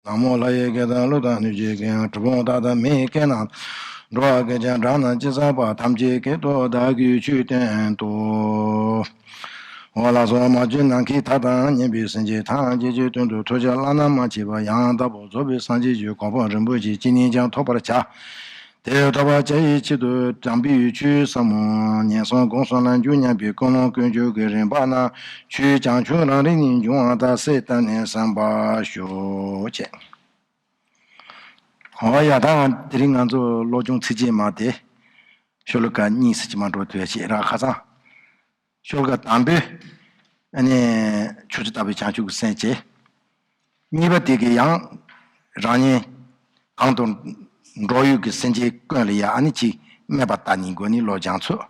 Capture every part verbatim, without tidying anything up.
ན་མོ་ལྷ་ཡི་སྐད་དང་ཀླུ་དང་གནོད་བྱེད་ཀྱི་གྲུལ་བུམ་དག་དང་མི་ཡི་སྐད་རྣམས་འགྲོ་བ་སྐད་ཅན་སྒྲ་རྣམས་ཇི་ཙམ་པ་ཐམས་ཅད་སྐད་དུ་བདག་གིས་ཆོས་བསྟན་ཏོ། འོ་ལགས་སོ། མ་གྱུར་ནམ་མཁའི་མཐའ་དང་མཉམ་པའི་སེམས་ཅན་ཐམས་ཅད་ཀྱི་དོན་དུ་ཐུགས་རྒྱལ་བླ་ན་མ་མཆིས་པ་ཡང་དག་པར་རྫོགས་པའི་སངས་རྒྱས་ཀྱི་གོ་འཕང་རིན་པོ་ཆེ་ཅི་ནས་ཀྱང་ཐོབ་པར་བྱ། དེ་ཐོབ་པར་བྱ་ཡི་ཆེད་དུ་དམ་པའི་ཆོས་ཟབ་མོ་ཉན་སོང་དགོངས་སོང་ལ་འཇུག་སྙམ་པའི་ཀུན་སློང་ཀུན་སྤྱོད་ཀྱི་རིམ་པ་རྣམས་ཆོས་བྱང་ཆུབ་རང་རིག་ནས་འབྱུང་བ་དང་སེམས་གཏིང་ནས་བསམ་པར་ཞུ་བྱས། འོ་ཡ། ད་དེ་རིང་ང་ཚོ་བློ་སྦྱོང་ཚིགས་བཅད་མ་དེ་ཤོ་ལོ་ཀ་གཉིས་སུ་ཅི་མ་འགྲོ་ཐུབ་ཡ་ཞིག་རག་ཁ་སང་། ཤོ་ལོ་ཀ་དང་པོས་ཨ་ནི་ཕྱོགས་བཅུ་ལྟ་བུའི་བྱང་ཆུབ་ཀྱི་སེམས་བསྐྱེད། གཉིས་པ་དེ་གིས་ཡང་རང་ཉིད་གང་དུ་འགྲོ་ཡོད་ཀྱི་སེམས་ཅན་ཀུན་ལ་ཡ་ཨ་ནི་ཅིག་སྨད་པ་ལྟ་ནི་སྒོ་ནས་བློ་སྦྱང་ཚུལ།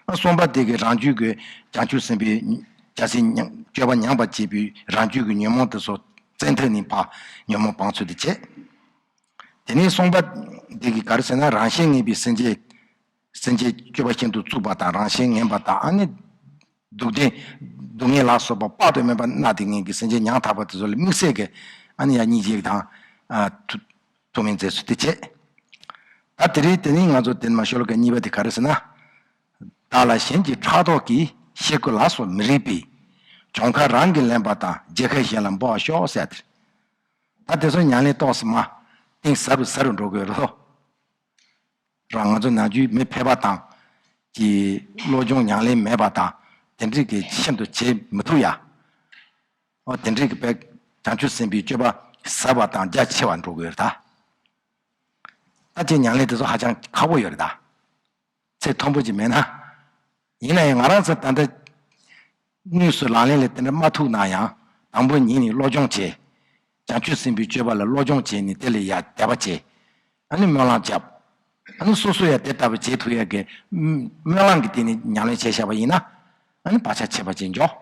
ཨ་གསུམ་པ་དེ་གིས་རང་རྒྱུད་ཀྱི་བྱང་ཆུབ་སེམས་དཔའི་རྒྱལ་སྲས་ཉམས་སྤྱོད་པ་ཉམས་པར་བྱེད་པའི་རང་རྒྱུད་ཀྱི་ཉོན་མོངས་དེ་ཚོ་བཙན་ཐབས་ནས་ཕར་ཉོན་མོངས་སྤང་ཚུལ་དེ་བྱེད། དེ་ནས་གསུམ་པ་དེ་གིས་ག་རེ་ཟེར་ན་རང་གཞན་ངན་པའི་སེམས་ཅན། སེམས་ཅན་སྤྱོད་པ་ཤིན་ཏུ་རྩུབ་པ་དང་རང་གཞན་ངན་པ་དང་ཨ་ནི། སྡུག་བདེན། སྡུག་བསྔལ་ལ་སོགས་པ་དཔག་ཏུ་མེད་པ་མནར་ཏེ་ངན་གྱི་སེམས་ཅན་ཉམ་ཐག་པ་དེ་ཚོ་ལ་དམིགས་བསལ་གྱི་ཨ་ནི་ཡ་སྙིང་རྗེ་དང་། ཨ་ཐུ་ཐུགས་སྨོན་མཛད་ཚུལ་དེ་བྱེད། ད་དེ་རིང་དེ་ནི་ང་ཚོ་དེ་ནི་མ་ཤོ་ལོ་ཀ་གཉིས་པ་དེ་ག་རེ་ཟེར་ན། བདག་ལ་གཞན་གྱི་ཕྲག་དོག་གིས། ཤེལ་སྒོ་ལ་སོགས་མི་རིགས་པའི། གྱོང་ཁ་རང་གིས་ལེན་པ་དང་། རྒྱལ་ཁ་གཞན་ལ་འབུལ་བར་ཤོག་ཟེར་ཏེ། ད་དེ་ཚོ་ཉམས་ལེན་ཏོག་ཙམ་མ་གཏིང་ཟབ་རུ་ཟབ་རུ་འགྲོ་དགོས་རེད་དོ། རང་ང་ཚོ་ནམ་རྒྱུན་མི་ཕལ་པ་དང་། གི་བློ་སྦྱོང་ཉམས་ལེན་མེད་པ་དང་དེ་འདྲ་གི་ཤིན་ཏུ་བྱེད་མི་ཐུབ་ཡ། འོ་དེ་འདྲ་གི་དཔེ་བྱང་ཆུབ་སེམས་དཔའི་སྤྱོད་པ་ཟབ་པ་དང་རྒྱ་ཆེ་བ་འགྲོ་དགོས་རེད་ད། ད་ཅིག་ཉམས་ལེན་དེ་ཚོ་ཧ་ཅང་ཁག་པོ་ཡོད་རེད་ད། ཚད་མཐོན་པོ་ཅིག་མེད་ན། ཡིན་ན་ཡང་ང་རང་ཚོ་ད་ལྟ་དངོས་སུ་ལག་ལེན་ལ་དེ་འདྲ་མ་ཐུག་ན་ཡང་དང་པོ་ཉིད་ནས་སློབ་སྦྱོང་བྱས། བྱང་ཆུབ་སེམས་དཔའི་སྤྱོད་པ་ལ་སློབ་སྦྱོང་བྱས་ནས་དེ་ལ་ཡ་དད་པ་བྱས། ཨ་ནི་སྨོན་ལམ་བརྒྱབ། ཨ་ནི་སོ་སོ་ཡ་དེ་ལྟ་བུ་བྱེད་ཐུབ་ཡ་གི་སྨོན་ལམ་གྱི་སྟེང་ནས་ཉམས་ལེན་བྱས་བཞག་པ་ཡིན་ན། ཨ་ནི་བག་ཆགས་ཆད་པ་ཅིག་འཇོག་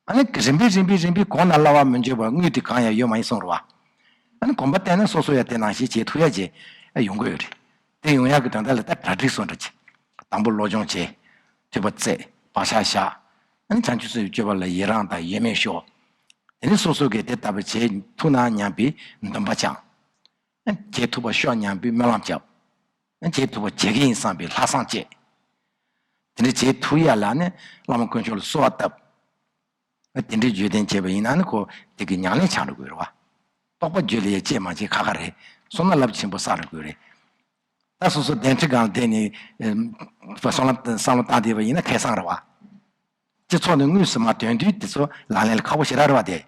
ཨ་ནི་རིམ་པས་རིམ་པས་རིམ་པས་གོང་ན་སླ་བ་མི་འཇོག་པར་དངུལ་དེ་གང་ཡང་ཡོད་མ་ཡིན་གསུངས་རེད་བ། ཨ་ནི་གོམ་པ་བསྟན་ན་སོ་སོ་ཡ་དེ་ནང་བཞིན་བྱེད་ཐུབ་ཡ་ཅིག་ཡོང་གི་ཡོད་རེད། དེ་ཡོང་ཡ་གི་དོན་དག་ལ་ད་གྲ་སྒྲིག་སོང་འདྲ་ཅིག་དང་པོ་སློབ་སྦྱོང་བྱས། ཐོས་པ་བཙལ། བག་ཆགས་བཞག་ཨ་ནི་བྱང་ཆུབ་སེམས་ཀྱི་སྤྱོད་པ་ལ་ཡི་རང་དང་ཡོད་མེད་ཤོག་དེ་ནི་སོ་སོ་གིས་དེ་ལྟ་བུ་བྱེད་ཐུབ་ན་སྙམ་པའི་འདུན་པ་བཅངས། བྱེད་ཐུབ་པ་ཤོག་སྙམ་པའི་སྨོན་ལམ་བརྒྱབ། བྱེད་ཐུབ་པ་བྱེད་ཀྱི་ཡིན་བསམ་པའི་ལྷག་བསམ་བསྐྱེད། དེ་འདྲ་བྱེད་ཐུབ་ཡ་ལ་ནི་བླ་མ་དཀོན་མཆོག་ལ་གསོལ་བ་བཏབ། དེ་འདྲའི་བརྗོད་དོན་བྱས་པ་ཡིན་ན་ནི་ཁོ་དེ་གི་ཉམས་ལེན་ཆགས་འགྲོ་དགོས་རེད་བ། རྟོགས་པ་བརྗོད་ལ་ཡ་བྱེད་མ་བྱེད་ཁ་ཁ་རེད། སོང་ན་རླབས་ཆེན་པོ་བསགས་འགྲོ་དགོས་རེད། ད་སོ་སོ་གདན་ཁྲི་སྒང་ལ་བསྡད་ནས་བསམ་བློ་བསམ་བློ་བཏང་བསྡད་པ་ཡིན་ན་ཁེ་བཟང་རེད་བ། སྤྱི་ཚོགས་ནས་དངོས་སུ་མར་ཐོན་དུས་དེ་ཚོ་ལག་ལེན་ལ་ཁག་པོ་ཞེ་དྲག་རེད་བ་དེ།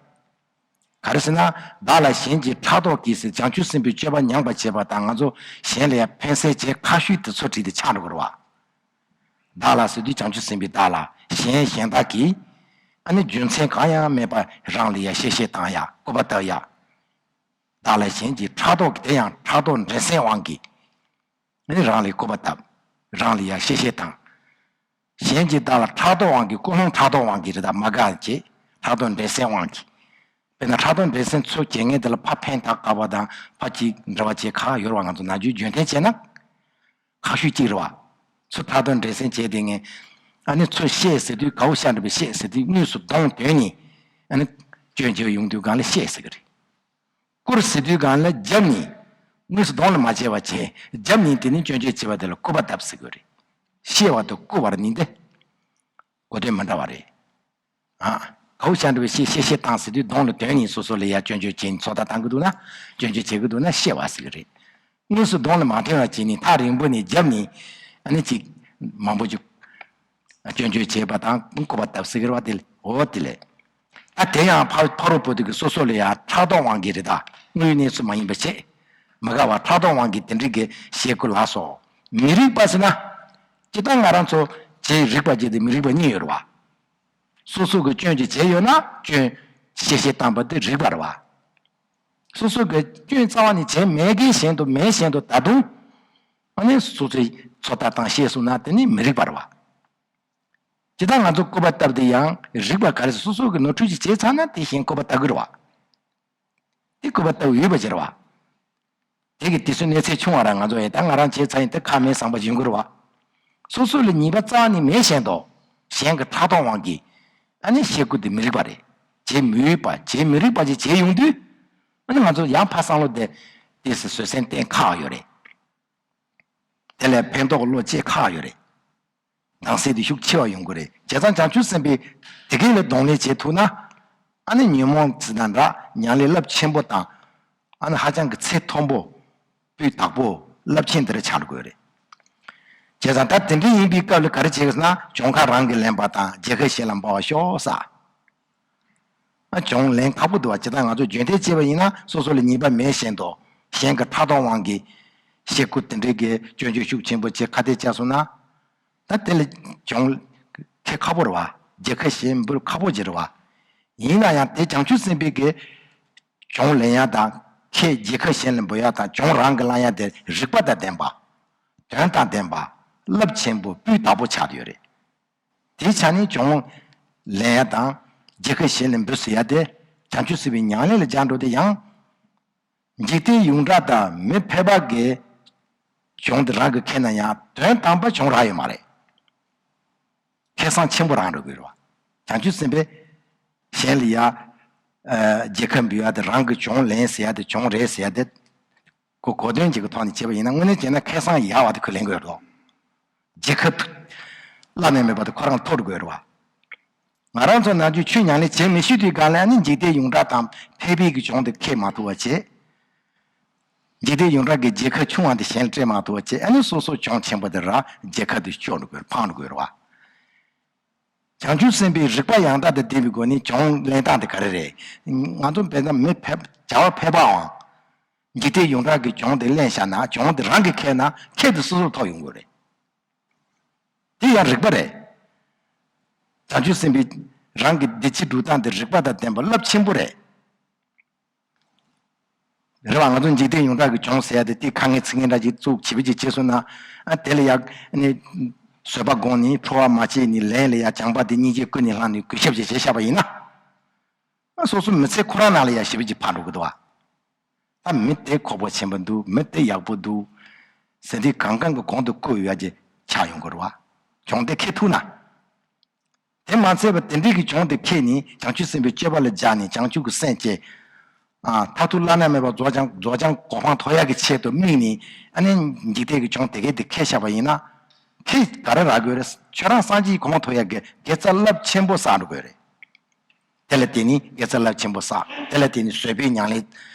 ག་རེ་ཟེར་ན། བདག་ལ་གཞན་གྱི་ཕྲག་དོག་གིས་ཟེར་བྱང་ཆུབ་སེམས་དཔའི་སྤྱོད་པ་ཉམས་པར་བྱེད་པ་དང་ང་ཚོ་གཞན་ལ་ཡང་ཕན་སེམས་བྱེད་ཁ་ཤུས་དེ་ཚོ་བྲིས་ཏེ་ཆགས་འགྲོ་གི་རེད་བ། བདག་ལ་ཟེར་དུས་བྱང་ཆུབ་སེམས་དཔའི་བདག་ལ་གཞན་གཞན་དག་གིས་ཨ་ནི་རྒྱུ་མཚན་གང་ཡང་མེད་པར་རང་ལ་ཡང་གཤེ་གཤེ་བཏང་ཡ་སྐུར་པ་བཏབ་ཡ། བདག་ལ་གཞན་གྱི་ཕྲག་དོག་གི་དེ་ཡང་ཕྲག་དོག་འགྲན་སེམས་དབང་གིས་ཨ་ནི་རང་ལ་སྐུར་པ་བཏབ། རང་ལ་ཡང་གཤེ་གཤེ་བཏང་། གཞན་གྱིས་བདག་ལ་ཕྲག་དོག་དབང་གིས་ཀུན་སློང་ཕྲག་དོག་དབང་གིས་རེད་ད་མ་དགའ་བྱེད། ཕྲག་དོག་འགྲན་སེམས་དབང་གིས། དཔེར་ན་ཕྲག་དོག་འགྲན་སེམས་ཚུར་བྱེད་མཁན་དེ་ལ་ཕར་ཕན་ཐོགས་དགའ་བ་དང་ཕར་ཅིག་འདྲི་བ་བྱེད་ཁག་ཡོད་རེད་བ། ང་ཚོ་ནམ་རྒྱུན་རྒྱུན་གཏན་བྱས་ན། ཁག་ཤུས་གཅིག་རེད་བ། ཚུར་ཕྲག་དོག་འགྲན་སེམས་བྱས་བསྡད་མཁན། ཨ་ནི་ཚུར་བཤད་ཟེར་དུས་དགའ་བོ་ཤ་འདྲ་པོ་བཤད་ཟེར་དུས་དངོས་སུ་གདོང་དོན་ནས་ཨ་ནི་སྐྱོན་བརྗོད་ཡོང་དུས་སྒང་ལ་བཤད་ཟེར་གི་རེད། བསྐུར་ཟེར་དུས་སྒང་ལ་རྒྱབ་ནས་དངོས་སུ་གདོང་ལ་མ་བྱས་པ་བྱས་རྒྱབ་ནས་དེ་ནི་སྐྱོན་བརྗོད་བྱས་པ་དེ་ལ་སྐུར་པ་བཏབ་ཟེར་གི་རེད། བཤད་པ་དང་བསྐུར་བར་ནི་འདི་གོ་དོན་མི་འདྲ་བ་རེད། ཨ། དགའ་བོ་ཤ་འདྲ་བའི་བཤད་བཤད་བཤད་བཏང་ཟེར་དུས་གདོང་ལ་དོན་ནས་སོ་སོ་ལ་ཡ་སྐྱོན་བརྗོད་བྱས་ནས་ཚོད་ལྟ་བཏང་གི་འདུག་ན། སྐྱོན་བརྗོད་བྱེད་ཀྱི་འདུག་ན་བཤད་པ་ཟེར་གི་རེད། དངོས་སུ་གདོང་ལ་མ་ཐོན་པ་བྱས་ནས་ཐག་རིང་པོ་ནས་རྒྱབ་ནས་ཨ་ནི་ཅིག་མང་པོ་ཅིག་སྐྱོན་བརྗོད་བྱས་པ་དང་སྐུར་པ་བཏབ་ཟེར་གི་རེད་བ། དེ་ལས་འོ་དེ་ལས། ད་དེ་ཡང་ཕ་ཕ་རོལ་པོ་དེ་གི་སོ་སོ་ལ་ཡང་ཕྲག་དོག་དབང་གིས་རེད་ད། དངོས་ཡོད་གནས་ཚུལ་མ་ཡིན་པ་བྱས། མི་དགའ་བ་ཕྲག་དོག་དབང་གིས་དེ་འདྲ་གི་བཤད་སྐུར་ལ་སོགས་མི་རིགས་པ་ཟེར་ན། སྤྱིར་བཏང་ང་རང་ཚོ་བྱས་རིགས་པ་བྱས་ཏེ་མི་རིགས་པ་གཉིས་ཡོད་རེད་བ། སོ་སོ་གི་སྐྱོན་ཅིག་བྱས་ཡོད་ན་སྐྱོན་བཤད་བཤད་བཏང་པ་དེ་རིགས་པ་རེད་བ། སོ་སོ་གི་སྐྱོན་རྩ་བ་ནས་བྱས་མེད་མཁན་བཞིན་དུ་མེད་བཞིན་དུ་ད་དུང་ཨ་ནི་སོ་སོའི་ཚོད་ལྟ་དང་བཤད་སོང་ན་དེ་ནི་མི་རིགས་པ་རེད་བ། ཇི་ལྟར་ང་ཚོ་སྐུར་པ་བཏབ་དེ་ཡང་རིགས་པ་ག་རེ་སོ་སོ་གི་ནོར་འཁྲུལ་ཅིག་བྱས་ཚར་ན་དེ་བཞིན་སྐུར་པ་བཏབ་གི་རེད་བ། དེ་སྐུར་པ་བཏབ་ཡོད་པ་ཅིག་རེད་བ། དེ་གི་དུས་ཚོད་གནས་ཚད་ཆུང་བ་ར་ང་ཚོ་ཡིན་ད་ང་རང་བྱས་ཚར་ཡིན་ད་ཁ་མེད་བཟང་པ་ཡོང་གི་རེད་བ། སོ་སོ་ལ་ཉེས་པ་རྩ་བ་ནས་མེད་བཞིན་དུ་གཞན་གྱི་ཕྲག་དོག་དབང་གིས་ཨ་ནི་བཤད་སྐུར་དེ་མི་རིགས་པ་རེད། བྱེད་མི་འོས་པ་བྱེད་མི་རིགས་པ་ཅིག་བྱས་ཡོང་དུས། ཨ་ནི་ང་ཚོ་ཡང་ཕར་བསམ་བློ་དེ་ཏོག་ཙམ་བཟོད་བསྲན་བསྟེན་ཁག་ཡོད་རེད། དེ་ལས་ཕན་ཐོགས་བློ་སྐྱེ་ཁག་ཡོད་རེད། དྭངས་གསལ་དེ་ཤུགས་ཆེ་བ་ཡོང་གི་རེད། བྱས་ཙང་བྱང་ཆུབ་སེམས་དཔའི་དེ་གས་ལ་གདོང་ལེན་བྱེད་ཐུབ་ན། ཨ་ནི་ཉོན་མོངས་ཟེར་ན་འདྲ་ཉམས་ལེན་རླབས་ཆེན་པོ་དང་། ཨ་ནི་ཧ་ཅང་གི་ཚད་མཐོན་པོ། སྤུས་དག་པོ། རླབས་ཆེན་དེ་རེད་ཆགས་འགྲོ་གི་ཡོད་རེད། བྱས་ཙང་ད་དེ་འདྲ་ཡིན་པའི་སྐབས་ལ་ག་རེ་བྱེད་དགོས་ཟེར་ན་གྱོང་ཁ་རང་གིས་ལེན་པ་དང་རྒྱལ་ཁ་གཞན་ལ་འབུལ་བ་ཤོག་ཟེར། ཨ་གྱོང་ལེན་ཁག་པོ་འདུག་བ། ཇི་ལྟར་ང་ཚོ་རྒྱུན་མཐུད་བྱས་པ་ཡིན་ན་སོ་སོ་ལ་ཉེས་པ་མེད་བཞིན་དུ་གཞན་གྱི་ཕྲག་དོག་དབང་གིས་ཤེལ་སྒོ་དེ་འདྲའི་གི་སྐྱོན་བརྗོད་ཤུགས་ཆེན་པོ་བྱས་ཁ་གཏད་བཅག་སོང་ན། ད་དེ་ལ་གྱོང་ཁེ་ཁག་པོ་རེད་བ། རྒྱལ་ཁ་གཞན་འབུལ་ཁག་པོ་ཅིག་རེད་བ། ཡིན་ན་ཡང་དེ་བྱང་ཆུབ་སེམས་དཔའི་གི་གྱོང་ལེན་ཡ་དང་ཁེ་རྒྱལ་ཁ་གཞན་ལ་འབུལ་ཡ་དང་གྱོང་རང་གིས་བླང་ཡ་དེ་རིགས་པ་དང་ལྡན་པ། དོན་དང་ལྡན་པ། རླབས་ཆེན་པོ་སྤུས་དག་པོ་ཆགས་ཡོད་རེད། དེའི་ཆ་ནས་གྱོང་ལེན་ཡ་དང་རྒྱལ་ཁ་གཞན་ལ་འབུལ་ཟེར་ཡ་དེ་བྱང་ཆུབ་སེམས་དཔའི་ཉམས་ལེན་ལ་སྦྱར་འགྲོ་དེ་ཡང་། འཇིག་རྟེན་ཡོངས་གྲགས་དང་མི་ཕལ་པ་གིས་གྱོང་དེ་རང་གིས་ཁེལ་ན་ཡང་དོན་དམ་པ་གྱོང་རག་ཡོད་མ་རེད། ཁེ་བཟང་ཆེན་པོ་རག་འགྲོ་གི་རེད་བ། བྱང་ཆུབ་སེམས་དཔས་གཞན་ལ་ཡ། ཨ། རྒྱལ་ཁ་འབུལ་ཡ་དེ་རང་གིས་གྱོང་ལེན་ཟེར་ཡ་དེ་གྱོང་རེད་ཟེར་ཡ་དེ། གོ་གོ་དོན་གཅིག་གི་ཐོག་ནས་བྱས་པ་ཡིན་ན་དངོས་གནས་བྱས་ན་ཁེ་བཟང་ཡག་བ་དེ་ཁོས་ལེན་དགོས་རེད་དོ། རྒྱལ་ཁ་ཐུ། བླ་ན་མེད་པ་དེ་ཁོ་རང་ཐོབ་དགོས་རེད་བ། ང་རང་ཚོ་ནམ་རྒྱུན་ཆོས་ཉམས་ལེན་བྱེད་མི་ཤེས་དུས་སྒང་ལ་ནི་འཇིག་རྟེན་ཡོངས་གྲགས་དང་ཕལ་པའི་གི་གྱོང་དེ་ཁེལ་མ་ཐུབ་པ་བྱས། འཇིག་རྟེན་ཡོངས་གྲགས་ཀྱི་རྒྱལ་ཁ་ཆུང་བ་དེ་གཞན་ལ་སྤྲད་མ་ཐུབ་པ་བྱས་ཨ་ནི་སོ་སོ་གྱོང་ཆེན་པོ་དེ་རག་རྒྱལ་ཁ་དེ་གཅོག་འགྲོ་དགོས་རེད་འཕང་འགྲོ་དགོས་རེད་བ། བྱང་ཆུབ་སེམས་དཔའི་རིགས་པ་ཡང་དག་དང་ལྡན་པའི་སྒོ་ནས་གྱོང་ལེན་སྟངས་དེ་ག་རེ་རེད། ང་ཚོ་དཔེར་ན་མི་ཕལ་བྱ་བ་ཕལ་པའང་། འཇིག་རྟེན་ཡོངས་གྲགས་ཀྱི་གྱོང་དེ་ལེན་བཞག་ན་གྱོང་དེ་རང་གིས་ཁེལ་ན་ཁེ་དེ་སོ་སོར་ཐོགས་ཡོང་གི་རེད། དེ་ཡང་རིགས་པ་རེད། བྱང་ཆུབ་སེམས་དཔའི་རང་གི་བདེ་སྐྱིད་སྒྲུབ་སྟངས་དེ་རིགས་པ་དང་ལྡན་པ་རླབས་ཆེན་པོ་རེད། རེད་བ། ང་ཚོ་འཇིག་རྟེན་ཡོངས་གྲགས་ཀྱི་གྱོང་ཟེར་ཡ་དེ་དེ་ཁ་ངན་ཚིག་ངན་འདྲ་ཅིག་བཙུགས་བྱིས་པ་ཅིག་བྱས་སོང་ན། ཨ་དེ་ལ་ཡ་ནི་བཟོད་པ་སྒོམ་ནས་ཁྲོ་བ་མ་བྱས་ནས་ལན་ལ་ཡ་བྱམས་པ་དེ་སྙིང་རྗེ་ཀུན་ནས་བསླངས་ནས་གུས་ཞབས་ཅིག་བྱས་བཞག་པ་ཡིན་ན། ཨ་སོ་སོ་མི་ཚེ་ཁོ་རང་ནང་ལ་ཡ་ཞེ་པོ་ཅིག་ཕར་འགྲོ་གི་འདུག་བ། ད་མི་དེ་ཁོག་པ་ཆེན་པོ་འདུག་མི་དེ་ཡག་པོ་འདུག་ཟེར་དུས་གང་གང་གི་གོང་དུ་བཀུར་ཡོད་ཅེས་ཆགས་ཡོང་གི་རེད་བ། གྱོང་དེ་ཁེལ་ཐུབ་ན། དེ་མ་ཚད་པར་དེ་འདྲའི་གི་གྱོང་དེ་ཁེལ་ནས་བྱང་ཆུབ་སེམས་དཔའི་སྤྱོད་པ་ལ་སྦྱར་ནས་བྱང་ཆུབ་ཀྱི་སེམས་བསྐྱེད། ཨ་མཐར་ཐུག་བླ་ན་མེད་པ་རྫོགས་བྱང་རྫོགས་བྱང་གོ་འཕང་ཐོབ་ཡག་གི་ཆེད་དུ་དམིགས་ནས་ཨ་ནི་འཇིག་རྟེན་གྱི་གྱོང་དེ་གས་དེ་ཁེལ་བཞག་པ་ཡིན་ན། ཁེ་ག་རེ་རག་དགོས་རེད། ཁྱོད་རང་སངས་རྒྱས་ཀྱི་གོ་འཕང་ཐོབ་ཡག་གི་དགེ་རྩ་རླབས་ཆེན་པོ་བསགས་འགྲོ་དགོས་རེད། དེ་ལ་བརྟེན་ནས་དགེ་རྩ་རླབས་ཆེན་པོ་བསགས། དེ་ལ་བརྟེན་ནས་བཟོད་པའི་ཉམས་ལེན་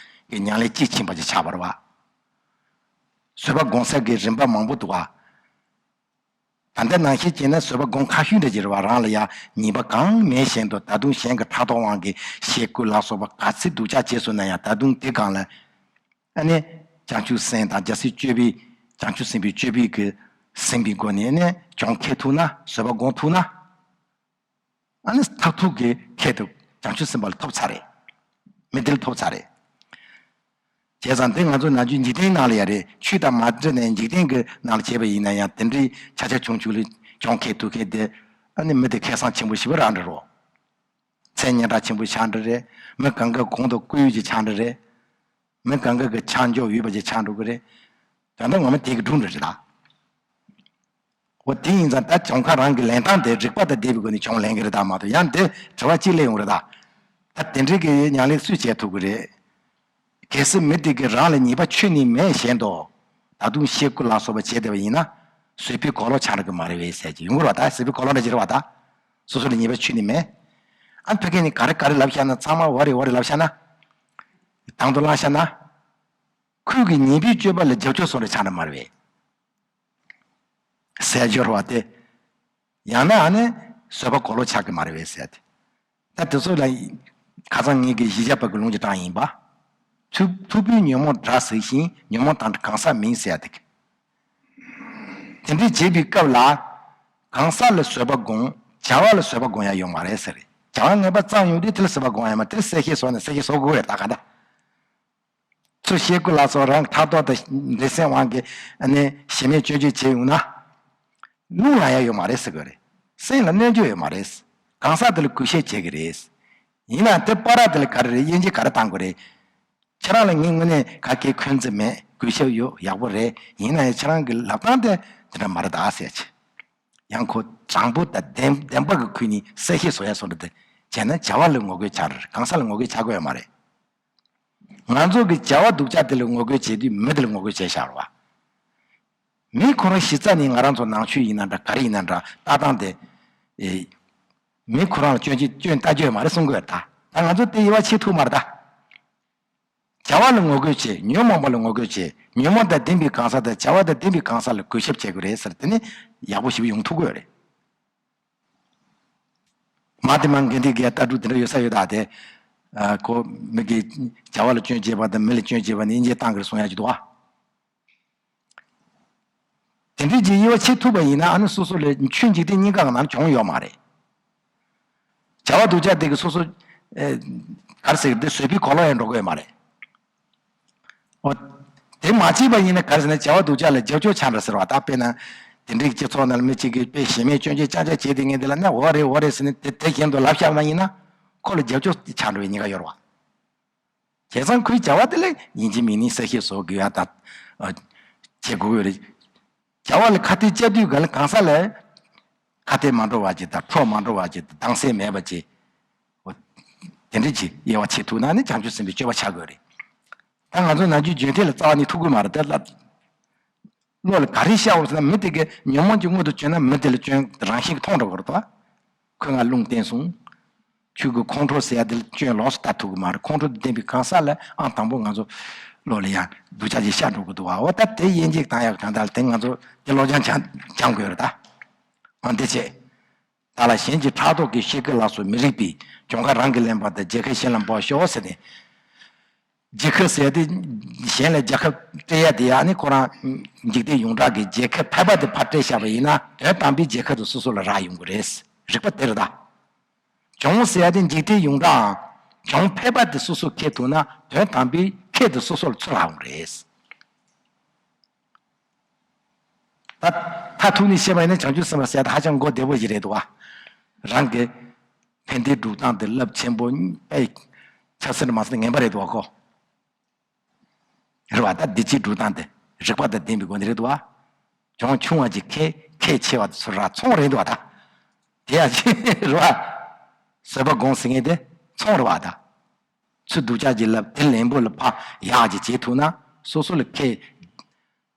གྱི་ཉམས་ལེན་དཔྱིས་ཕྱིན་པ་ཅིག་ཆགས་པ་རེད་བ། བཟོད་པ་སྒོམ་ས་གི་རིམ་པ་མང་པོ་འདུག་བ། ད་ལྟ་ནང་བཞིན་བྱས་ན་བཟོད་པ་སྒོམ་ཁ་ཤུན་འདྲ་ཅིག་རེད་བ། རང་ལ་ཡང་ཉེས་པ་གང་མེད་བཞིན་དུ་ད་དུང་གཞན་གྱི་ཕྲག་དོག་དབང་གིས་ཤེལ་སྒོ་ལ་སོགས་པ་ག་ཚོད་སྡུག་ཅག་བྱས་སོང་ན་ཡང་ད་དུང་དེ་སྒང་ལ་ཨ་ནི་བྱང་ཆུབ་སེམས་དང་རྒྱལ་སྲས་སྤྱོད་པའི་བྱང་ཆུབ་སེམས་དཔའི་སྤྱོད་པའི་གི་ཟིན་པའི་སྒོ་ནས་ཨ་ནི་གྱོང་ཁེལ་ཐུབ་ན་བཟོད་པ་སྒོམ་ཐུབ་ན། ཨ་ནི་མཐར་ཐུག་གི་ཁེ་དེ་བྱང་ཆུབ་སེམས་དཔའ་ལ་ཐོབ་ཚར་རེད། མི་དེ་ལ་ཐོབ་ཚར་རེད། བྱས་ཙང་དེ་ང་ཚོ་ནམ་རྒྱུན་འཇིག་རྟེན་ནང་ལ་ཡ་རེད། ཆོས་དང་མ་འདྲེས་ནས་འཇིག་རྟེན་གྱི་ནང་ལ་བྱས་པ་ཡིན་ན་ཡང་དེ་འདྲའི་ཆ་ཆ་ཆུང་ཆུང་ལ་གྱོང་ཁེ་ཐུག་མཁན་དེ་ཨ་ནི་མི་དེ་ཁེ་བཟང་ཆེན་པོ་ཞེ་པོ་རག་འགྲོ་རོགས། མཚན་སྙན་གྲགས་ཆེན་པོ་ཆགས་འགྲོ་རེད། མི་གང་ག་གོང་དུ་བཀུར་ཡུལ་གྱི་ཆགས་འགྲོ་རེད། མི་གང་ག་གི་ཆ་འཇོག་ཡོད་པ་ཅིག་ཆགས་འགྲོ་གི་རེད། ད་ལྟ་ངོ་མ་དེ་གི་སྒྲུང་རེད་ད། འོ་དེ་ཡིན་ཙང་ད་གྱོང་ཁ་རང་གི་ལེན་སྟངས་དེ་རིགས་པ་དང་ལྡན་པའི་སྒོ་ནས་གྱོང་ལེན་གི་རེད་ད་མ་གཏོགས་ཡང་དེ་དྲི་བ་གཅིག་སླེབས་ཡོང་རེད་ད། ད་དེ་འདྲའི་གི་ཉམས་ལེན་སུས་བྱེད་ཐུབ་གི་རེད། གལ་སྲིད་མི་དེ་གི་རང་ལ་ཉེས་པ་ཁྱོན་ནས་མེད་བཞིན་དུ་ད་དུང་ཤེལ་སྒོ་ལ་སོགས་པ་བྱས་བསྡད་པ་ཡིན་ན་བཟོད་པའི་གོ་ལོག་ཆགས་འགྲོ་གི་མ་རེད་བས་ཟེར་གྱི་ཡོང་གི་རེད་བ། ད་བཟོད་པའི་གོ་ལོག་འདྲ་ཅིག་རེད་བ་ད། སོ་སོ་ལ་ཉེས་པ་ཁྱོན་ནས་མེད། ཨ་ཕ་གི་ནི་ག་རེ་ག་རེ་ལབ་བཞག་ན་ཚང་མ་འོ་རེད་འོ་རེད་ལབ་བཞག་ན། དང་དུ་བླངས་བཞག་ན། ཁོས་གི་ཉེས་པའི་སྤྱོད་པ་ལ་རྒྱབ་སྐྱོར་སོང་རེ་ཆགས་ན་མ་རེད་བས། ཟས་སྦྱོར་བ་སྟེ། ཡང་ན་ཨ་ནི་བཟོད་པ་གོ་ལོག་ཆགས་གི་མ་རེད་བས་ཟེར་ཏེ། ད་དེ་ཚོ་ལ་ཁ་སང་ངེད་ཀྱི་གཞིས་ཆགས་པ་གི་ལུང་གི་གྲངས་ཡིན་པ། ཐུབ་ཐུབ་པའི་ཉོན་མོངས་དགྲ་ཟིག་ཤིང་ཉོན་མོངས་དང་གང་ཟག་མིན་ཟེར་ཏེ། དེ་འདྲའི་བྱེད་པའི་སྐབས་ལ། གང་ཟག་ལ་བཟོད་པ་སྒོམ། བྱ་བ་ལ་བཟོད་པ་སྒོམ་ཡ་ཡོད་མ་རེད་ཟེར། བྱ་བ་ངན་པ་བརྩམས་ཡོང་དུས་དེ་ལ་བཟོད་པ་སྒོམ་ཡ་མ་དེ་ལ་གསལ་བཤད་བཟོ་ནས་གསལ་བཤད་བཟོ་དགོས་རེད་ད་ག་ད། ཚུར་ཤེལ་སྒོ་ལ་སོགས་རང་ཕྲག་དོག་དང་འདྲེ་སེམས་དབང་གིས་ཨ་ནི་ཞེ་མེད་སྤྱོད་སྤྱོད་བྱས་ཡོང་ན། རླུང་ལ་ཡ་ཡོད་མ་རེད་ཟེར་དགོས་རེད། སེམས་ལ་གནོད་འགྱོ་ཡོད་མ་རེད། གང་ཟག་དེ་ལ་གུས་ཞབས་བྱེད་ཀྱི་རེད། ཡིན་ན་དེ་བར་དེ་ལ་ག་རེ་རེད། དབྱེ་འབྱེད་ག་རེ་གཏང་དགོས་རེད། ཁྱེད་རང་ལ་ངས་དངོས་གནས་ག་གེ་འཁོན་འཛིན་མེད། གུས་ཞབས་ཡོད། ཡག་པོ་རེད། ཡིན་ན་ཡང་ཁྱེད་རང་གི་ལབ་སྟངས་དེ་དེ་འདྲ་མ་རེད་ད་ཟེར་ཆེ། ཡང་ཁོ་དྲང་པོ་དང་བདེན་བདེན་པ་གི་ཁུལ་ནས་གསལ་བཤད་བཟོ་ཡ་སོགས་རེད་དེ། བྱས་ན་བྱ་བ་ལ་ངོ་རྒོལ་ཆགས་རེད། གང་ཟག་ལ་ངོ་རྒོལ་ཆགས་དགོས་ཡོད་མ་རེད། ང་ཚོ་གི་བྱ་བ་སྡུག་ཅག་དེ་ལ་ངོ་རྒོལ་བྱེད་དུས་མི་དེ་ལ་ངོ་རྒོལ་བྱས་བཞག་རེད་བ། མི་ཁོ་རང་གཞི་རྩ་ནས་ང་རང་ཚོ་ནང་ཆོས་ཡིན་ན་འདྲ་ག་རེ་ཡིན་ན་འདྲ་ལྟ་སྟངས་དེ། ཨེ། མི་ཁོ་རང་ལ་སྐྱོན་ཅི་སྐྱོན་ལྟ་རྒྱུ་ཡོད་མ་རེད་གསུང་གི་ཡོད་ད། ད་ང་ཚོ་དེ་དབྱེ་བ་ཕྱེ་ཐུབ་མ་རེད་ད། བྱ་བ་ལ་ངོ་རྒོལ་བྱེད། ཉོན་མོངས་པ་ལ་ངོ་རྒོལ་བྱེད། ཉོན་མོངས་དང་ལྡན་པའི་གང་ཟག་དང་བྱ་བ་དང་ལྡན་པའི་གང་ཟག་ལ་གུས་ཞབས་བྱེད་དགོས་རེད་ཟེར་དེ་ནི་ཡག་པོ་ཞིག་ཡོང་ཐུབ་ཀྱི་ཡོད་རེད། མ་དེ་མ་འགན་འདི་གའི་ལྟ་གྲུབ་དེ་འདྲ་ཡོད་ས་ཡོད་ད་དེ། ཨ། ཁོ་མི་གི་བྱ་བ་ལ་སྐྱོན་བརྗོད་པ་དང་མི་ལ་སྐྱོན་བརྗོད་པ་ནི་དབྱེ་འབྱེད་བཏང་གི་རེད་གསུང་ཡ་ཅིག་འདུག་ཨ། དེ་འདྲའི་ཅིག་དབྱེ་བ་ཕྱེ་ཐུབ་པ་ཡིན་ན་ཨ་ནི་སོ་སོ་ལ་ཆོས་འཇིག་རྟེན་གཉིས་ཀ་གི་ནང་གྱོང་ཡོད་མ་རེད། བྱ་བ་སྡུག་ཅག་དེ་གི་སོ་སོ། ཨེ། ག་རེ་ཟེར་གི་དེ་བཟོད་པའི་གོ་ལོག་ཡང་འགྲོ་གི་ཡོད་མ་རེད། འོ། དེ་མ་བྱས་པ་ཡིན་ན་ག་རེ་ཟེར་ན་བྱ་བ་སྡུག་ཅག་ལ་རྒྱབ་སྐྱོར་ཆགས་འགྲོ་ཟེར་བ་ད་དཔེར་ན། དེ་འདྲའི་སྤྱི་ཚོགས་ནང་ལ་མི་གཅིག་གིས་དཔེ་ཞེ་མེད་སྐྱོན་བརྗོད་རྐྱང་རྐྱང་བྱས་དེ་ངས་འདི་ལ་ནི་འོ་རེད་འོ་རེད་ཟེར་ནས་དེ་དེ་བཞིན་དུ་ལབ་བཞག་པ་ཡིན་ན་ཁོ་ལ་རྒྱབ་སྐྱོར་ཆགས་འགྲོ་བའི་ཉེན་ཁ་ཡོད་རེད་བ། བྱས་ཙང་ཁོའི་བྱ་བ་དེ་ལ་ཡིན་གཅིག་མིན་གཉིས་གསལ་བཤད་བཟོ་དགོས་ཡ་ད། ཨ། བྱེད་དགོས་ཀྱི་རེད། བྱ་བ་ལ་ཁ་གཏད་བཅའ་དུས་ག་ལ་གང་ཟག་ལ་ཁ་གཏད་མ་འགྲོ་བ་ཅིག་དང་ཁྲོ་མ་འགྲོ་བ་ཅིག་དང་སྡང་སེམས་མེད་པ་ཅིག་འོ། དེ་འདྲ་ཅིག་དབྱེ་བ་ཕྱེ་ཐུབ་ན་ནི་བྱང་ཆུབ་སེམས་དཔའི་སྤྱོད་པ་ཆགས་དགོས་རེད། ད་ང་ཚོ་ནམ་རྒྱུན་རྒྱུན་མཐུད་ལ་རྩ་བ་ནས་ཐུབ་ཀྱི་མ་རེད་དེ་ལ། བློ་ལ་ག་རེ་ཤར་བ་ཟེར་ན་མི་དེ་གའི་ཉོན་མོངས་ཀྱི་མངོན་དུ་བྱོན་ན་མི་དེ་ལ་སྐྱོན་རང་བཞིན་གྱིས་མཐོང་འགྲོ་གི་རེད་དོ། ཁོས་ང་རླུང་བསྟན་སོང་། ཁྱོད་ཀྱི་ཁོང་ཁྲོ་ཟེར་ཡ་དེ་ལ་སྐྱོན་ལོགས་སུ་ལྟ་ཐུབ་ཀྱི་མ་རེད། ཁོང་ཁྲོ་དེ་ལྡན་པའི་གང་ཟག་ལ་ཨང་དང་པོ་ང་ཚོ་བློ་ལ་ཡང་སྡུག་ཅག་ཅིག་ཤར་འགྲོ་གི་འདུག་བ། འོ་ད་དེ་དབྱེ་འབྱེད་བཏང་ཡག་གི་དོན་དག་ལ་དེ་ང་ཚོ་དེ་བློ་སྦྱོང་སྦྱང་སྦྱང་དགོས་རེད་ད། ཨང་དེ་བྱས། བདག་ལ་གཞན་གྱིས་ཕྲག་དོག་གིས་བཤད་ཀྱི་ལགས་སོ་མི་རིགས་པའི་གྱོང་ཁ་རང་གིས་ལེན་པ་དང་རྒྱལ་ཁ་གཞན་ལ་འབོག་ཤོག་ཟེར་ནས། རྒྱལ་ཁ་ཟེར་ཏེ་གཞན་ལ་རྒྱལ་ཁ་སྤྲད་ཡ་དེ་ཡང་ནི་ཁོ་རང་འཇིག་རྟེན་ཡོངས་གྲགས་ཀྱི་རྒྱལ་ཁ་ཕལ་པ་དེ་ཕར་སྤྲད་བཞག་པ་ཡིན་ན་དོན་དམ་པའི་རྒྱལ་ཁ་དེ་སོ་སོ་ལ་རག་ཡོང་གི་རེད། རིག་པ་དེ་རེད་ད། གྱོང་ཟེར་ཡ་དེ་འཇིག་རྟེན་ཡོངས་གྲགས་གྱོང་ཕལ་པ་དེ་སོ་སོ་འཁྱེར་ཐུབ་ན་དོན་དམ་པའི་ཁེ་དེ་སོ་སོ་ལ་ཚུར་རག་ཡོང་གི་རེད། ད་མཐར་ཐུག་ནས་བཤད་པ་ཡིན་ན་བྱང་ཆུབ་སེམས་དཔའ་ཟེར་ཡ་དེ་ཧ་ཅང་མགོ་བདེ་པོ་ཞིག་རེད་འདུག་བ། རང་གི་ཕན་བདེའི་སྒྲུབ་སྟངས་དེ་རླབས་ཆེན་པོ་དཔེ་ཆབ་སྲིད་མ་སྲིད་ངན་པ་རེད་འདུག་བ་ཁོ། རེད་བ། ད་བདེ་སྐྱིད་སྒྲུབ་སྟངས་དེ་རིག་པ་དང་ལྡན་པའི་སྒོ་ནས་རེད་འདུག་བ། གྱོང་ཆུང་བ་ཅིག་ཁེ་ཁེ་ཆེ་བ་ཚུར་རག་ཚོང་རེད་འདུག་བ་ད། དེ་ཡང་ཅི་རེད་བ། བཟོད་པ་སྒོམ་ཟེར་མཁན་དེ་ཚོང་རེད་བ་ད། ཚུར་སྡུག་ཅག་ཅིག་ལབ་དེ་ལན་པོ་ལ་ཕར་ཡག་ཅིག་བྱེད་ཐུབ་ན་སོ་སོ་ལ་ཁེ།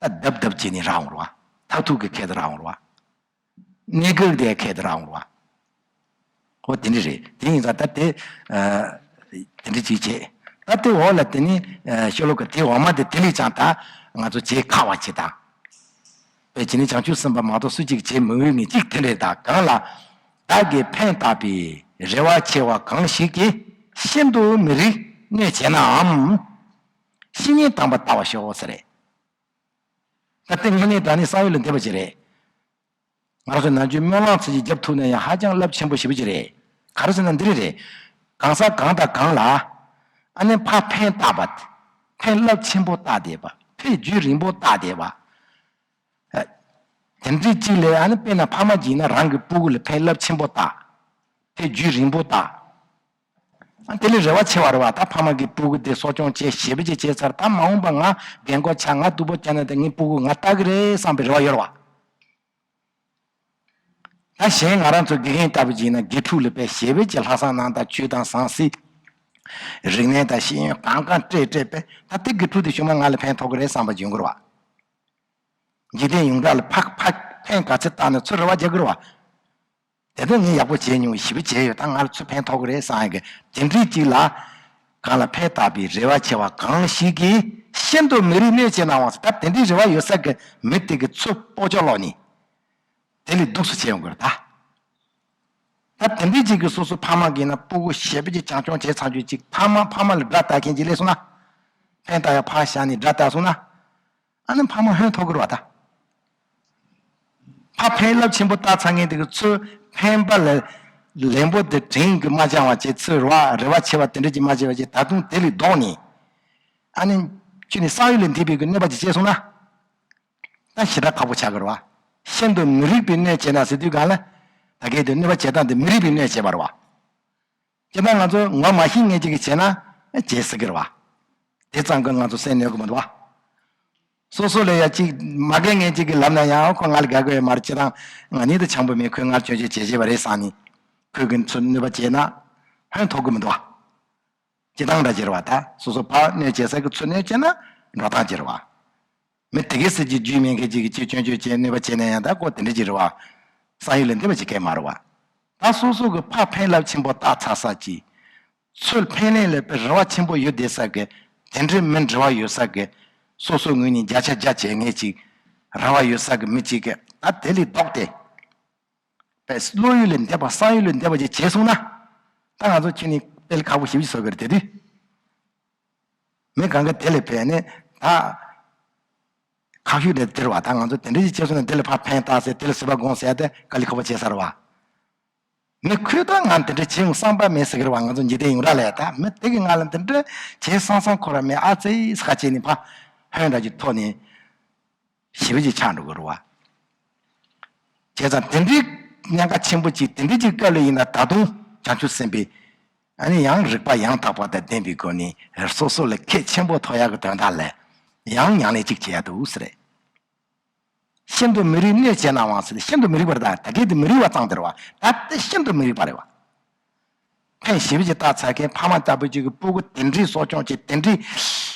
ད་རྡབ་རྡབ་བྱས་ནས་རག་འོང་རེད་བ། མཐར་ཐུག་གི་ཁེ་དེ་རག་འོང་རེད་བ། གནས་སྐབས་དེ་ཁེ་དེ་རག་འོང་རེད་བ། ཨོ་དེ་འདྲ་རེད། དེ་ཡིན་ཙང་ད་དེ། ཨ། དེ་འདྲ་ཅིག་བྱས། ད་དེ་འོག་ལ་དེ་ནི་ཨ་ཤོ་ལོ་ཀ་དེ་འོག་མ་དེ་དེ་ལས་ཀྱང་ད་ང་ཚོ་བྱེད་ཁག་པ་ཅིག་དང་། དཔེ་བྱས་ནས་བྱང་ཆུབ་སེམས་དཔའ་མ་གཏོགས་སུ་གཅིག་བྱེད་མི་འོས་ངེས་གཅིག་དེ་འདྲ་ད་གང་ལ། བདག་གིས་ཕན་བཏགས་པའི་རེ་བ་ཆེ་བ་གང་ཞིག་གིས་ཤིན་ཏུ་མི་རིགས་གནོད་བྱེད་ནའང་། བཤེས་གཉེན་དམ་པ་ལྟ་བར་ཤོག་ཟེར་རེད། ད་དེ་དངོས་གནས་དྲང་གནས་བསམ་ཡུལ་ལས་འདས་པ་ཅིག་རེད། ང་རང་ཚོ་ནམ་རྒྱུན་སྨོན་ལམ་ཚིག་གཅིག་བརྒྱབ་ཐུབ་ན་ཡང་ཧ་ཅང་རླབས་ཆེན་པོ་ཞེ་པོ་ཅིག་རེད། ག་རེ་ཟེར་ན་འདི་རེད། གང་ཟག་གང་དང་གང་ལ་ཨ་ནི་ཕར་ཕན་བཏགས་པ། ཕན་རླབས་ཆེན་པོ་བཏགས་བསྡད་པ། ཕན་རྒྱུན་རིང་པོ་བཏགས་བསྡད་པ། ཨ། དེ་འདྲའི་གཅིག་ལས་ཨ་ནི་དཔེར་ན་ཕ་མ་གཅིག་ཡིན་ན་རང་གི་སྤུ་གུ་ལ་ཕན་རླབས་ཆེན་པོ་བཏགས། ཕན་རྒྱུན་རིང་པོ་བཏགས། ཨ་དེ་ལས་རེ་བ་ཆེ་བ་རེད་བ། ད་ཕ་མ་གི་སྤུ་གུ་དེ་གསོ་སྐྱོང་བྱས་ཞེ་པོ་ཅིག་བྱས་ཚར། ད་མ་འོངས་པ་ང་རྒན་གོག་ཆགས་ང་སྡུག་པོ་བསྐྱལ་ན་ད་ངའི་སྤུ་གུ་ང་ལྟ་གི་རེད་བསམ་པའི་རེ་བ་ཡོད་རེད་བ། ད་གཞན་ང་རང་ཚོ་དགེ་རྒན་ལྟ་བུ་ཅིག་ཡིན་ན་དགེ་ཕྲུག་ལ་དཔེ་ཞེ་པོ་ཅིག་ལྷག་བསམ་རྣམ་དག་ཆོས་དང་ཟང་ཟིང་། རིག་གནས་དང་ཤེས་ཡོན་གང་གང་སྤྲད་སྤྲད་པས་ད་དེ་དགེ་ཕྲུག་དེ་ཞུ་མ་ང་ལ་ཕན་ཐོགས་ཀྱི་རེད་བསམ་པ་ཅིག་ཡོང་གི་རེད་བ། འཇིག་རྟེན་ཡོངས་གྲགས་ལ་ཕག་ཕག་ཕན་ག་ཚད་བཏགས་ནས་ཚུར་རེ་བ་རྒྱག་གི་རེད་བ། དེ་དོན་ངས་ཡག་པོ་བྱས་མྱོང་ཞེ་པོ་བྱས་ཡོད། ད་ང་ལ་ཚུར་ཕན་ཐོགས་ཀྱི་རེད་བསམ་ཡག་གི་དེ་འདྲའི་ཅིག་ལ། གང་ལ་ཕན་བཏགས་པའི་རེ་བ་ཆེ་བ་གང་ཞིག་གིས་ཤིན་ཏུ་མི་རིགས་གནོད་བྱེད་ནའང་ཟེར། ད་དེ་འདྲའི་རེ་བ་ཡོད་ས་གི་མི་དེ་གི་ཚུར་སྤོ་ཅོག་ལོག་ནི། དེ་ལས་སྡུག་སུ་བྱས་ཡོང་གི་རེད་ད། ད་དེ་འདྲའི་ཅིག་གི་སོ་སོ་ཕ་མ་གིས་ན་སྤུ་གུ་ཞེ་པོ་ཅིག་བྱམས་སྐྱོང་བྱས་ཚར་རྒྱུ་ཅིག་ཕ་མ་ཕ་མ་ལ་དགྲ་ལྟ་མཁན་ཅིག་སླེབས་སོང་ན། ཕན་བཏགས་ཡག་ཕར་བཞག་ནས་དགྲ་ལྟ་སོང་ན། ཨ་ནི་ཕ་མ་ཕན་ཐོགས་ཀྱི་རེད་བ་ད། ཕར་ཕན་རླབས་ཆེན་པོ་བཏགས་ཚར་མཁན་དེ་གི་ཚུར་ཕན་པ་ལ་ལན་པོ་དེ་དྲིན་གྱིས་མ་བསྐྱངས་པ་བྱས། ཚུར་རེ་བ་རེ་བ་ཆེ་བ་དེ་འདྲ་ཅིག་མ་བྱས་པ་བྱས། ད་དུང་དེ་ལས་ལྡོག་ནས་ཨ་ནི་ཁྱོད་ནི་བསམ་ཡུལ་ལས་འདས་པའི་གི་གནོད་པ་ཅིག་བྱས་སོང་ན། ད་ཞེ་དྲག་ཁག་པོ་ཆགས་ཀྱི་རེད་བ། ཤིན་ཏུ་མི་རིགས་པའི་གནོད་བྱེད་ན་ཟེར་དུས་གང་ལ། ད་གལ་ཏེ་གནོད་པ་བྱེད་སྟངས་དེ་མི་རིགས་པའི་གནོད་བྱེད་པ་རེད་བ། ཁྱེད་ད་ང་ཚོ་ངོ་མ་ཤེས་མཁན་ཅིག་གིས་བྱས་ན་བྱེད་སྲིད་ཀྱི་རེད་བ། དེ་ཙམ་གྱིས་ང་ཚོ་སེམས་གནོད་ཀྱི་མི་འདུག་བ། སོ་སོ་ལ་ཡ་ཅིག་མ་རྒན་མཁན་ཅིག་གིས་ལབ་ན་ཡང་ཁོ་ང་ལ་དགའ་གི་ཡོད་མ་རེད། སྤྱིར་བཏང་ང་ནི་ད་བྱམས་པོ་མེད། ཁོས་ང་ལ་སྐྱོན་བརྗོད་བྱེད་བྱེད་པ་རེད་བསམ་ནས་ཁོས་གི་ཚུར་གནོད་པ་བྱས་ན་ཕན་ཐོགས་ཀྱི་མི་འདུག་བ། སྤྱིར་བཏང་འདྲ་ཅིག་རེད་བ། ད་སོ་སོ་ཕར་གནོད་བྱེད་ས་གི་ཚུར་གནོད་བྱས་ན་འགྲོ་སྟངས་ཅིག་རེད་བ། མི་དེ་གའི་ཟེར་གྱི་རྒྱུས་མེད་མཁན་ཅིག་གིས་ཅིག་སྐྱོན་བརྗོད་བྱས་གནོད་པ་བྱས་ན་ཡང་ད་ཁོ་དེ་འདྲ་ཅིག་རེད་བ། བསམ་ཡུལ་ལ་འདི་བ་ཅིག་གས་མ་རེད་བ། ད་སོ་སོ་གི་ཕར་ཕན་རླབས་ཆེན་པོ་བཏགས་ཚར་ས་ཅིག་ཚུར་ཕན་ལས་ལས་པའི་རེ་བ་ཆེན་པོ་ཡོད་བསྡད་ས་གི། དེ་འདྲའི་མི་འབྲེལ་བ་ཡོད་ས་གི། སོ་སོའི་ངོས་ནས་བརྒྱ་ཆ་བརྒྱ་བྱེད་མཁན་ཅིག་རེ་བ་ཡོད་ས་གི་མི་ཅིག་གིས་ད་དེ་ལས་ལྡོག་སྟེ། པས་བློ་ཡུལ་ལས་འདས་པ་བསམ་ཡུལ་ལས་འདས་པ་ཅིག་བྱས་སོང་ན། ད་ང་ཚོ་ཁྱོད་ནི་དཔེ་ཁག་པོ་ཞེ་པོ་ཅིག་བཟོ་གི་རེད་དེ་དུས། མི་གང་ག་དེ་ལས་ཕན་ནས་ད། ཁ་ཤུགས་དེ་དེར་བ་ད་ང་ཚོ་དེ་འདྲ་ཞིག་བྱས་སོང་ན་དེ་ལས་ཕར་ཕན་བཏགས་ཟེར་དེ་ལས་བཟོད་པ་སྒོམ་ཟེར་ཏེ་དཀའ་ལས་ཁག་པོ་བྱས་ཚར་བ། མི་ཁོས་ད་ང་དེ་འདྲ་བྱེད་ཡོང་བསམ་པ་མེད་ཟེར་གི་རེད་བ། ང་ཚོ་འཇིག་རྟེན་ཡོངས་གྲགས་ལས་ད་མི་དེ་གི་ང་ལ་དེ་འདྲ་བྱས་སང་སང་ཁོ་ར་མེད་ཨ་ཙི་ས་ཁ་བྱས་ནས་ཕ་ཧོན་འདྲ་ཅིག་ཐོག་ནས་ཞེ་པོ་ཅིག་ཆགས་འགྲོ་གི་རེད་བ། བྱས་ཙང་དེ་འདྲའི་གནད་འགག་ཆེན་པོ་ཅིག་དེ་འདྲའི་ཅིག་སྐབས་ལ་ཡིན་ན་ད་དུང་བྱང་ཆུབ་སེམས་དཔའི་ཨ་ནི་ཡང་རིག་པ་ཡང་དག་པ་དང་ལྡན་པའི་སྒོ་ནས་སོ་སོ་ལ་ཁེ་ཆེན་པོ་ཐོགས་ཡག་གི་དོན་དག་ལ་ཡང་ཉམས་ལེན་ཅིག་བྱེད་ཡ་འདུག་ཟེར། ཤིན་ཏུ་མི་རིགས་གནོད་བྱེད་ན་དབང་ཟེར། ཤིན་ཏུ་མི་རིགས་པར་ད་ད་གེ་དེ་མི་རིགས་པ་ཙང་དེ་རེད་བ། ད་དེ་ཤིན་ཏུ་མི་རིགས་པ་རེད་བ། ཕན་ཞེ་པོ་ཅིག་བཏགས་ཚར་མཁན་ཕ་མ་ལྟ་བུ་ཅིག་གི་སྤུ་གུ་དེ་འདྲའི་གསོ་སྐྱོང་བྱེད་དེ་འདྲའི་བྱས་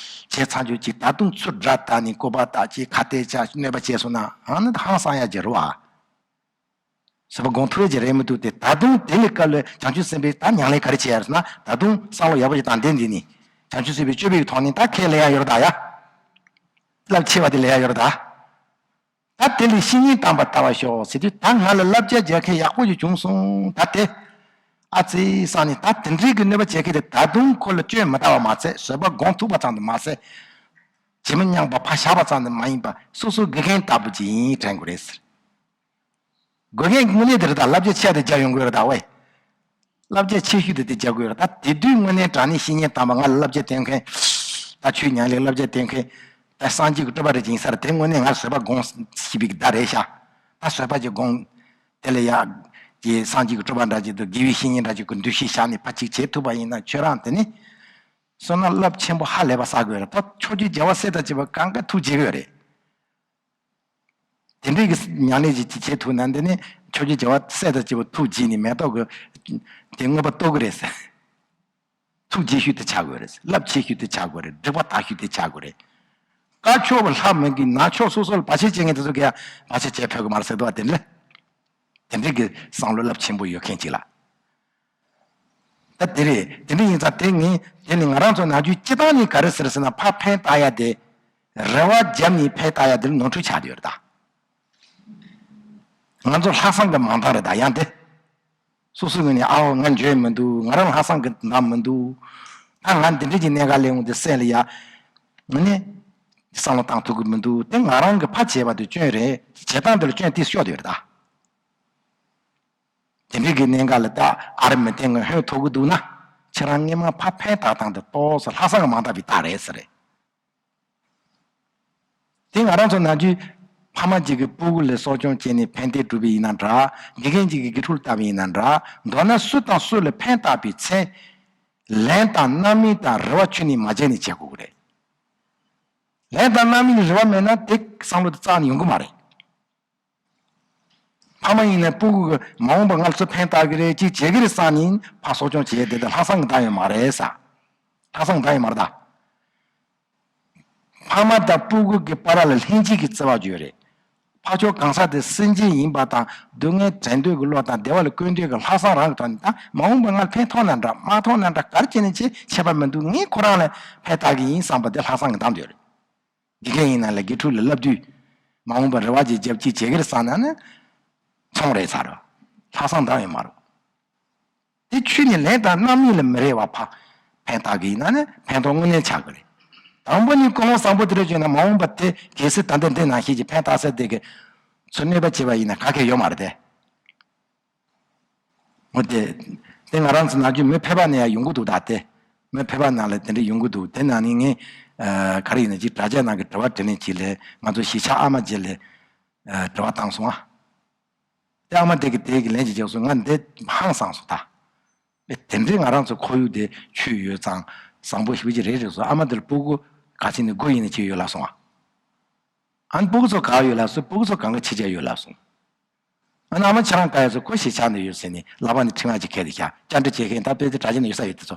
ཚར་རྒྱུ་ཅིག་ད་དུང་ཚུར་དགྲ་བཏགས་ནས་སྐུར་པ་བཏགས་ཅིག་ཁ་གཏད་བཅག་གནོད་པ་བྱས་སོང་ན་ཨ་ནི་ཧང་སང་ཡ་ཅིག་རེད་བ། བཟོད་པ་སྒོམ་ཐུབ་ཡ་ཅིག་རེད་མི་འདུག་སྟེ། ད་དུང་དེ་ལས་སྐབས་ལ་བྱང་ཆུབ་སེམས་དཔའི་ད་ཉམས་ལེན་ག་རེ་བྱེད་ཡ་རེད་ཟེར་ན། ད་དུང་བསམ་བློ་ཡག་པོ་ཞིག་དང་ལྡན་འདི་ནི་བྱང་ཆུབ་སེམས་དཔའི་སྤྱོད་པའི་ཐོག་ནས་ད་ཁས་ལེན་ཡ་ཡོད་རེད་ད་ཡ། རླབས་ཆེ་བ་དེ་ལེན་ཡ་ཡོད་རེད་ད། ད་དེ་ལས་བཤེས་གཉེན་དམ་པ་ལྟ་བར་ཤོག་ཟེར་དུས་ད་ང་ལ་བསླབ་བྱ་རྒྱག་མཁན་ཡག་པོ་ཞིག་བྱུང་སོང་ད་དེ། ཨ་ཙི་བསམ་ནས་ད་དེ་འདྲའི་གི་གནོད་པ་བྱེད་མཁན་དེ་ད་དུང་ཁོ་ལ་སྐྱོན་མི་ལྟ་བ་མ་ཚད་བཟོད་པ་སྒོམ་ཐུབ་པ་ཙམ་དུ་མ་ཟད། ཇི་མི་སྙམ་པ་ཕར་བཞག་པ་ཙམ་དུ་མ་ཡིན་པ་སོ་སོ་དགེ་རྒན་ལྟ་བུ་ཅིག་ཡིན་དྲན་དགོས་རེད་ཟེར། དགེ་རྒན་གྱི་དངོས་གནས་དེ་རེད་ད། བསླབ་བྱ་ཆེ་དེ་རྒྱག་ཡོང་དགོས་རེད་ད་ཝེ། བསླབ་བྱ་ཆེ་ཤོས་དེ་དེ་རྒྱག་དགོས་རེད་ད། དེ་དུས་དངོས་གནས་དྲང་གནས་བཤེས་གཉེན་དམ་པ་ང་ལ་བསླབ་བྱ་སྟོན་མཁན། ད་ཆོས་ཉམས་ལེན་བསླབ་བྱ་སྟོན་མཁན། ད་སངས་རྒྱས་ཀྱི་སྤྲུལ་པ་རེད་ཅིང་ས་རེད་དེ་དངོས་གནས་ང་བཟོད་པ་སྒོམ་ཤེས་པའི་བརྡ་རེད་ཤག་ད་བཟོད་པ་ཅིག་སྒོམ། དེ་ལ་ཡ། ཀྱི་སངས་རྒྱས་ཀྱི་སྤྲུལ་པ་འདྲ་ཅིག་དང་དགེ་བའི་བཤེས་གཉེན་འདྲ་ཅིག་གི་འདུ་ཤེས་བཞག་ནས་ཕར་ཅིག་བྱེད་ཐུབ་པ་ཡིན་ན་ཁྱོད་རང་དེ་ནི། བསོད་ནམས་རླབས་ཆེན་པོ་ཧ་ལས་པ་བསགས་དགོས་རེད་ད། ཕྱོགས་བཅུའི་རྒྱལ་བ་སྲས་དང་བཅས་པ་གང་ག་ཐུགས་དགྱེས་དགོས་རེད། དེ་འདྲའི་གི་ཉམས་ལེན་ཅིག་བྱེད་ཐུབ་ན་འདི་ནི་ཕྱོགས་བཅུའི་རྒྱལ་བ་སྲས་དང་བཅས་པ་ཐུགས་དགྱེས་ནས་མེ་ཏོག་གི་དེ་མངོན་པ་རྟོགས་ཀྱི་རེད་ཟེར། ཐུགས་དགྱེས་ཤོས་དེ་ཆགས་དགོས་རེད། རླབས་ཆེ་ཤོས་དེ་ཆགས་དགོས་རེད། འགྲིག་པ་དག་ཤོས་དེ་ཆགས་དགོས་རེད། དཀར་ཕྱོགས་པ་ལྷ་མི་དགེ་ནག་ཕྱོགས་སོ་སོ་ལ་བར་ཆད་བྱེད་མཁན་དེ་ཚོ་གིས་བར་ཆད་བྱེད་ཕོད་ཀྱི་མ་རེད་ཟེར་འདུག་བ། དེ་འདྲ་དེ་འདྲའི་གི་བསམ་བློ་རླབས་ཆེན་པོ་ཡོད་མཁན་ཅིག་ལ། ད་དེ་རེད། དེ་འདྲ་ཡིན་ཙང་དེ་ངས་དེ་ནི་ང་རང་ཚོ་ནམ་རྒྱུན་སྤྱིར་བཏང་ནས་ག་རེ་ཟེར་ཟེར་ན་ཕར་ཕན་བཏགས་ཡ་དེ། རེ་བ་བརྒྱབ་ནས་ཕན་བཏགས་ཡ་དེ་ལ་ནོར་འཁྲུལ་ཆགས་བསྡད་ཡོད་རེད་ད། ང་ཚོ་ལྷག་བསམ་གྱི་མང་ཐང་རེད་ད་ཡང་དེ། སོ་སོའི་ངོས་ནས་ཨའོ་ང་འཇོན་མི་འདུག་ང་རང་ལྷག་བསམ་གྱི་འདང་མི་འདུག་ད་ང་འདི་འདྲ་གྱི་གནད་འགག་སླེབས་འོང་དུས་སེམས་ལ་ཡ། ངས་ནི། བསམ་བློ་བཏང་ཐུབ་ཀྱི་མི་འདུག་དེ་ང་རང་གི་ཕར་བྱས་པ་དེ་སྐྱོན་རེད། བྱེད་སྟངས་དེ་ལ་སྐྱོན་དེ་ཤོར་བསྡད་ཡོད་རེད་ད། དེ་འདྲའི་གི་གནད་འགག་ལ་ད་ཨ་རི་མི་བརྟེན་ངས་ཧོན་ཐོག་གི་འདུག་ན། ཁྱེད་རང་སྔས་མ་ཕར་ཕན་བཏགས་སྟངས་དེ་ཏོག་ཙམ་ལྷག་བསམ་གྱི་མང་དག་པའི་རྟགས་རེད་ཟེར་རེད། དེ་ང་རང་ཚོ་ནམ་རྒྱུན་ཕ་མ་གཅིག་གིས་སྤུ་གུ་ལ་གསོ་སྐྱོང་བྱས་ནས་ཕན་བདེ་སྒྲུབ་པ་ཡིན་ན་འདྲ། དགེ་རྒན་གཅིག་གིས་དགེ་ཕྲུག་ལ་ལྟ་བ་ཡིན་ན་འདྲ། མདོར་ན་སུ་དང་སུ་ལ་ཕན་བཏགས་པའི་ཚེ། ལན་དང་རྣམ་སྨིན་དང་རེ་བ་ཁྱོན་ནས་མ་བརྗེད་ནས་བྱེད་དགོས་ཀྱི་རེད། ལན་དང་རྣམ་སྨིན་རེ་བ་མེད་ན་དེ་བསམ་བློ་དེ་རྩ་ནས་ཡོང་གི་མ་རེད། ཕ་མ་ཡིན་ན་སྤུ་གུ་གི་མ་འོངས་པ་ང་ཚོ་ཕན་བཏགས་ཀྱི་རེད་ཅིག་བྱེད་ཀྱི་རེད་བསམ་ནས་ཕར་གསོ་སྐྱོང་བྱེད་དེ་དེ་ལྷག་བསམ་གྱི་འདང་ཡོད་མ་རེད་ས། ལྷག་བསམ་གྱི་འདང་ཡོད་མ་རེད་ད། ཕ་མ་དང་སྤུ་གུ་གི་བར་ལ་ལྷན་སྐྱེས་ཀྱི་བརྩེ་བ་ཡོད་རེད། ཕར་ཕྱོགས་གང་ཟག་དེ་སེམས་ཅན་ཡིན་པ་དང་སྡུག་བསྔལ་དྲན་འདོད་ཀྱི་བློ་དང་བདེ་བ་ལ་བཀོད་འདོད་ཀྱི་ལྷག་བསམ་རང་གི་ཐོག་ནས་ད་མ་འོངས་པ་ང་ལ་ཕན་ཐོགས་ན་འདྲ་མ་ཐོགས་ན་འདྲ་ག་རེ་བྱས་ནས་ཅི་ཁྱད་པར་མི་འདུག་ངས་ཁོ་རང་ལ་ཕན་བཏགས་ཀྱི་ཡིན་བསམ་པ་དེ་ལྷག་བསམ་གྱི་འདང་དེ་ཡོད་རེད། དགེ་རྒན་ཡིན་ན་ལ་དགེ་ཕྲུག་ལ་བསླབ་དུས། མ་འོངས་པར་རེ་བ་ཅིག་རྒྱབ་ཅིག་བྱེད་ཀྱི་རེད་བསམ་ན་ནི། ཚོང་རེད་ཚར་རོ། ལྷག་བསམ་འདང་ཡོད་མ་རེད། དེ་ཆོས་ནི་ལན་དང་རྣམ་སྨིན་ལ་མི་རེ་བ་ཕ། ཕན་བཏགས་ཀྱི་ཡིན་ན་ནི་ཕན་ཐོགས་དངོས་གནས་ཆགས་ཀྱི་རེད། དང་པོ་ནི་ཀུན་སློང་བཟང་པོ་དེ་འདྲ་བྱུང་ན་མ་འོངས་པ་དེ་གལ་སྲིད་ད་ལྟ་འདི་ནང་བཞིན་གྱི་ཕན་བཏགས་ས་དེ་གི། ཚུར་གནོད་པ་བྱས་པ་ཡིན་ན་ག་གེ་ཡོད་མ་རེད་དེ། འོ་དེ། དེ་ང་རང་ཚོ་ནམ་རྒྱུན་མི་ཕལ་པ་ནས་ཡང་ཡོང་གི་འདུག་ད་དེ། མི་ཕལ་པ་ནང་ལ་དེ་འདྲ་ཡོང་གི་འདུག་དེ་ནང་ནས་ངས། ཨ། ག་རེ་ཡིན་ན་ཅིག་དྲ་རྒྱ་ནང་གི་དྲི་བ་དྲིས་ལན་གྱིས་ལས་ང་ཚོ་གཞིས་ཆགས་ཨ་མ་རྗེ་ལ། ཨ། དྲི་བ་བཏང་སོང་ཨ། དེ་ཨ་མ་དེ་གི་དེ་གི་ལན་ཅིག་རྒྱག་སོང་ང་འདི་ཧང་སངས་སོང་ད། དེ་འདྲའི་ང་རང་ཚོ་ཁོར་ཡུག་དེ་ཆོས་ཡོད་ཙང་བཟང་པོ་ཞེ་པོ་ཅིག་རེད་རེད་སོང་ཨ་མ་དེར་སྤུ་གུ་ག་ཚོད་ནས་དགུ་ཡིན་ན་ཅིག་ཡོད་ལབ་སོང་ཨ། ཨ་ནི་སྤུ་གུ་ཚོ་ག་ཡོད་ལབ་སོང་སྤུ་གུ་ཚོ་གང་ག་ཕྱི་རྒྱལ་ཡོད་ལབ་སོང་། ཨ་ནི་ཨ་མ་ཁྱེད་རང་ག་ཡོད་ཚོ་ཁོ་གཞིས་ཆགས་ནས་ཡོད་ཟེར་ནས་ལག་པ་ནས་ཕྲེང་བ་ཅིག་ཁྱེར་ཏེ་བཞག་བཅར་འདྲི་བྱེད་མཁན་ད་དཔེ་དེ་དྲ་རྒྱ་ནས་ཡོད་ས་ཡོད་དེ་ཚོ།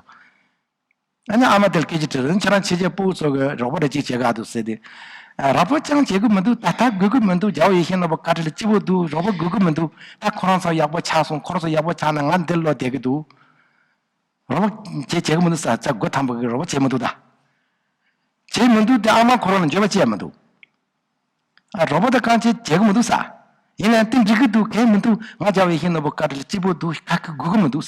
ཨ་ནི་ཨ་མ་དེར་སྐད་ཆ་དྲིས་རེད། ཁྱེད་རང་ཕྱི་རྒྱལ་སྤུ་གུ་ཚོ་གི་རོགས་པ་རེ་གཅིག་བྱེད་ག་འདུག་ཟེར་ཏེ། ཨ། རོགས་པ་ཅང་བྱེད་གི་མི་འདུག་ད་ལྟ་དགོས་གི་མི་འདུག་རྒྱལ་བ་ཡིད་བཞིན་ནོར་བུ་བཀའ་དྲིན་ལ་སྐྱིད་པོ་འདུག་རོགས་པ་དགོས་གི་མི་འདུག་ད་ཁོ་རང་ཚོ་ཡག་པོ་ཆགས་སོང་། ཁོ་རང་ཚོ་ཡག་པོ་ཆགས་ན་ང་འདིར་ལོག་བསྡད་གི་འདུག་རོགས་པ་བྱེད་བྱེད་གི་མི་འདུག་ཟེར་ཚ་སྒོ་ཐམ་པ་གི་རོགས་པ་བྱེད་མི་འདུག་ད་བྱེད་མི་འདུག་དེ་ཨ་མ་ཁོ་རང་ལ་འགྱོད་པ་སྐྱེ་མི་འདུག་ཨ། རོགས་པ་དང་རྐང་ཆེན་བྱེད་གི་མི་འདུག་ས། ཡིན་ནའང་དེ་འགྲིག་གི་འདུག་གལ་མི་འདུག་ང་རྒྱལ་བ་ཡིད་བཞིན་ནོར་བུ་བཀའ་དྲིན་ལ་སྐྱིད་པོ་འདུག་ཁ་ཁ་དགོས་གི་མི་འདུག་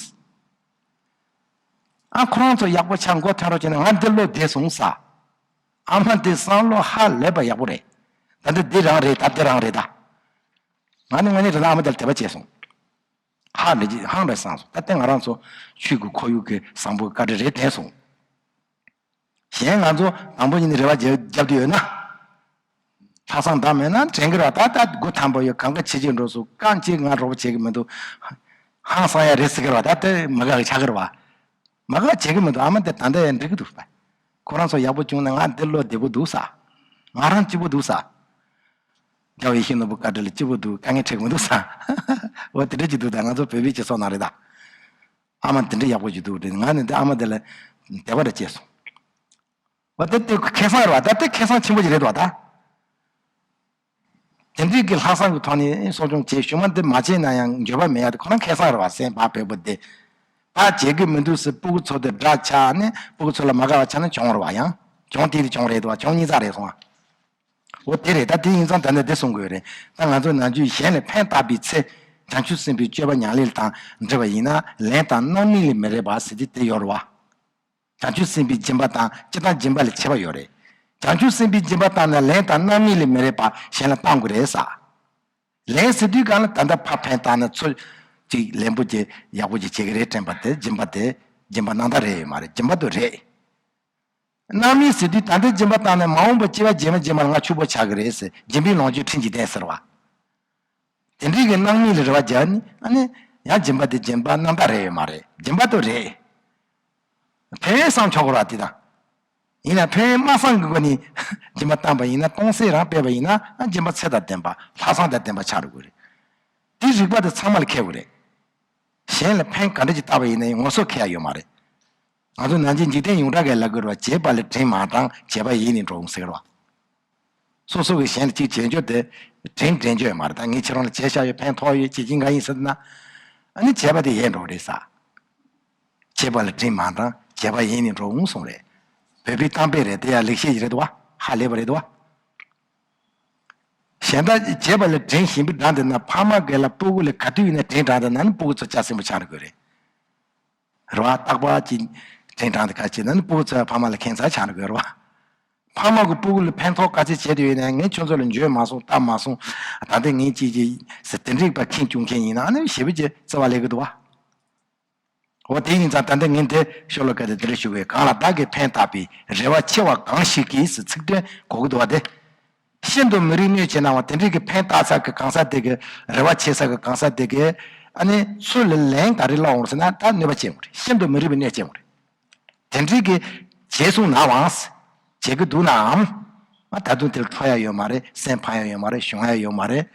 ཨ། ཁོ་རང་ཚོ་ཡག་པོ་ཆགས་མགོ་ཐོན་རོགས་བྱས་ན་ང་འདིར་ལོག་བསྡད་སོང་ས། ཨ་མ་འདི་བསམ་བློ་ཧ་ལས་པ་ཡག་པོ་རེད། ད་འདི་འདི་རང་རེད། ད་འདི་རང་རེད་ད། ང་ནི་ང་ནི་རེད་ན་ཨ་མ་འདིར་དད་པ་བྱས་སོང་། ཧ་ལས་ཀྱི་ཧང་རེད་བསམ་སོང་། ད་ལྟ་ང་རང་ཚོ་ཆོས་ཀྱི་ཁོར་ཡུག་གི་བཟང་པོའི་བཀའ་དྲིན་རེད་དྲན་སོང་། གཞན་ང་ཚོ་དང་པོ་ཉིད་ནས་རེ་བ་རྒྱབ་རྒྱབ་བསྡད་ཡོད་ན། ལྷག་བསམ་དང་མེད་ན་དྲན་གི་རེད་བ། ད་ལྟ་སྒོ་ཐམ་པ་ཡོད། གང་ག་བྱེད་ཀྱི་འགྲོ་སོང་། རྐང་གཅིག་ང་རོགས་པ་བྱེད་ཀྱི་མི་འདུག་ཧང་སང་ཡ་རེད་ཟེར་གི་རེད་བ། ད་ལྟ་མ་དགའ་གི་ཆགས་གི་རེད་བ། མ་དགའ་བྱེད་ཀྱི་མི་འདུག་ཨ་མ་འདི་ད་ལྟ་ཡང་འགྲིག་གི་འདུག་ད་ཁོ་རང་ཚོ་ཡག་པོ་བྱུང་ན་ང་འདིར་ལོག་བདེ་པོ་འདུག་ས། ང་རང་སྐྱིད་པོ་འདུག་ས། རྒྱལ་བ་ཡིད་བཞིན་ནོར་བུ་བཀའ་དྲིན་ལ་སྐྱིད་པོ་འདུག་དཀའ་ངལ་འཕྲད་ཀྱི་མི་འདུག་ས། འོ་དེ་འདྲ་ཅིག་འདུག་ད་ང་ཚོ་བོད་པའི་སྤྱི་ཚོགས་ནང་རེད་ད། ཨ་མ་དེ་འདྲ་ཡག་པོ་ཅིག་འདུག་དྲན། ང་ནི་འདི་ཨ་མ་དེ་ལ་དད་པ་རེ་སྐྱེས་སོང་། འོ་དེ་དེ་ཁེ་བཟང་རེད་བ། ད་དེ་ཁེ་བཟང་ཆེན་པོ་ཅིག་རེད་བ་ད། དེ་འདྲའི་གི་ལྷག་བསམ་གྱི་ཐོག་ནས་གསོ་སྐྱོང་བྱེད་ཤུགས་མ་འདི་མ་བྱས་ན་ཡང་འགྱོད་པ་མེད་ཡ་དེ་ཁོ་རང་ཁེ་བཟང་རེད་བ། སེམས་བག་ཕེབས་པོ་དེ། ད་བྱེད་གི་མི་འདུག་ཟེར་སྤུ་གུ་ཚོ་དེ་འདྲ་ཆགས་ནས་སྤུ་གུ་ཚོ་ལ་མ་དགའ་བ་ཆགས་ན་གྱོང་རེད་བ། ཡང་གྱོང་དེ་དེ་གྱོང་རེད་བ། གྱོང་གཉིས་ཙམ་རེད་སོང་ཨ། འོ་དེ་རེད། ད་དེ་ཡིན་ཙང་ད་ནི་འདི་གསུང་དགོས་རེད། ད་ང་ཚོ་ནམ་རྒྱུན་གཞན་ལ་ཕན་བཏགས་པའི་ཚེ། བྱང་ཆུབ་སེམས་དཔའི་སྤྱོད་པ་ཉམས་ལེན་དང་འབྲེལ་བ་ཡིན་ན་ལན་དང་རྣམ་སྨིན་ལས་མི་རེ་བ་ཟེར་དེ་དེ་ཡོད་རེད་བ། བྱང་ཆུབ་སེམས་དཔའི་སྦྱིན་པ་དང་སྤྱིར་བཏང་སྦྱིན་པ་ལ་ཁྱད་པར་ཡོད་རེད། བྱང་ཆུབ་སེམས་དཔའི་སྦྱིན་པ་བཏང་ན་ལན་དང་རྣམ་སྨིན་ལས་མི་རེ་བ་གཞན་ལ་བཏང་དགོས་རེད་ས། ལན་ཟེར་དུས་གང་ལ་ད་ལྟ་ཕར་ཕན་བཏགས་ན་ཚུར་ཅིག་ལན་པོ་ཅིག་ཡག་པོ་ཅིག་བྱེད་ཀྱི་རེད་དྲན་པ་དེ་སྦྱིན་པ་དེ་སྦྱིན་པ་རྣམ་དག་རེད་ཡོད་མ་རེད། སྦྱིན་པ་དེ་རེད། རྣམ་སྨིན་ཟེར་དུས་ད་ལྟ་སྦྱིན་པ་བཏང་ནས་མ་འོངས་པ་སྐྱེ་བ་རྗེས་མ་རྗེས་མ་ལ་ང་ཕྱུག་པོ་ཆགས་ཀྱི་རེད་ཟེར། སྦྱིན་པའི་ལོངས་སྤྱོད་ཕྲིན་གྱིས་ལྡན་ཟེར་བ། དེ་འདྲའི་གི་རྣམ་སྨིན་ལ་རེ་བ་རྒྱག་ནི་ཨ་ནི་ཡང་སྦྱིན་པ་དེ་སྦྱིན་པ་རྣམ་དག་རེད་ཡོད་མ་རེད། སྦྱིན་པ་དེ་རེད། ཕན་ཡོན་བསམ་ཆོག་གི་རེད་བ་དེ་དང་། ཡིན་ན་ཕན་ཡོན་མ་བསམ་གི་སྒོ་ནས་སྦྱིན་པ་བཏང་པ་ཡིན་ན། གཏོང་སེམས་རང་སྤེལ་བ་ཡིན་ན་ཨ་སྦྱིན་པ་ཚད་དང་ལྡན་པ་ལྷག་བསམ་དང་ལྡན་པ་ཆགས་འགྲོ་གི་རེད། དེ་རིག་པ་དེ་ཚང་མ་ལ་ཁེལ་དགོས་རེད། གཞན་ལ་ཕན་ག་འདྲ་ཅིག་བཏགས་པ་ཡིན་ན་ཡང་ངོ་སོ་ཁེལ་ཡ་ཡོད་མ་རེད། ང་ཚོ་ནང་ཆེན་འཇིག་རྟེན་ཡོངས་གྲགས་ཀྱི་ལབ་དགོས་རེད་བ། བྱས་པ་ལ་དྲིན་མ་དྲངས། བྱས་པ་ཡིས་ནི་འགྲོ་འོང་ཟེར་གི་རེད་བ། སོ་སོ་གི་གཞན་ལ་ཅིག་བྱེད་རྒྱུ་དེ་དྲིན་དྲན་རྒྱུ་ཡོད་མ་རེད། ད་ངས་ཁྱེད་རང་ལ་བྱས་བཞག་ཡོད། ཕན་ཐོགས་ཡོད། བྱེད་ཀྱིན་ག་ཡིན་ཟེར་ན། ཨ་ནི་བྱས་པ་དེ་ཡས་འགྲོ་གི་རེད་ས། བྱས་པ་ལ་དྲིན་མ་དྲངས། བྱས་པ་ཡིས་ནི་འགྲོ་འོང་གསུངས་རེད། བོད་པའི་གཏམ་དཔེ་རེད། དེ་ཡང་ལེགས་བཤད་ཅིག་རེད་འདུག་བ། ཧ་ལས་པ་རེད་འདུག་བ། གཞན་དག་བྱས་པ་ལ་དྲིན་ཞིམ་པོ་དྲངས་བསྡད་ན། ཕ་མ་སྒེར་ལ་སྤུ་གུ་ལ་ག་དུས་ཡིན་ན་དྲིན་དྲངས་བསྡད་ན་ནི་སྤུ་གུ་ཚོ་བྱ་སེམས་པོ་ཆགས་འགྲོ་གི་རེད། རེད་བ། རྟག་པར་གྱི་དྲིན་དྲངས་ཏེ་ཁ་ཕྱེ་ན་ནི་སྤུ་གུ་ཚོ་ཕ་མ་ལ་ཁྱད་མཚར་ཆགས་འགྲོ་གི་རེད་བ། ཕ་མ་གི་སྤུ་གུ་ལ་ཕན་ཐོགས་ག་ཚད་བྱས་ཏེ་ཡོད་ན། ངས་ཁྱོད་ཚོ་ལ་འཇོན་མ་སོང་། ལྟ་མ་སོང་། ད་ལྟ་ངས་ཅིག་ཅིག་ཟེར་དེ་འདྲའི་པ་མཁྱེན་སྐྱོན་མཁན་ཡིན་ན་ཨ་ནི་ཞེ་པོ་ཅིག་བརྩེ་བ་སླེབས་ཀྱི་འདུག་བ། འོ་དེ་ཡིན་ཙང་ད་ལྟ་ངས་འདི་ཤོ་ལོ་ཀ་དེ་འདི་འདྲ་ཞུ་དགོས། གང་ལ་བདག་གིས་ཕན་བཏགས་པའི། རེ་བ་ཆེ་བ་གང་ཞིག་གིས་ཟེར་ཚིག་དོན་གོ་གི་འདུག་བ། དེ་ཤིན་ཏུ་མི་རིགས་གནོད་བྱེད་ན་བ། དེ་འདྲའི་གི་ཕན་བཏགས་ས་གི་གང་ཟག་དེ་གི། རེ་བ་ཆེ་ས་གི་གང་ཟག་དེ་གི་ཨ་ནི་ཚུར་ལ་ལན་ག་རེ་སློག་འོང་ཟེར་ན། ད་གནོད་པ་བྱེད་འོང་རེད། ཤིན་ཏུ་མི་རིགས་པའི་གནོད་བྱེད་འོང་རེད། དེ་འདྲའི་གི་བྱས་སོང་ན་བའང་། བྱེད་ཀྱི་འདུག་ནའང་། ཨ། ད་དུང་དེར་ཁྲོ་ཡ་ཡོད་མ་རེད། སེམས་ཕམ་ཡ་ཡོད་མ་རེད། ཞུམ་ཡ་ཡོད་མ་རེད།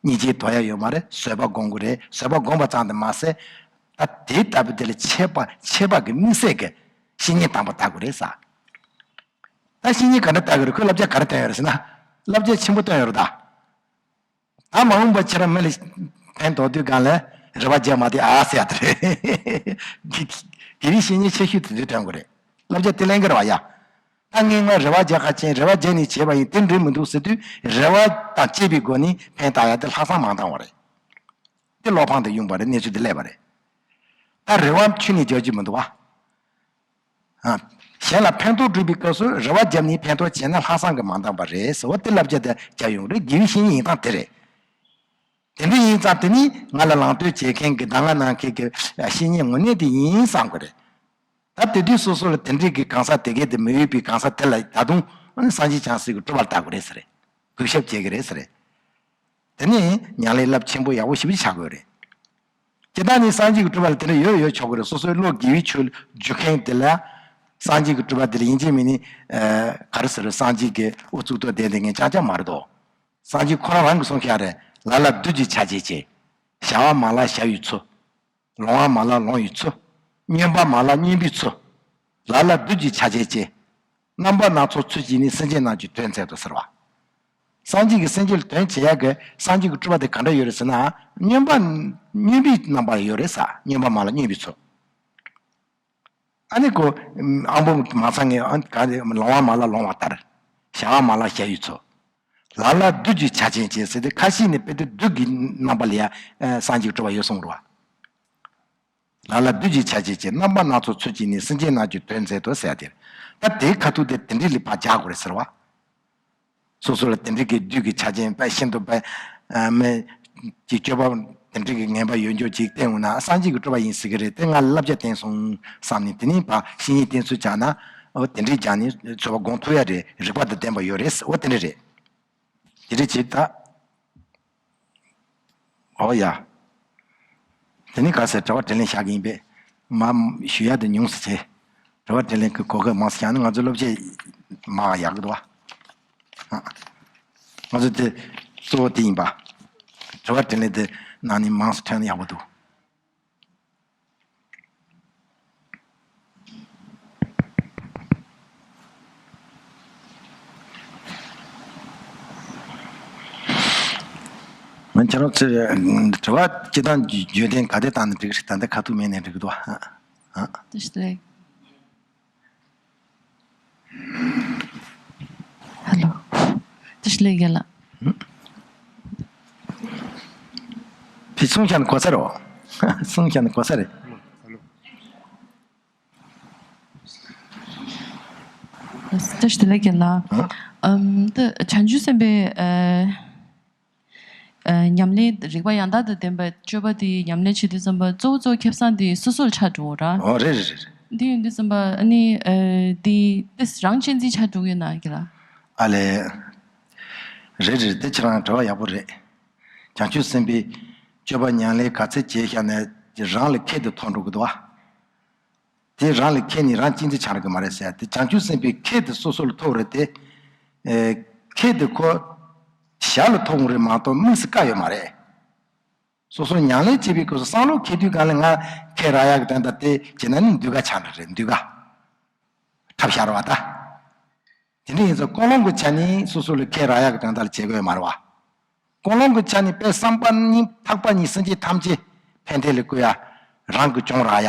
སྙིང་རྗེ་དོར་ཡ་ཡོད་མ་རེད། བཟོད་པ་སྒོམ་དགོས་རེད། བཟོད་པ་སྒོམ་པ་ཙམ་དུ་མ་ཟད། ད་དེ་ལྟ་བུ་དེ་ལ་ཆད་པ་ཆད་པ་གི་དམིགས་བསལ་གྱི་བཤེས་གཉེན་དམ་པ་བལྟ་དགོས་རེད་ས། ད་བཤེས་གཉེན་ག་འདྲ་བལྟ་དགོས་རེད། ཁོས་བསླབ་བྱ་ག་རེ་བསྟན་ཡོད་རེད་ཟེར་ན། བསླབ་བྱ་ཆེན་པོ་བསྟན་ཡོད་རེད་ད། ད་མ་འོངས་པ་ཁྱེད་རང་མི་ལ་ཕན་ཐོགས་དུས་གང་ལ་རེ་བ་རྒྱག་མ་དེ་ཨ་ཟེར་ཡ་དེ་རེད། དགེ་དགེ་བའི་བཤེས་གཉེན་ཆེ་ཤོས་དེ་འདྲ་དྲན་དགོས་རེད། བསླབ་བྱ་དེ་ལེན་གི་རེད་བ་ཡ། ད་ངས་ང་རེ་བ་རྒྱག་ཁ་ཅན། རེ་བ་རྒྱག་ནས་བྱས་པ་ཡིན། དེ་འགྲིག་མི་འདུག་ཟེར་དུས་རེ་བ་དང་བཅས་པའི་སྒོ་ནས་ཕན་བཏགས་ཡ་དེ་ལྷག་བསམ་མང་བཏང་བ་རེད། དེ་བློ་ཕམ་དུ་གཡེངས་པ་རེད། གནས་ཚུལ་དེ་སླེབས་པ་རེད། ད་རེ་བ་ཆུད་ནས་རྒྱག་རྒྱུ་མི་འདུག་བ། ཨ། གཞན་ལ་ཕན་ཐོགས་སྒྲུབ་པའི་སྐབས་སུ་རེ་བ་བརྒྱབ་ནས་ཕན་ཐོགས་བྱས་ན་ལྷག་བསམ་གྱིས་མ་འདང་བ་རེད་ཟེར་བ་དེ་བསླབ་བྱ་དེ་བྱ་ཡོང་རེད། དགེ་བའི་བཤེས་གཉེན་ཡིན་སྟངས་དེ་རེད། དེ་འདྲ་ཡིན་ཙང་དེ་ནི་ང་ལ་ལམ་སྟོན་བྱེད་མཁན་གྱི་གདམས་ངག་གནང་མཁན་གྱི་བཤེས་གཉེན་དངོས་གནས་དེ་ཡིན་བསམ་དགོས་རེད། ད་དེ་དུས་སོ་སོ་ལ་དེ་འདྲའི་གི་གང་ཟག་དེ་གས་དེ་མི་འོས་པའི་གང་ཟག་དེ་ལ་ད་དུང་སངས་རྒྱས་བྱང་སེམས་ཀྱི་སྤྲུལ་པ་ལྟ་དགོས་རེད་ཟེར། གུས་ཞབས་བྱེད་ཀྱི་རེད་ཟེར། དེ་ནས་ཉམས་ལེན་རླབས་ཆེན་པོ་ཡག་པོ་ཞེ་པོ་ཅིག་བྱ་དགོས་རེད། སྤྱིར་བཏང་ནི་སངས་རྒྱས་ཀྱི་སྤྲུལ་པ་ལ་དེ་འདྲ་ཡོད་ཡོད་ཆོག་གི་རེད། སོ་སོའི་བློ་དགེ་བའི་ཆོས་ལ་འཇུག་མཁན་དེ་ལ་སངས་རྒྱས་ཀྱི་སྤྲུལ་པ་དེ་ལ་ཡིན་གཅིག་མིན་ནི། ཨ། ག་རེ་ཟེར། སངས་རྒྱས་ཀྱི་དབུ་གཙུག་ཏོར་གདན་དེ་ངས་རྐྱང་རྐྱང་མ་རེད་དོ། སངས་རྒྱས་ཁོ་རང་རང་གིས་གསུངས་ཤག་རེད། ལ་ལ་བདུད་ཀྱི་ཆ་བྱད་བྱས། བྱ་བ་མ་ལགས་བྱ་བའི་ཚུལ། ལོང་བ་མ་ལགས་ལོང་བའི་ཚུལ། བསྙེན་པ་མ་ལགས་བསྙེན་པའི་ཚུལ། ལ་ལ་བདུད་ཀྱི་ཆ་བྱད་ཅན། རྣམ་པ་སྣ་ཚོགས་ཚུལ་གྱིས་ནི། སེམས་ཅན་རྣམས་ཀྱི་དོན་མཛད་དོ་ཟེར་བ། སངས་རྒྱས་ཀྱི་སེམས་ཅན་ལ་དོན་བྱེད་ཡག་གི་སངས་རྒྱས་ཀྱི་སྤྲུལ་པ་དེ་ག་འདྲ་ཡོད་རེད་ཟེར་ན། སྨྱོན་པ། སྨྱོན་པའི་རྣམ་པ་ཡོད་རེད་ས། སྨྱོན་པ་མ་ལ་སྨྱོན་པའི་ཚུལ། ཨ་ནི་ཁོ། ཨམ་བུ་མ་ཚང་ངེ་ཨ་ག་རེ་ལོང་བ་མ་ལ་ལོང་བ་ལྟར། བྱ་བ་མ་ལ་བྱ་ཡུལ་ཚོ། ལ་ལ་བདུད་ཀྱི་ཆ་ཅན་བྱས་ཟེར་ཏེ། ཁ་ཤས་ནི་དཔེ་དེ་བདུད་ཀྱི་རྣམ་པ་ལ་ཡ་ཨ་སངས་རྒྱས་སྤྲུལ་པ་ཡོད་གསུངས་རེད་བ། ལ་ལ་བདུད་ཀྱི་ཆ་ཅན་བྱས། རྣམ་པ་སྣ་ཚོགས་ཚུལ་གྱིས་ནི། སེམས་ཅན་རྣམས་ཀྱི་དོན་མཛད་དོ་ཟེར་ཡ་དེ་རེད། ད་དེའི་ཁ་ཐུག་དེ་དེ་འདྲས་ལ་ཕར་རྒྱག་དགོས་རེད་ཟེར་བ། སོ་སོ་ལ་དེ་འདྲའི་གི་བདུད་ཀྱི་ཆ་རྐྱེན་དཔེ་ཤིན་ཏུ་དཔེ་ཨ་མེད་ཀྱི་སྤྱོད་པ་དེ་འདྲའི་གི་ངན་པ་ཡོད་འགྱོ་ཅིག་བསྟན་འོང་ན། སངས་རྒྱས་ཀྱི་སྤྲུལ་པ་ཡིན་ཟེར་གི་རེད། དེ་ང་ལ་བསླབ་བྱ་བསྟན་སོང་བསམ་ནས། དེ་ནས་ཕར་བཤེས་གཉེན་བསྟེན་ཚུལ་བྱས་ན། འོ་དེ་འདྲའི་སྦྱངས་ནས་ཚོར་བ་སྒོམ་ཐུབ་ཡ་རེད། རིག་པ་དང་ལྡན་པ་ཡོད་རེད། འོ་དེ་འདྲ་རེད། དེ་འདྲ་བྱེད་ད། འོ་ཡ། དེ་ནས་ག་ཟེར། དྲི་བ་དྲིས་ལན་བྱ་གི་ཡིན་པས། མ་ཞུ་ཡ་དེ་ཉུང་སུ་བྱེད། དྲི་བ་དྲིས་ལན་གྱི་གོ་སྐབས་མང་སུ་བྱུང་ན། ང་ཚོ་སློབ་ཆེན་མང་ཡག་གི་འདུག་བ། ང་ཚོ་དེ་གཙོ་བོ་དེ་ཡིན་པ། དྲི་བ་དྲིས་ལན་དེ་ནང་ནས་མང་སུ་ཐོན་ན་ཡག་པོ་འདུག་ང་ཁྱེད་རང་ཚོས་དྲི་བ་སྤྱིར་བཏང་བརྗོད་དོན་ག་དེ་བཏང་ན་འགྲིག་གི་རེད། ད་ལྟ་ཁ་ཐུག་མེད་ནའི་འགྲིག་གི་འདུག་བ། ཨ། བཀྲ་ཤིས་བདེ་ལེགས། ཧ་ལོ། བཀྲ་ཤིས་བདེ་ལེགས་རྒན་ལགས། ཕྱི་གསུང་བྱ་ནི་གོ་ས་རེད། གསུང་བྱ་ནི་གོ་ས་རེད། བཀྲ་ཤིས་བདེ་ལེགས་རྒན་ལགས། ཨམ། ད་བྱང་ཆུབ་སེམས་དཔའི་ཨ། ཨ། ཉམས་ལེན། རིག་པ་ཡང་དག་དང་ལྡན་པའི་སྤྱོད་པ་དེ་ཉམས་ལེན་བྱེད་དུས་ཙམ་པ་གཙོ་བོ་གཙོ་བོ་ཁེ་བཟང་དེ་སོ་སོར་ཆགས་འགྲོ་གི་རེད། ཨོ་རེད་རེད་རེད་རེད། འདི་ཡིན་དུས་ཙམ་པ་ཨ་ནི་ཨ། འདི་དེ་རང་གཅེས་འཛིན་ཆགས་འགྲོ་གི་ཡོད་ན་རྒན་ལགས། ཨ་ལས། རེད་རེད། དེ་ཁྱེད་རང་དྲི་བ་ཡག་པོ་རེད། བྱང་ཆུབ་སེམས་དཔའི་སྤྱོད་པ་ཉམས་ལེན་ག་ཚད་བྱས་བཞག་ན་རང་ལ་ཁེ་དེ་ཐོགས་འགྲོ་གི་འདུག་བ། དེ་རང་ལ་ཁེ་ནི་རང་གཅེས་འཛིན་ཆགས་གི་མ་རེད་ཟེར། དེ་བྱང་ཆུབ་སེམས་དཔའི་ཁེ་དེ་སོ་སོ་ལ་ཐོགས་རེད་དེ། ཨེ། ཁེ་དེ་ཁོ་ཞར་ལ་ཐོགས་འོང་རེད་མ་གཏོགས་དམིགས་སུ་བཀར་ཡོད་མ་རེད། སོ་སོ་ཉམས་ལེན་བྱེད་པའི་སྐབས་སུ་བསམ་བློ་འཁྱེར་དུས་གང་ལ་ང་ཁེ་རག་ཡག་གི་དོན་དག་དེ་བྱས་ན་ནི་འདུས་ག་ཆགས་འགྲོ་རེད། འདུས་ག་འཁྲབ་ཤར་བ་ད། དེ་འདྲ་ཡིན་ཙང་ཀུན་སློང་གི་ཆ་ནས་སོ་སོ་ལ་ཁེ་རག་ཡག་གི་དོན་དག་ལ་བྱེད་དགོས་ཡོད་མ་རེད་བ། ཀུན་སློང་གི་ཆ་ནས་དཔེ་བསམ་པ་གཉིས་ཐག་པ་གཉིས་སེམས་ཅན་ཐམས་ཅད་ཕན་བདེ་ལ་བཀོད་ཡ། རང་གི་གྱོང་རག་ཡ།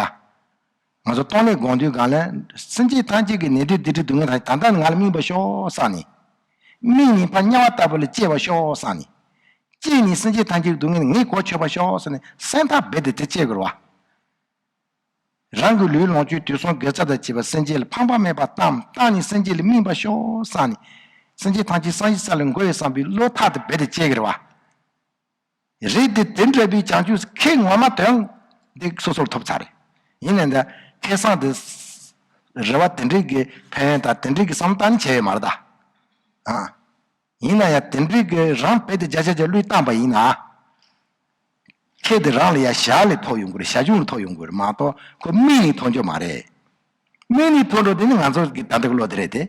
ང་ཚོ་གཏོང་ལེན་སྒོམ་དུས་གང་ལ་སེམས་ཅན་ཐམས་ཅད་ཀྱི་ནད་དུག་སྡིག་སྒྲིབ་སྡུག་བསྔལ་ཐམས་ཅད་ད་ལྟ་ནི་ང་ལ་སྨིན་པར་ཤོག་བསམ་ནས། སྨིན་ནས་ཕར་དམྱལ་བ་ལྟ་བུ་ལ་སྐྱེ་བར་ཤོག་བསམ་ནས། སྐྱེས་ནས་སེམས་ཅན་ཐམས་ཅད་ཀྱི་སྡུག་བསྔལ་ངས་གོ་ཆོད་པར་ཤོག་བསམ་ནས་སེམས་ཐག་རྦད་དེ་དེ་སྐྱེ་དགོས་རེད་བ། རང་གི་ལུས་ལོངས་སྤྱོད་དུས་གསུམ་དགེ་རྩ་དང་བཅས་པ་སེམས་ཅན་ལ་ཕངས་པ་མེད་པར་བཏང་། བཏང་ནས་སེམས་ཅན་ལ་སྨིན་པར་ཤོག་བསམ་ནས། སེམས་ཅན་ཐམས་ཅད་སངས་རྒྱས་ས་ལ་འགོད་ཡོད་བསམ་པའི་བློ་ཐག་དེ་རྦད་དེ་བཅད་ཀྱི་རེད་བ། རེད་དེ། དེ་འདྲ་བའི་བྱང་ཆུབ་ཁེ་ངོ་མ་དོན་འདི་སོ་སོར་ཐོབ་ཚར་རེད། ཡིན་ནའི་འདི་ཁེ་བཟང་དེ་རེ་བ་དེ་འདྲའི་གི་ཕན་ཡོན་དང་དེ་འདྲའི་གི་བསམ་བློ་གཏན་ནས་བྱས་ཡོད་མ་རེད་ད། ཨ། ཡིན་ན་ཡང་དེ་འདྲའི་གི་རང་རྦད་དེ་བརྒྱ་ཆ་བརྒྱ་བློས་བཏང་པ་ཡིན་ན། ཁེ་དེ་རང་ལ་ཡ་ཞར་ལས་ཐོགས་ཡོང་གི་རེད། ཞར་བྱུང་ལ་ཐོགས་ཡོང་གི་རེད་མ་གཏོགས་ཁོ་སྨིན་ནས་ཐོན་རྒྱུ་མ་རེད། སྨིན་ནས་ཐོན་འགྲོ་དེ་ནི་ང་ཚོ་གི་ད་ལྟ་གི་བློ་དེ་རེད་དེ།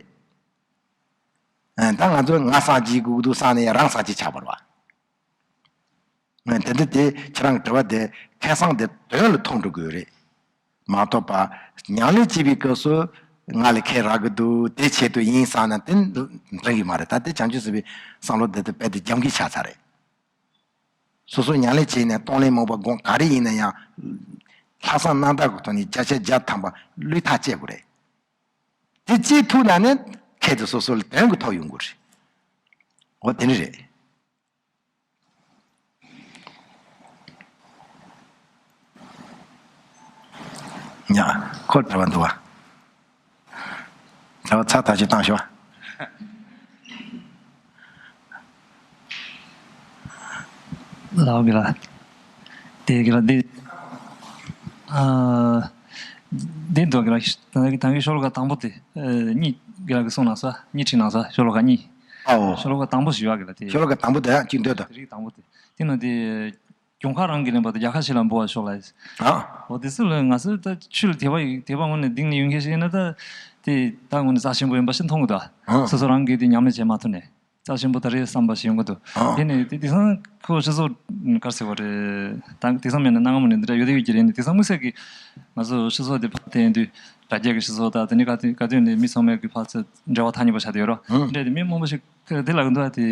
ཨ། ད་ང་ཚོ་ང་སངས་རྒྱས་དགོས་ཀྱི་འདུག་བསམ་ནས་ཡ་རང་སངས་རྒྱས་ཆགས་པ་རེད་བ། ཨ། དེ་འདྲ་དེ་ཁྱེད་རང་གི་དྲི་བ་དེ་ཁེ་བཟང་དེ་དོན་ལ་ཐོགས་འགྲོ་དགོས་རེད། མ་གཏོགས་པ་ཉམས་ལེན་བྱེད་པའི་སྐབས་སུ་ང་ལ་ཁེ་རག་གི་འདུག་དེ་ཆེད་དུ་ཡིན་བསམ་ན་དེ་འགྲིག་གི་མ་རེད། ད་དེ་བྱང་ཆུབ་སེམས་དཔའི་བསམ་བློ་དེ་དེ་རྦད་དེ་རྒྱབ་འགལ་ཆགས་ཚར་རེད། སོ་སོ་ཉམས་ལེན་བྱས་ནས་གཏོང་ལེན་སྨོན་པ་སྒོམ་ག་རེ་ཡིན་ན་ཡང་། ལྷག་བསམ་རྣམ་དག་གི་ཐོག་ནས་བརྒྱ་ཆ་བརྒྱ་ཐམ་པ་བློས་ཐག་བཅད་དགོས་རེད། དེ་བཅད་ཐུབ་ན་ནི་ཁེ་དེ་སོ་སོ་ལ་དོན་གྱི་ཐོགས་ཡོང་གི་རེད། འོ་དེ་འདྲ་རེད། ཡ། ཁོ་དྲི་བ་འདུག་བ། དྲི་བ་ཚར་ཐག་ཆོད་བཏང་ཤོག། ལའོ་གི་ལ། དེ་གི་ལ་དེ། ཨ། དེ་འདུག་གི་ལ། ད་གི་ད་གི་ཤོ་ལོ་ཀ་དང་པོ་དེ། ཨ། གཉིས་གི་ལ་གི་གསུངས་གནང་ས། གཉིས་བྲིས་གནང་ས་ཤོ་ལོ་ཀ་གཉིས། ཨའོ། ཤོ་ལོ་ཀ་དང་པོ་ཞིག་ཡོད་གི་ལ་དེ། ཤོ་ལོ་ཀ་དང་པོ་དེ་ཡང་གཅིག་འདོད་དོ། དེ་རིགས་དང་པོ་དེ། དེ་ནང་དེ། གྱོང་ཁ་རང་གི་ལེན་པ་དང་རྒྱལ་ཁ་ཞིག་ལ་འབུལ་བ་ཤོག་ལ། ཨ། འོ་དེ་ཚོ་ལ་ང་ཚོ་ད་ཆོས་ལ་དད་པ་ཡོད། དད་པ་ངོས་ནས་གཏིང་ནས་ཡོད་མཁན་ཞིག་ཡིན་ན་ད། དེ་ད་ངོས་ནས་རྩ་ཆེན་པོ་ཡིན་པ་ཞིག་མཐོང་གི་འདུག་ཨ། སོ་སོ་རང་གིས་དེ་ཉམས་ལེན་བྱེད་མ་ཐུབ་ནས། རྩ་ཆེན་པོ་ད་རེད་བསམ་པ་ཞིག་ཡོང་གི་འདུག་ཨ། དེ་ནས་དེ་དེང་སང་ཁོ་སྤྱི་ཚོགས་ག་རེ་ཟེར་བ་རེད། ད་དེང་སང་མེད་ན་གནའ་སྔ་མོ་ནས་འདི་འདྲ་ཡོད་དེ་ཡོད་ཀྱི་རེད། ནས་དེང་སང་དམིགས་བསལ་གྱི་ང་ཚོ་སྤྱི་ཚོགས་དེ་ཕར་བལྟས་དུས། དྲ་རྒྱ་གི་སྤྱི་ཚོགས་དང་དེ་ནི་ག་དུས་ག་དུས་ནས་མི་ཚང་མས་གི་ཕར་ཚུར་འབྲེལ་བ་ཐག་ཉེ་པོ་ཆགས་བསྡད་ཡོད་རོ། ཧུམ། འདྲ་དེ་མི་མང་པོ་ཞིག་དེ་ལ་གི་འདུག་ཨ། དེ་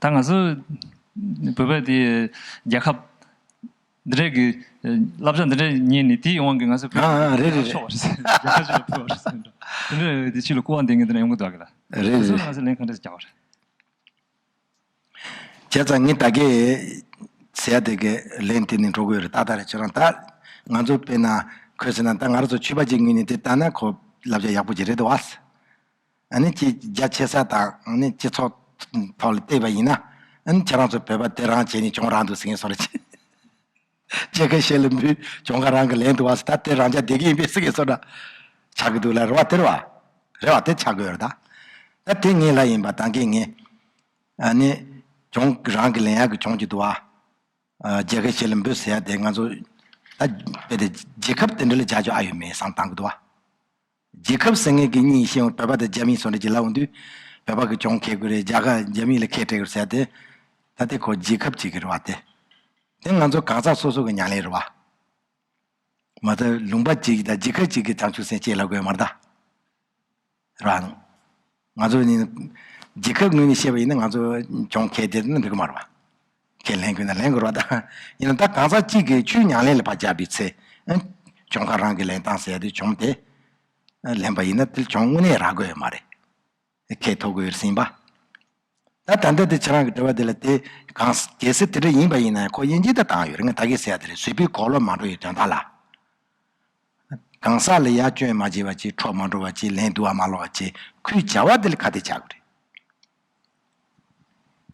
ད་ང་ཚོ་བོད་པའི་དེ་རྒྱལ་ཁབ་འདི་འདྲའི་གི་བསླབ་བྱ་འདི་འདྲའི་ཉན་ནས་དེའི་དབང་གིས་ང་ཚོ་བོད་ཨ་ཨ་རེད་རེད་རེད། ཆོག་པ་རེད་ཟེར། རྒྱལ་ཁབ་ཅིག་ལ་ཕུལ་བ་རེད་ཟེར་འདྲ། དེ་འདྲ་དེ་ཕྱི་ལ་སྐུ་དབང་འདེང་མཁན་དེ་འདྲ་ཡོང་གི་འདུག་གི་ལ། རེད་རེད་དེ་ཚོ་རེད། ང་ཚོ་ལན་ག་འདྲ་ཞིག་རྒྱག་པ་རེད། བྱས་ཙང་ངས་ད་གས་ཟེར་ཡ་དེ་གས་ལན་དེ་ནས་འགྲོ་དགོས་རེད། ཏག་ཏག་རེད། ཁྱེད་རང་ད་ང་ཚོ་དཔེར་ན་ཁོས་ཟེར་ན་ད་ང་རང་ཚོ་ཆོས་པ་ཅིག་ངོས་ནས་དེ་ལྟ་ན་ཁོ་བསླབ་བྱ་ཡག་པོ་ཅིག་རེད་འདུག་བ། ཨ་ནི་ཅིག་རྒྱ་ཆེ་ས་དང་ཨ་ནི་སྤྱི་ཚོགས་ཐོག་ལ་བལྟས་པ་ཡིན་ན་ཨ་ནི་ཁྱེད་རང་ཚོ་བོད་པ་དེ་རང་བྱས་ནས་གྱོང་རག་འདུག་ཟེར་མཁན་བཟོ་འདྲ་ཅིག་རྒྱལ་ཁབ་གཞན་ལ་འབུལ་གྱོང་ཁ་རང་གི་ལེན་འདུག་བ་ཟེར། ད་དེ་རང་ཅག་བདེ་སྐྱིད་ཡིན་པས་ཟེར་མཁན་བཟོ་འདྲ་ཆགས་ཀྱི་འདུག་ལ། རེད་བ། དེ་རེད་བ། རེད་བ། དེ་ཆགས་ཀྱི་ཡོད་རེད་ད། ད་དེ་ངས་ལབ་ཡིན་པ་ད་གས་ངས། ཨ་ནི་གྱོང་རང་གི་ལེན་ཡག་གི་གྱོང་གི་འདུག་བ། ཨ་རྒྱལ་ཁབ་གཞན་ལ་འབུལ་ཟེར་ཡ་དེ་ང་ཚོ་ད་དཔེ་དེ་རྒྱལ་ཁབ་དེ་འདྲ་ལ་བྱ་རྒྱུ་ཨ་ཡོད་མེད་བསམ་བཏང་གི་འདུག་བ། རྒྱལ་ཁབ་ཟེར་མཁན་གྱི་གཉིས་ཤེས་བོད་པ་དང་རྒྱ་མི་སོགས་འདྲ་ཅིག་ལབ་འོང་དུས་བོད་པ་གི་གྱོང་ཁེལ་དགོས་རེད། རྒྱ་གར་རྒྱ་མི་ལ་ཁེ་སྤྲད་དགོས་ཟེར་ཏེ། ད་དེ་ཁོ་རྒྱལ་ཁབ་ཅིག་གི་རེད་བ་དེ། དེ་ང་ཚོ་གང་ཟག་སོ་སོ་གི་ཉམས་ལེན་རེད་བ། མ་གཏོགས་ལུང་པ་གཅིག་དང་རྒྱལ་ཁབ་གཅིག་གི་བྱང་ཆུབ་སེམས་བསྐྱེད་ལབ་དགོས་མ་རེད་ད། རེད་བ། ང་ཚོ་ནི་རྒྱལ་ཁབ་ངོས་ནས་བཤད་པ་ཡིན་ན་ང་ཚོ་གྱོང་ཁེལ་དེ་ནི་འགྲིག་གི་མ་རེད་བ། ཁས་ལེན་དགོས་ན་ལེན་དགོས་རེད་བ་ད། ཡིན་ན་ད་གང་ཟག་གཅིག་གིས་ཆོས་ཉམས་ལེན་ལ་ཕར་བྱ་བའི་ཚེ། ཨ། གྱོང་ཁ་རང་གིས་ལེན་སྟངས་ཟེར་ཡ་དེ་གྱོང་དེ། ཨ། ལེན་པ་ཡིན་ན་དེ་གྱོང་དངོས་གནས་རག་གི་ཡོད་མ་རེད། ཁེ་ཐོག་གི་ཡོད་ཟིན་པ། ད་ད་ལྟ་དེ་ཁྱེད་རང་གི་དྲི་བ་དེ་ལ་དེ་གང་གལ་སྲིད་དེ་འདྲ་ཡིན་པ་ཡིན་ན་ཁོ་དབྱེ་འབྱེད་ད་བཏང་ཡོད་རེད། ང་ད་གིན་ཟེར་ཡ་དེ་རེད། བཟོད་པའི་གོ་ལོག་མ་འགྲོ་ཡི་དོན་དག་ལ། གང་ཟག་ལ་ཡ་སྐྱོན་མ་བྱེད་པ་བྱེད། འཕྲོག་མ་འགྲོ་བ་བྱེད། ལན་བསྡུ་བ་མ་ལོག་པ་བྱེད། ཁོའི་བྱ་བ་དེ་ལ་ཁ་གཏད་བཅག་དགོས་རེད།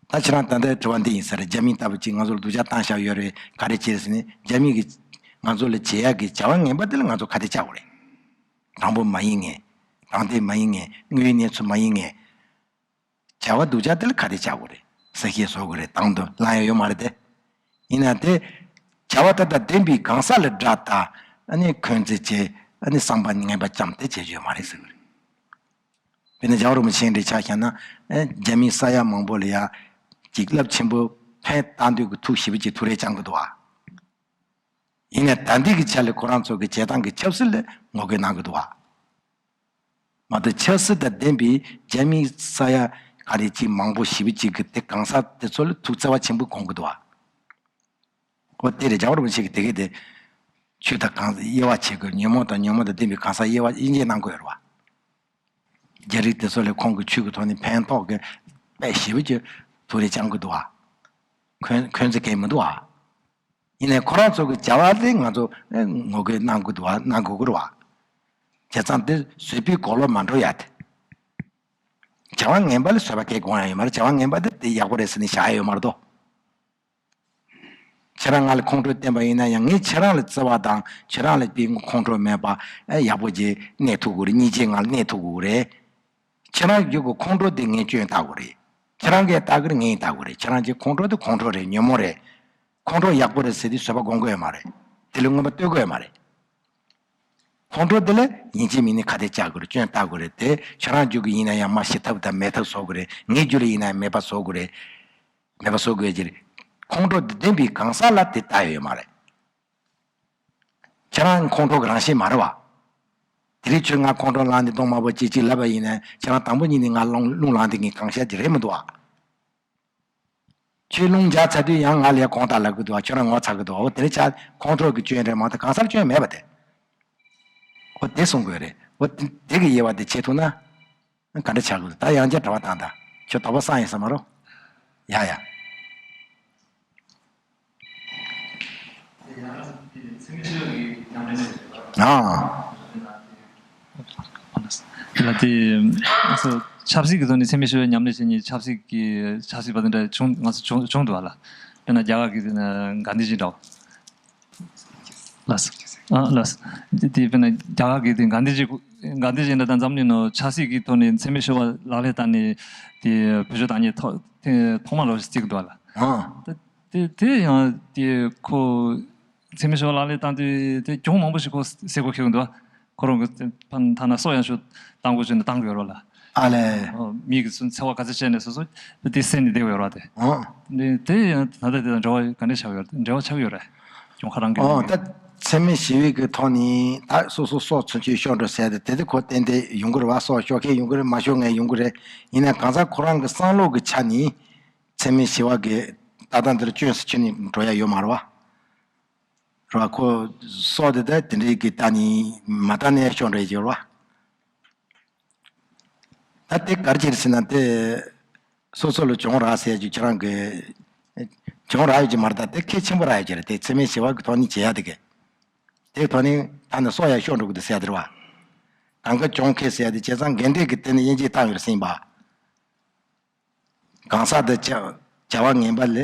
ད་ཁྱེད་རང་ད་ལྟའི་དྲི་བ་འདི་ཡིན་ས་རེད། རྒྱ་མི་ལྟ་བུ་ཅིག་ང་ཚོ་ལ་སྡུག་ཅག་བཏང་བཞག་ཡོད་རེད། ག་རེ་བྱེད་ཟེར་ནས་རྒྱ་མི་གིས་ང་ཚོ་ལ་བྱེད་ཡག་གི་བྱ་བ་ངན་པ་དེ་ལ་ང་ཚོ་ཁ་གཏད་བཅག་དགོས་རེད། དྲང་པོ་མ་ཡིན་ངེས། དྲང་བདེན་མ་ཡིན་ངེས། དངོས་ཡོད་གནས་ཚུལ་མ་ཡིན་ངེས། བྱ་བ་སྡུག་ཅག་དེ་ལ་ཁ་གཏད་བཅག་དགོས་རེད། གསལ་བཤད་བཟོ་དགོས་རེད། དང་དུ་བླང་ཡ་ཡོད་མ་རེད་དེ། ཡིན་ན་དེ་བྱ་བ་དེ་དང་ལྡན་པའི་གང་ཟག་ལ་དགྲ་ལྟ། ཨ་ནི་འཁོན་འཛིན་བྱེད། ཨ་ནི་བསམ་པ་ངན་པ་བཅངས་ཏེ་བྱེད་རྒྱུ་ཡོད་མ་རེད་ཟེར་གི་རེད། དཔེར་ན་རྒྱལ་བ་རིན་པོ་ཆེ་འདྲ་ཆ་བཞག་ན། ཨེ། རྒྱ་མི་ས་ཡ་མང་པོ་ལ་ཡ་ཅིག་རླབས་ཆེན་པོ་ཕན་བཏགས་འདོད་ཀྱི་ཐུགས་ཞེ་པོ་ཅིག་ཐུགས་རེ་བཅངས་ཀྱི་འདུག་བ། ཡིན་ནའི་ད་ལྟའི་གི་ཆ་ལ་ཁོ་རང་ཚོ་གི་བྱེད་སྟངས་ཀྱི་ཆབ་སྲིད་ལ་ངོ་རྒོལ་གནང་གི་འདུག་བ། མ་གཏོགས་ཆབ་སྲིད་དང་ལྡན་པའི་རྒྱ་མི་ས་ཡ་ག་རེ་ཅིག་མང་པོ་ཞེ་པོ་ཅིག་གི་དེ་གང་ཟག་དེ་ཚོ་ལ་ཐུགས་བརྩེ་བ་ཆེན་པོ་སྒོམ་གི་འདུག་བ། འོ་དེ་རེད། རྒྱལ་བ་རིན་པོ་ཆེ་གིས་དེ་གས་དེ་ཆོས་དང་གང་ཟག་དབྱེ་བ་ཕྱེ་དགོས། ཉོན་མོངས་དང་ཉོན་མོངས་དང་ལྡན་པའི་གང་ཟག་དབྱེ་བ་དབྱེ་འབྱེད་གནང་དགོས་རེད་བ། རྒྱ་རིགས་དེ་ཚོ་ལ་ཁོང་གི་ཆོས་ཀྱི་ཐོག་ནས་ཕན་ཐོགས་ཀྱི་དཔེ་ཞེ་པོ་ཅིག་ཐུགས་རེ་བཅངས་གི་འདུག་བ། འཁོན་འཁོན་འཛིན་གང་ཡང་མི་འདུག་བ། ཡིན་ནའི་ཁོ་རང་ཚོ་གི་བྱ་བ་དེ་ང་ཚོ་ངོ་རྒོལ་གནང་དགོས་འདུག་བ། གནང་དགོས་ཀྱི་རེད་བ། བྱས་ཙང་དེ་བཟོད་པའི་གོ་ལོག་མ་འགྲོ་ཡ་དེ། བྱ་བ་ངན་པ་ལ་བཟོད་པ་སྐྱེ་དགོས་ཡ་ཡོད་མ་རེད། བྱ་བ་ངན་པ་དེ་དེ་ཡག་པོ་རེད་ཟེར་ནས་བཞག་ཡ་ཡོད་མ་རེད་དོ། ཁྱེད་རང་ང་ལ་ཁོང་ཁྲོ་བསྟན་པ་ཡིན་ན་ཡང་ངས་ཁྱེད་རང་ལ་བརྩེ་བ་དང་ཁྱེད་རང་ལ་དཔེ་ཁོང་ཁྲོ་མེད་པ་ཨེ་ཡག་པོ་ཅིག་གནས་ཐུབ་དགོས་རེད། སྙིང་རྗེ་ང་ལ་གནས་ཐུབ་དགོས་རེད། ཁྱེད་རང་རྒྱུད་ཀྱི་ཁོང་ཁྲོ་དེ་ངས་སྐྱོན་བཏགས་དགོས་རེད། ཁྱེད་རང་གིས་བཏགས་ཀྱི་རེད། ངས་བཏགས་དགོས་རེད། ཁྱེད་རང་ཀྱི་ཁོང་ཁྲོ་དེ་ཁོང་ཁྲོ་རེད། ཉོན་མོངས་རེད། ཁོང་ཁྲོ་ཡག་པོ་རེད་ཟེར་དུས་བཟོད་པ་སྒོམ་དགོས་ཡོད་མ་རེད། དེ་ལ་མངོན་པ་གཏོད་དགོས་ཡོད་མ་རེད། ཁོང་ཁྲོ་དེ་ལ་ཡིན་གཅིག་མིན་གཅིག་ཁ་གཏད་བཅག་དགོས་རེད། སྐྱོན་བཏགས་དགོས་རེད། དེ་ཁྱེད་རང་རྒྱུད་ཀྱི་ཡིན་ན་ཡང་མར་ཞི་ཐབས་དང་མེད་ཐབས་བཟོ་དགོས་རེད། ངའི་རྒྱུད་ལ་ཡིན་ན་ཡང་མེད་པ་བཟོ་དགོས་རེད། མེད་པ་བཟོ་དགོས་ཀྱི་རེད། ཁོང་ཁྲོ་དེ་ལྡན་པའི་གང་ཟག་ལ་དེ་ལྟ་ཡ་ཡོད་མ་རེད། ཁྱེད་རང་ཁོང་ཁྲོ་གི་རང་བཞིན་མ་རེད་བ། དེ་རིང་ཁྱོད་ང་ཁོང་ཁྲོ་ལངས་ནས་གདོང་དམར་པོ་སྐྱེ་ཅིག་ལབ་པ་ཡིན་ན་ཁྱེད་རང་དང་པོ་ཉིད་ནས་ང་རླུང་རླུང་ལངས་ཏེ་ངས་གང་བཤད་ཀྱི་རེད་མི་འདུག་བ། ཁྱོད་རླུང་རྒྱག་ཚར་དུས་ཡང་ང་ལ་ཡ་གོང་ལྟར་ལབ་ཀྱི་འདུག་བ། ཁྱོད་རང་ངོ་ཚ་གི་འདུག་བ། འོ་དེ་རིང་ཆ་ཁོང་ཁྲོ་གི་སྐྱོན་རེད་མ་གཏོགས་གང་ཟག་སྐྱོན་མེད་པ་དེ། འོ་དེ་གསུང་དགོས་རེད། འོ་དེ་དེ་གི་དབྱེ་བ་དེ་ཕྱེ་ཐུབ་ན། ག་འདྲ་ཆགས་དགོས། ད་ཡང་བསྐྱར་དྲི་བ་བཏང་དང་། ཁྱོད་དོགས་པ་སངས་ཡིན་ས་མ་རོ། ཡ་ཡ། ཨ། ལ་དེ་སོ་ཆབ་སྲིད་ཀྱི་ཐོག་ནས་འཚེ་མེད་ཞི་བའི་མཉམ་ལས་བྱེད་མཁན་ཆབ་སྲིད་ཀྱི་ཆབ་སྲིད་པ་དེ་འདྲ་བྱུང་ང་ཚོ་བྱུང་བྱུང་འདུག་བ་ལ། དཔེར་ན་རྒྱ་གར་གྱི་དེ་ན་གྷན་དྷི་ཇི་འདྲ་བ། ལགས་སོ། ཨ་ལགས་སོ། དེ་དེ་དཔེར་ན་རྒྱ་གར་གྱི་དེ་གྷན་དྷི་ཇི་གྷན་དྷི་ཇི་འདྲ་དང་འཛམ་གླིང་ནང་ཆབ་སྲིད་ཀྱི་ཐོག་ནས་འཚེ་མེད་ཞི་བ་ལག་ལེན་བསྟར་ནས་དེ་བོད་ཕྱོགས་དང་གཉིས་ཐོག་དེ་ཐོག་མ་རོ་ཞིག་བརྩི་གི་འདུག་བ་ལ། ཨ། དེ་དེ་དེ་ཡང་དེ་ཁོ་འཚེ་མེད་ཞི་བ་ལག་ལེན་བསྟར་དུས་དེ་གྱོང་མང་པོ་ཞིག་ཁོ་སེལ་དགོས་ཁེལ་གི་འདུག་བ། ཁོ་རང་གི་ཐ་ན་སྲོག་ཡང་ཤོར་བཏང་དགོས་བྱུང་ན་བཏང་དགོས་རོགས་ལ། ཨ་ལས། ཨོ། མི་གི་ཚུན་འཚེ་བ་ག་ཚོད་བྱས་ནས་སོ་སོ་དེ་སེལ་ནས་བསྡད་དགོས་རོགས་དེ། ཨོ། དེ་དེ་ཡང་ད་ལྟ་དེ་དང་འབྲེལ་བ་ག་འདྲ་ཆགས་ཡོད་རེད། འབྲེལ་བ་ཆགས་ཡོད་རེད། གྱོང་ཁ་རང་གི་ཨོ། ད་ ཚད་མེད་ཞི་བའི་གི་ཐོག་ནས་ད་སོ་སོ་སྲོག་ཚུན་ཆད་ཤོར་འགྲོ་ཟེར་ཏེ་དེ་དེ་ཁོ་ཏན་ཏན་ཡོང་གི་རེད་བ། སྲོག་ཤོར་མཁན་ཡོང་གི་རེད། མ་ཤོར་མཁན་ཡོང་གི་རེད། ཡིན་ན་གང་ཟག་ཁོ་རང་གི་བསམ་བློ་གི་ཆ་ནས་ཚད་མེད་ཞི་བ་གི་ལྟ་སྟངས་འདི་ལ་སྐྱོན་ཟེར་ཁྱོན་ནས་འགྲོ་ཡ་ཡོད་མ་རེད་བ། རེད་བ། ཁོ་སྲོག་དེ་ད་དེ་འདྲའི་གི་ལྟ་ནས་མ་ལྟ་ནས་ཤོར་འགྲོ་ཡ་ཡོད་རེད་བ། ད་དེ་ག་རེ་བྱེད་ཟེར་ན་དེ་སོ་སོ་ལ་གྱོང་རག་ཟེར་རྒྱུ་ཁྱེད་རང་གི་གྱོང་རག་ཡོད་ཀྱི་མ་རེད། ད་དེ་གལ་ཆེན་པོ་རག་ཡོད་ཀྱི་རེད། དེ་ཚད་མེད་ཞི་བ་གི་ཐོག་ནས་བྱེད་ཡ་དེ་གི་དེའི་ཐོག་ནས་ད་ནི་སྲོག་ཡང་ཤོར་འགྲོ་གི་འདུག་ཟེར་ཡ་དེ་རེད་བ། གང་ག་གྱོང་གལ་ཟེར་ཡ་དེ་བྱས་ཙང་འགལ་འབྲེལ་གི་སྟེང་ནས་དབྱེ་འབྱེད་བཏང་ཡོད་རེད་ཟིན་པ། གང་ཟག་དེ་བྱ་བྱ་བ་ངན་པ་ལ་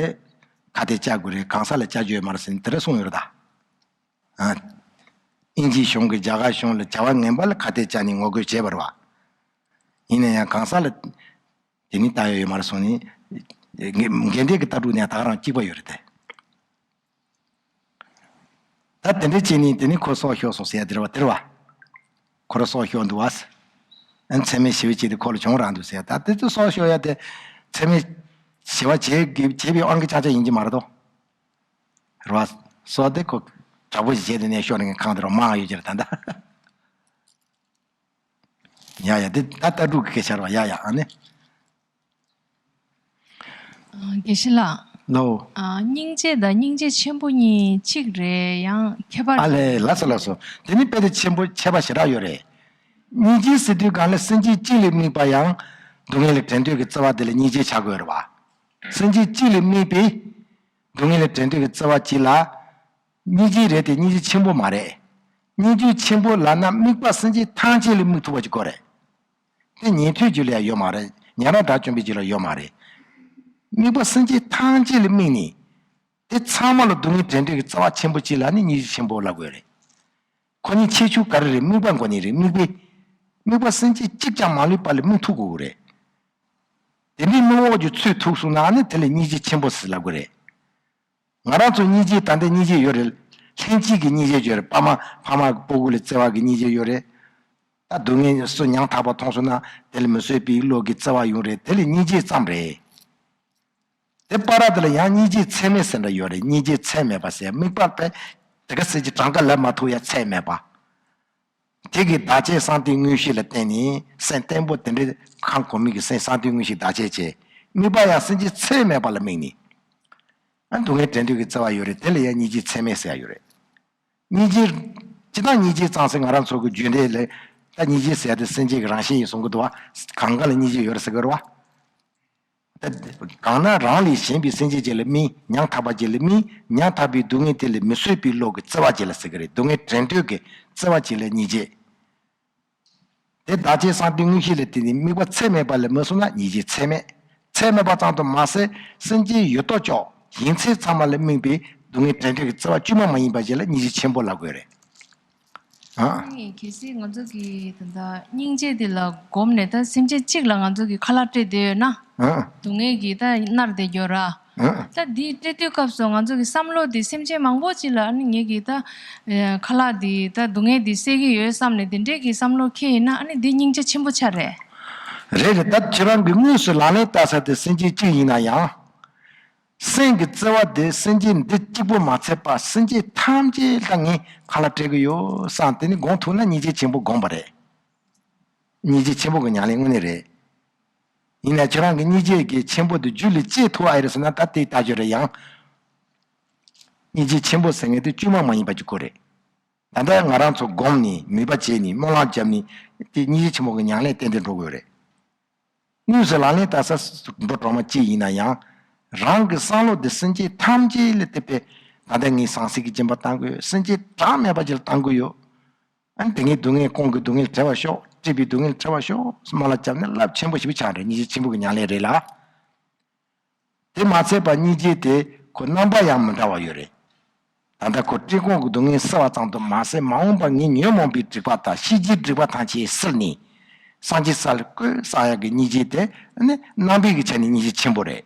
ཁ་གཏད་བཅག་དགོས་རེད། གང་ཟག་ལ་བཅག་རྒྱུ་ཡོད་མ་རེད་ཟེར་ནས་དེ་འདྲ་གསུངས་ཡོད་རེད་ད། ཨ། དབྱིན་ཇིའི་གཞུང་གིས་རྒྱ་གར་གཞུང་ལ་བྱ་བ་ངན་པ་ལ་ཁ་གཏད་བཅག་ནས་ངོ་རྒོལ་བྱས་པ་རེད་བ། ཡིན་ན་ཡང་གང་ཟག་ལ་དེ་ནི་ལྟ་ཡོད་ཡོད་མ་རེད་གསུངས་ནས་འགལ་འགལ་འབྲེལ་གྱི་ལྟ་གྲུབ་ནས་ད་ག་རང་གཅིག་པ་ཡོད་རེད་དེ། ད་དེ་འདྲ་བྱས་ནས་དེ་ནི་ཁོ་སྲོག་ཤོར་སོང་ཟེར་ཡ་དེ་རེད་བ། དེ་རེད་བ། ཁོ་རང་སྲོག་ཤོར་འདུག་བ། ཨ་ནི་ཚད་མེད་ཞི་བའི་ཆེད་དུ་ཁོ་ལ་གྱོང་རག་འདུག་ཟེར་ཡ། ད་དེ་ཚོ་སྲོག་ཤོར་ཡ་དེ་ཚད་མེད་ཞི་བ་བྱེད་དགོས་བྱེད་པའི་དབང་གིས་ཅང་ཅང་ཡིན་གྱི་མ་རེད་དོ། རེད་བ། སྲོག་དེ་ཁོ་དྲག་པོ་ཞིག་བྱས་ཏེ་ནས་ཤོར་ནས་ཁང་དེ་རུ་མང་ཡོད་ཀྱི་རེད་ད་ལྟ། ཡ་ཡ་དེ་ད་ལྟ་སྒྲུག་གི་སྐད་ཆ་རེད་བ། ཡ་ཡ་ཨ་ནི། ཨ། དགེ་བཤེས་ལགས། ལོ། ཨ། སྙིང་རྗེ་དང་སྙིང་རྗེ་ཆེན་པོ་གཉིས་གཅིག་རེད་ཡང་ཁྱད་པར། ཨ་ལས། ལགས་སོ་ལགས་སོ། དེ་ནི་དཔེ་དེ་ཆེན་པོ་ཁྱད་པར་ཞེ་དྲག་ཡོད་རེད། སྙིང་རྗེ་ཟེར་དུས་གང་ལ་སེམས་ཅན་གཅིག་ལ་དམིགས་པ་ཡང་སྡུག་བསྔལ་ལས་བྲལ་འདོད་ཀྱི་བརྩེ་བ་དེ་ལ་སྙིང་རྗེ་ཆགས་དགོས་རེད་བ། སེམས་ཅན་གཅིག་ལ་དམིགས་པའི་སྡུག་བསྔལ་ལས་བྲལ་འདོད་ཀྱི་བརྩེ་བ་གཅིག་ལ། སྙིང་རྗེ་རེད་དེ་སྙིང་རྗེ་ཆེན་པོ་མ་རེད། སྙིང་རྗེ་ཆེན་པོ་ལབ་ན་དམིགས་པ་སེམས་ཅན་ཐམས་ཅད་ལ་དམིགས་ཐུབ་པ་ཅིག་དགོས་རེད། དེ་ཉན་ཐོས་རྒྱུད་ལ་ཡང་ཡོད་མ་རེད། ཉན་རང་དགྲ་བཅོམ་པའི་རྒྱུད་ལ་ཡོད་མ་རེད། དམིགས་པ་སེམས་ཅན་ཐམས་ཅད་ལ་དམིགས་ནས། དེ་ཚང་མ་ལ་སྡུག་བསྔལ་བྲལ་འདོད་ཀྱི་བརྩེ་བ་ཆེན་པོ་གཅིག་ལ་ནི་སྙིང་རྗེ་ཆེན་པོ་ལབ་དགོས་རེད། ཁོ་གཉིས་ཁྱད་ཆོས་ག་རེ་རེད། དམིགས་པ་འགོ་ནས་རེད། དམིགས་པའི། དམིགས་པ་སེམས་ཅན་གཅིག་ཀྱང་མ་ལུས་པ་ལ་དམིགས་ཐུབ་དགོས་རེད། དེ་འདྲའི་དམིགས་འོག་གི་ཚུལ་ཐུག་སོང་ན་ནི་དེ་ལ་སྙིང་རྗེ་ཆེན་པོ་ཟེར་ལབ་དགོས་རེད། ང་རང་ཚོ་སྙིང་རྗེ་ད་ལྟ་སྙིང་རྗེ་ཡོད་རེད། ལྷན་སྐྱེས་ཀྱི་སྙིང་རྗེ་ཡོད་རེད། ཕ་མ་ཕ་མ་གི་སྤུ་གུ་ལ་བརྩེ་བ་གི་སྙིང་རྗེ་ཡོད་རེད། ད་སྡུག་བསྔལ་སུ་ཉམ་ཐག་པ་མཐོང་སོང་ན་དེ་ལ་མི་བཟོད་པའི་བློ་གི་བརྩེ་བ་ཡོང་རེད། དེ་ལ་སྙིང་རྗེ་ཙམ་རེད། དེ་བར་དེ་ལ་ཡང་སྙིང་རྗེ་ཚད་མེད་ཟེར་འདྲ་ཡོད་རེད། སྙིང་རྗེ་ཚད་མེད་པ་ཟེར་དམིགས་པ་དཔེ་དེ་ག་ཟེར་གྱི་གྲངས་ཀ་ལབ་མ་ཐུབ་ཡ་ཚད་མེད་པ། དེ་གི་བདག་བྱེད་བསམ་གཏན་དངོས་གཞི་ལ་བརྟེན་ནས་སེམས་བརྟན་པོ་དེ་འདྲའི་ཁམས་གོང་མའི་གི་སེམས་བསམ་གཏན་དངོས་གཞི་བདག་བྱེད་བྱེད། དམིགས་པ་ཡང་སེམས་ཅན་ཚད་མེད་པ་ལ་དམིགས་ནས། ཨ་སྡུག་བསྔལ་བྲལ་འདོད་ཀྱི་བརྩེ་བ་ཡོད་རེད། དེ་ལ་ཡང་སྙིང་རྗེ་ཚད་མེད་ཟེར་ཡ་ཡོད་རེད། སྙིང་རྗེ། སྤྱིར་བཏང་སྙིང་རྗེ་ཙམ་ཟེར་ང་རང་ཚོ་གི་རྒྱུད་འགྲེལ་ལས་ད་སྙིང་རྗེ་ཟེར་ཡ་དེ་སེམས་ཅན་གྱི་རང་བཞིན་ཡིན་གསུང་གི་འདུག་བ། གང་ག་ལ་སྙིང་རྗེ་ཡོད་རེད་ཟེར་གི་རེད་བ། ད་གང་ན་རང་ལས་གཞན་པའི་སེམས་ཅན་ཅིག་ལ་དམིགས། ཉམ་ཐག་པ་ཅིག་ལ་དམིགས། ཉམ་ཐག་པའི་སྡུག་བསྔལ་དེ་ལ་མི་བཟོད་པའི་བློ་གི་བརྩེ་བ་ཅིག་ལ་ཟེར་གི་རེད། སྡུག་བསྔལ་བྲལ་འདོད་ཀྱི་བརྩེ་བ་ཅིག་ལ་སྙིང་རྗེ། དེ་བདག་བྱེད་བསམ་གཏན་དངོས་གཞི་ལ་བརྟེན་ནས་དམིགས་པ་ཚད་མེད་པ་ལ་མི་སོང་ན་སྙིང་རྗེ་ཚད་མེད། ཚད་མེད་པ་ཙམ་དུ་མ་ཟད་སེམས་ཅན་ཡོད་དོ་ཅོག་ཡིན་ཚད་ཚང་མ་ལ་དམིགས་པའི་སྡུག་བསྔལ་བྲལ་འདོད་ཀྱི་བརྩེ་བ་བཅོས་མ་མ་ཡིན་པ་ཞིག་ལ་སྙིང་རྗེ་ཆེན་པོ་ལབ་དགོས་རེད། ཨ། ཨ་ནི་གལ་སྲིད་ང་ཚོ་གིས་ད་ལྟ་སྙིང་རྗེ་འདི་ལ་བསྒོམས་ནས་ད་སེམས་ཅན་གཅིག་ལ་ང་ཚོ་གིས་ཁ་ལག་སྤྲད་བསྡད་ཡོད་ན། ཨ། སྡུག་བསྔལ་གྱིས་ད་མནར་བསྡད་ཡོད་ར། ཨ། ད་འདི་སྤྲད་དུས་སྐབས་སུ་ང་ཚོ་གི་བསམ་བློ་འདི་སེམས་ཅན་མང་པོ་ཅིག་ལ་ཨ་ནི་ངེད་ཀྱིས་ད་ཁ་ལག་འདི་ད་སྡུག་བསྔལ་འདི་སེལ་གྱི་ཡོད་བསམ་ནས་འདི་འདྲས་ཀྱི་བསམ་བློ་འཁྱེར་ཡིན་ན་ཨ་ནི་འདི་སྙིང་རྗེ་ཆེན་པོ་ཆགས་རེད། རེད་རེད། ད་ཁྱེད་རང་གི་དངོས་སུ་ལག་ལེན་བསྟར་ས་དེ་སེམས་ཅན་གཅིག་ཡིན་ན་ཡང་། སེམས་ཀྱི་བརྩེ་བ་དེ་སེམས་ཅན་འདི་གཅིག་པོ་མ་ཚད་པ་སེམས་ཅན་ཐམས་ཅད་ལ་ངས་ཁ་ལག་སྤྲད་ཀྱི་ཡོད་བསམ་དེ་ནི་སྒོམ་ཐུབ་ན་སྙིང་རྗེ་ཆེན་པོ་སྒོམ་པ་རེད། སྙིང་རྗེ་ཆེན་པོ་གི་ཉམས་ལེན་དངོས་གནས་རེད། ཡིན་ན་ཁྱེད་རང་གི་སྙིང་རྗེ་གི་ཆེན་པོ་དེ་རྒྱུད་ལ་སྐྱེས་ཐུབ་ཨ་ཡི་རེད་ཟེར་ན་ད་དེ་ལྟ་རྒྱུ་རེད་ཡང་། སྙིང་རྗེ་ཆེན་པོ་ཟེར་མཁན་དེ་བཅོས་མ་མ་ཡིན་པ་ཅིག་དགོས་རེད། ད་ལྟ་ང་རང་ཚོ་སྒོམ་ནས་མོས་པ་བྱས་ནས་སྨོན་ལམ་བརྒྱབ་ནས་དེ་སྙིང་རྗེ་ཆེན་པོ་གི་ཉམས་ལེན་ཏན་ཏན་འགྲོ་དགོས་རེད། དངོས་སུ་ལག་ལེན་བསྟར་ས་འགྲོ་གྲོགས་མ་གཅིག་ཡིན་ན་ཡང་། རང་གི་བསམ་བློ་དེ་སེམས་ཅན་ཐམས་ཅད་ལ་དེ་པས་ད་ལྟ་ངས་ཟང་ཟིང་གི་སྦྱིན་པ་བཏང་གི་ཡོད། སེམས་ཅན་གྲངས་མེད་པ་ཅིག་ལ་བཏང་གི་ཡོད། ཨ་ནི་དེ་ངའི་སྡུག་བསྔལ་ཁོང་གི་སྡུག་བསྔལ་བྲལ་བར་ཤོག་སྤྲད་པའི་སྡུག་བསྔལ་བྲལ་བར་ཤོག་སྨོན་ལམ་བརྒྱབ་ན་རླབས་ཆེན་པོ་ཞིག་ཆགས་རེད། སྙིང་རྗེ་ཆེན་པོ་གི་ཉམས་ལེན་རེད་ལ། དེ་མ་ཚད་པ་སྙིང་རྗེ་དེ་ཁོ་རྣམ་པ་ཡང་མི་འདྲ་བ་ཡོད་རེད། ད་ལྟ་ཁོ་སྤྲད་ཁོང་གི་སྡུག་བསྔལ་སེལ་བ་ཙམ་དུ་མ་ཟད་མ་འོངས་པ་ངའི་ཉོན་མོངས་པའི་སྒྲིབ་པ་དང་ཤེས་བྱའི་སྒྲིབ་པ་ཐམས་ཅད་སེལ་ནས། སངས་རྒྱས་ས་ལ་བཀོད་བསགས་ཡག་གི་སྙིང་རྗེ་དེ་ནི་རྣམ་པའི་གི་ཆ་ནས་སྙིང་རྗེ་ཆེན་པོ་རེད།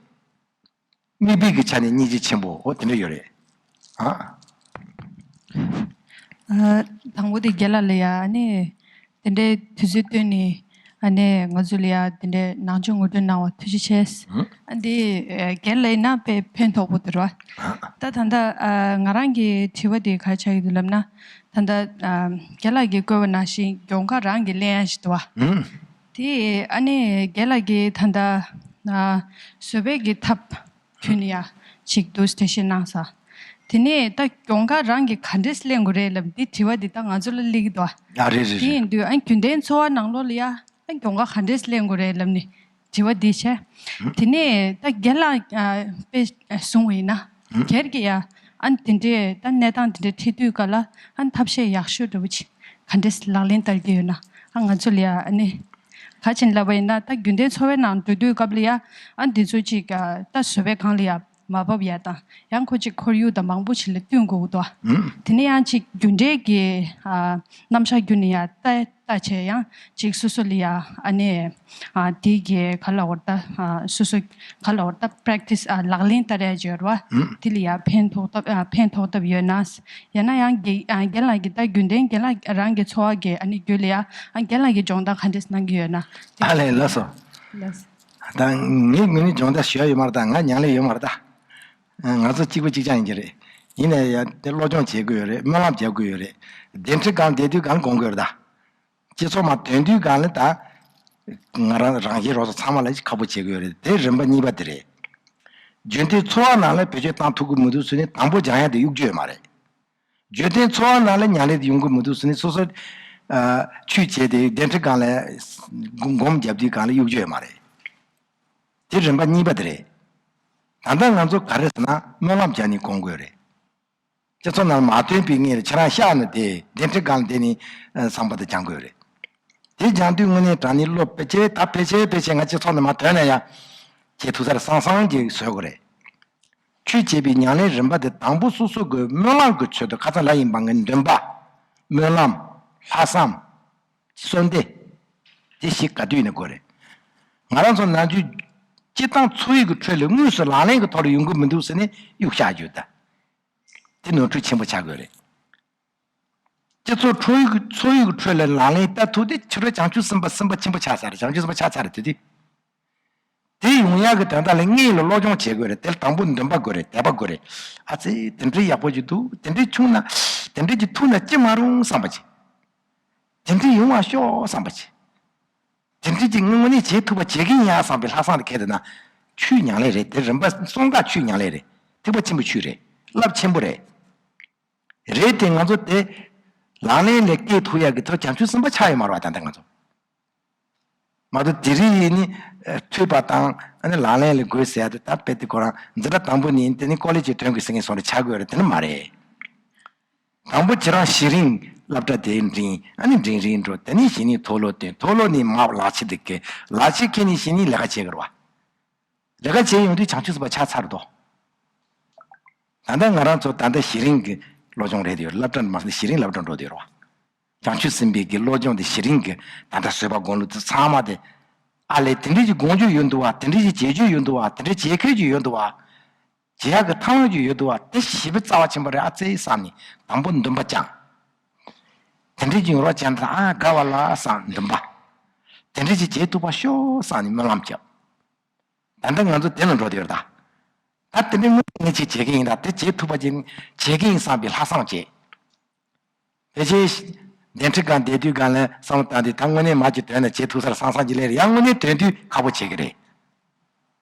དམིགས་པའི་གི་ཆ་ནས་སྙིང་རྗེ་ཆེན་པོ་འོ་དེ་འདྲ་ཡོད་རེད། ཨ། ཨ། དང་པོ་དེ་རྒན་ལགས་ལ་ཡ་ཨ་ནི་དེ་འདྲའི་དུས་ཚོད་བཏོན་ནས་ ཨ་ནི་ང་ཚོ་ལ་ཡ་དེ་འདྲའི་ནང་ཆོས་ངོ་སྤྲོད་གནང་བ་ཐུགས་རྗེ་ཆེ། ཨ་འདི་རྒན་ལགས་ཡིན་ན་དཔེ་ཕན་ཐོགས་པོ་འདུག་ར། ད་ད་ལྟ་ང་རང་གི་དྲི་བ་དེ་ག་རེ་ཆགས་ཀྱི་འདུག་ལབ་ན། ད་ལྟ་རྒན་ལགས་ཀྱིས་བཀོད་པ་ནང་བཞིན་མགྱོན་ཁ་རང་གིས་ལེན་ཡ་ཞིག་འདུག་བ། དེ་ཨ་ནི་རྒན་ལགས་ཀྱིས་ད་ལྟ་བཟོ་པའི་གི་ཐབས་ཁྱོན་ནས་ཡ་ཅིག་འདུག་སྟེ་བཤད་གནང་ས། དེ་ནས་ད་མགྱོན་ཁ་རང་གིས་ག་འདྲས་ལེན་དགོས་རེད་ལབ་འདི་དྲི་བ་འདི་ད་ང་ཚོ་ལ་སླེབས་ཀྱི་འདུག་ཨ། ཨ་རེད་རེད་དེ་རེད། ཡིན་དུས་ཨ་རྒྱུན་ལྡན་འཚོ་བ་ནང་ལོགས་ལ་ཡ་ཨ་མགྱོན་ཁ་ག་འདྲས་ལེན་དགོས་རེད་ལབ་ནས་དྲི་བ་འདི་བྱས། དེ་ནས་ད་རྒན་ལགས་ཨ་དཔེ་གསུངས་པ་ཡིན་ན་སྒེར་གྱི་ཡ་ཨ་དེ་འདྲས་ད་གནས་སྟངས་དེ་འདྲས་འཕྲད་དུས་ག་ལ་ཨ་ཐབས་ཤེས་ཡག་ཤོས་འདྲ་བོ་ཅིག་ག་འདྲས་ལག་ལེན་བསྟར་གྱི་ཡོད་ན་ཨ་ང་ཚོ་ལ་ཡ་ཨ་ནི། ག་ཅིན་ལབ་པ་ཡིན་ན་ད་རྒྱུན་ལྡན་འཚོ་བའི་ནང་འགྲོ་དུས་སྐབས་ལ་ཡ་ཨ་འདི་ཚོ་ཅིག་ཨ་ད་བཟོ་པའི་སྒང་ལ་ཡ་མ་བབས་ཡ་དང་ཡང་ཁོ་ཅིག་ཁོར་ཡུག་དང་མང་པོ་ཞིག་ལ་བསྟུན་དགོས་ཀྱི་འདུག་ཨ། དེ་ནས་ཡང་ཅིག་རྒྱུ་འབྲས་ཀྱི་ཨ་རྣམ་གཞག་བརྒྱུད་ནས་ཡ་ལྟ་ལྟ་བྱས་ཡང་ཅིག་སོ་སོ་ལ་ཡ་ཨ་ནི་ཨ་དེ་གི་ག་ལ་བར་ད་ཨ་སོ་སོ་ག་ལ་བར་ད་པེ་རེག་ཊི་སི་ཨ་ལག་ལེན་བསྟར་ཡ་ཅིག་ཡོད་རེད་བ། དེ་ལ་ཡ་ཕན་ཐོགས་ཐབས་ཨ་ཕན་ཐོགས་ཐབས་ཡོད་ན། ཡང་ན་ཡང་རྒན་ཨ་རྒན་ལགས་ཀྱིས་ད་རྒྱུན་ལྡན་རྒན་ལགས་རང་གི་འཚོ་བ་གི་ཨ་ནི་རྒྱུད་ལ་ཡ་ཨ་རྒན་ལགས་ཀྱིས་སྦྱོང་བརྡར་ག་འདྲས་གནང་གི་ཡོད་ན། ཨ་ལས་ལགས་སོ། ལགས་སོ། ད་ངས་ངོས་ནས་སྦྱོང་བརྡར་ཞུ་ཡ་ཡོད་མ་རེད། ད་ང་མྱང་ལས་ཡོད་མ་རེད་ད། ང་ཚོ་གཅིག་པ་གཅིག་རྐྱང་ཡིན་གྱི་རེད། ཡིན་ནའི་ཡ་དེ་སློབ་སྦྱོང་བྱེད་དགོས་ཡོད་རེད། སྨོན་ལམ་རྒྱག་དགོས་ཡོད་རེད། གདན་ཁྲི་སྒང་བསྡད་དུས་སྒང་དགོངས་དགོས་རེད་ད། སྤྱི་ཚོགས་མར་ཐོན་དུས་སྒང་ལ་ད། ང་རང་རང་བཞིན་རོགས་ཚོ་ཚང་མ་ལ་ཁག་པོ་བྱེད་དགོས་ཡོད་རེད། དེ་རིམ་པ་གཉིས་པ་དེ་རེད། རྒྱུན་མཐུད་འཚོ་བ་ནང་ལ་བེད་སྤྱོད་བཏང་ཐུབ་ཀྱི་མི་འདུག་ཟེར་ནས་དང་པོ་སྦྱང་ཡ་དེ་གཡུག་རྒྱུ་ཡོད་མ་རེད། རྒྱུན་ལྡན་འཚོ་བ་ནང་ལ་མྱང་ལས་དེ་ཡོང་གི་མི་འདུག་ཟེར་ནས་སོ་སོ་ཨ་ཆོས་བྱས་ཏེ་གདན་ཁྲི་སྒང་ལ་སྒོམ་རྒྱབ་དུས་སྒང་ལ་གཡུག་རྒྱུ་ཡོད་མ་རེད། དེ་རིམ་པ་གཉིས་པ་དེ་རེད། ད་ལྟ་ང་ཚོ་ག་རེ་ཟེར་ན་སྨོན་ལམ་རྒྱག་ནས་སྒོམ་དགོས་རེད། སྤྱི་ཚོགས་ནང་མ་ཐོན་པའི་སྔོན་ལ་ཁྱེད་རང་ཤག་ནས་དེ་གདན་ཁྲི་སྒང་ལ་བསྡད་ནས་བསམ་པ་དེ་སྦྱང་དགོས་རེད། དེ་སྦྱང་དུས་དངོས་གནས་དྲང་གནས་བློ་ཕལ་ཆེར་ད་ཕལ་ཆེར་ཕལ་ཆེར་ང་སྤྱི་ཚོགས་ནང་མ་ཐོན་ན་ཡང་བྱེད་ཐུབ་ས་རེད་བསམ་བསམ་གྱིས་བཟོ་དགོས་རེད། ཆོས་བྱེད་པའི་ཉམས་ལེན་རིམ་པ་དེ་དང་པོ་སོ་སོ་གི་སྨོན་ལམ་གྱི་ཚུལ་དུ་ཁ་སང་ལ་ཡིན་པ་ངའི་འདུན་པ། སྨོན་ལམ། ལྷག་བསམ། གསོལ་འདེབས། དེ་ཞིག་ག་དུས་ནས་དགོས་རེད། ང་རང་ཚོ་ནམ་རྒྱུན་སྤྱི་བཏང་འཚོ་བའི་གི་ཁྲོད་ལ་དངོས་སུ་ལག་ལེན་གྱི་ཐོག་ལ་ཡོང་གི་མི་འདུག་ཟེར་ནས་གཡུག་བཞག་རྒྱུ་ད། དེ་ནོར་འཁྲུལ་ཆེན་པོ་ཆགས་དགོས་རེད། སྤྱི་ཚོགས་འཚོ་བའི་གི་འཚོ་བའི་གི་ཁྲོད་ལ་ལག་ལེན་བསྟར་ཐུབ་དེ་ཕྱི་རོལ་བྱང་ཆུབ་སེམས་དཔའ་སེམས་དཔའ་ཆེན་པོ་ཆགས་ཚར་རེད། བྱང་ཆུབ་སེམས་དཔའ་ཆགས་ཚར་རེད་དེ་དུས། དེ་ཡོང་ཡག་གི་དོན་དག་ལ་སྔོན་ལ་སློབ་སྦྱོང་བྱེད་དགོས་རེད། དེ་ལ་དང་པོ་འདུན་པ་དགོས་རེད། དད་པ་དགོས་རེད། ཨ་ཙི་དེ་འདྲའི་ཡག་པོ་ཅིག་འདུག་དེ་འདྲའི་བྱུང་ན་དེ་འདྲའི་ཅིག་ཐུག་ན་ཅི་མ་རུང་བསམ་པ་ཅིག་དེ་འདྲའི་ཡོང་བ་ཤོག་བསམ་པ་ཅིག་དེ་འདྲའི་ཅིག་དངོས་གནས་བྱེད་ཐུབ་པ་བྱེད་ཀྱི་ཡིན་ཡ་བསམ་པའི་ལྷག་བསམ་དེ་གལ་ཏེ་ན་ཆོས་ཉམས་ལེན་རེད། དེ་རིམ་པ་གསུམ་ཀ་ཆོས་ཉམས་ལེན་རེད། ཐེག་པ་ཆེན་པོ་ཆོས་རེད། རླབས་ཆེན་པོ་རེད། རེད་དེ་ང་ཚོ་དེ་ལག་ལེན་ལ་བཀལ་ཐུབ་ཡག་གི་ཐོག་བྱང་ཆུབ་སེམས་དཔའ་ཆགས་ཡོད་མ་རེད་བ། ད་ལྟ་ང་ཚོ། མ་གཏོགས་དེ་རིང་ཡིན་ནི་ཨ་ཐོས་པ་དང་ཨ་ནི་ལག་ལེན་ལ་འགོད་ཟེར་ཡ་དེ་ད་དཔེ་དེ་ཁོ་རང་འཛིན་གྲྭ་དང་པོ་ནས་དེ་ནི་ཀོ་ལེ་ཇི་ཐོན་དགོས་ཟེར་མཁན་སོང་རེད་ཆགས་དགོས་རེད། དེ་ནི་མ་རེད། དང་པོ་ཁྱེད་རང་ཤེས་རིག་སློབ་གྲྭ་དེ་འགྲིམ། ཨ་ནི་འགྲིམ་རིམ་འགྲོ། དེ་ནས་གཞི་ནས་མཐོ་སློབ་ཐོན། མཐོ་སློབ་ནས་མར་ལག་ཁྱེར་དེ་བཀལ། ལག་ཁྱེར་བཀལ་ནས་གཞི་ནས་ལས་ཀ་བྱེད་དགོས་རེད་བ། ལས་ཀ་བྱེད་ཡོང་དུས་བྱང་ཆུབ་སེམས་དཔའ་ཆགས་ཚར་འདུག་ད་ལྟ་ང་རང་ཚོ་ད་ལྟ་ཤེས་རིག་གི་སློབ་སྦྱོང་རེད་དེ་སློབ་གྲྭ་མ་སོང་ཤེས་རིག་སློབ་གྲྭ་འགྲོ་དེ་རེད་བ། བྱང་ཆུབ་སེམས་དཔའི་གི་བློ་སྦྱོང་དེ་ཤེས་རིག་གི་ད་ལྟ་བཟོད་པ་སྒོམ་ལུགས་དེ་ཚང་མ་དེ། ཨ་ལས་དེ་འདྲས་ཀྱི་སྒོམ་རྒྱུ་ཡོད་འདུག་བ། དེ་འདྲས་ཀྱི་བྱེད་རྒྱུ་ཡོད་འདུག་བ། དེ་འདྲས་བྱེད་ཁུལ་གྱི་ཡོད་འདུག་བ། བྱེད་ཡག་གི་ཐབས་ལམ་ཅིག་ཡོད་འདུག་བ། དེ་ཞེ་པོ་རྩ་བ་ཆེན་པོ་རེད་ཨ་ཙེ་བསམ་ནས་དང་པོ་འདུན་པ་བཅངས། དེ་འདྲས་ཀྱི་ཡོང་རོགས་བྱས་ན་ཨ་དགའ་བ་ལ་བསམ་འདུན་པ། དེ་འདྲས་ཀྱི་བྱེད་ཐུབ་པ་ཤོག་བསམ་ནས་སྨོན་ལམ་བརྒྱབ། ད་ལྟ་ང་ཚོ་དེ་ལ་འགྲོ་དེ་ཡོད་ད། ད་དེ་འདྲའི་དངོས་གནས་ཅིག་བྱེད་ཀྱི་ཡིན་ད། དེ་བྱེད་ཐུབ་པ་ཅིག་བྱེད་ཀྱི་ཡིན་བསམ་པའི་ལྷག་བསམ་བྱེད། ཕལ་ཆེར་གདན་ཁྲི་སྒང་བསྡད་དུས་སྒང་ལ་བསམ་བློ་བཏང་སྟེ་ད་དངོས་གནས་མ་ཅིག་དོན་ན་བྱེད་ཐུབ་ས་རེད་བསམ་བསམ་གྱི་ལས་རེད། ཡང་དངོས་གནས་དོན་དུས་ཁག་པོ་བྱེད་ཀྱི་རེད།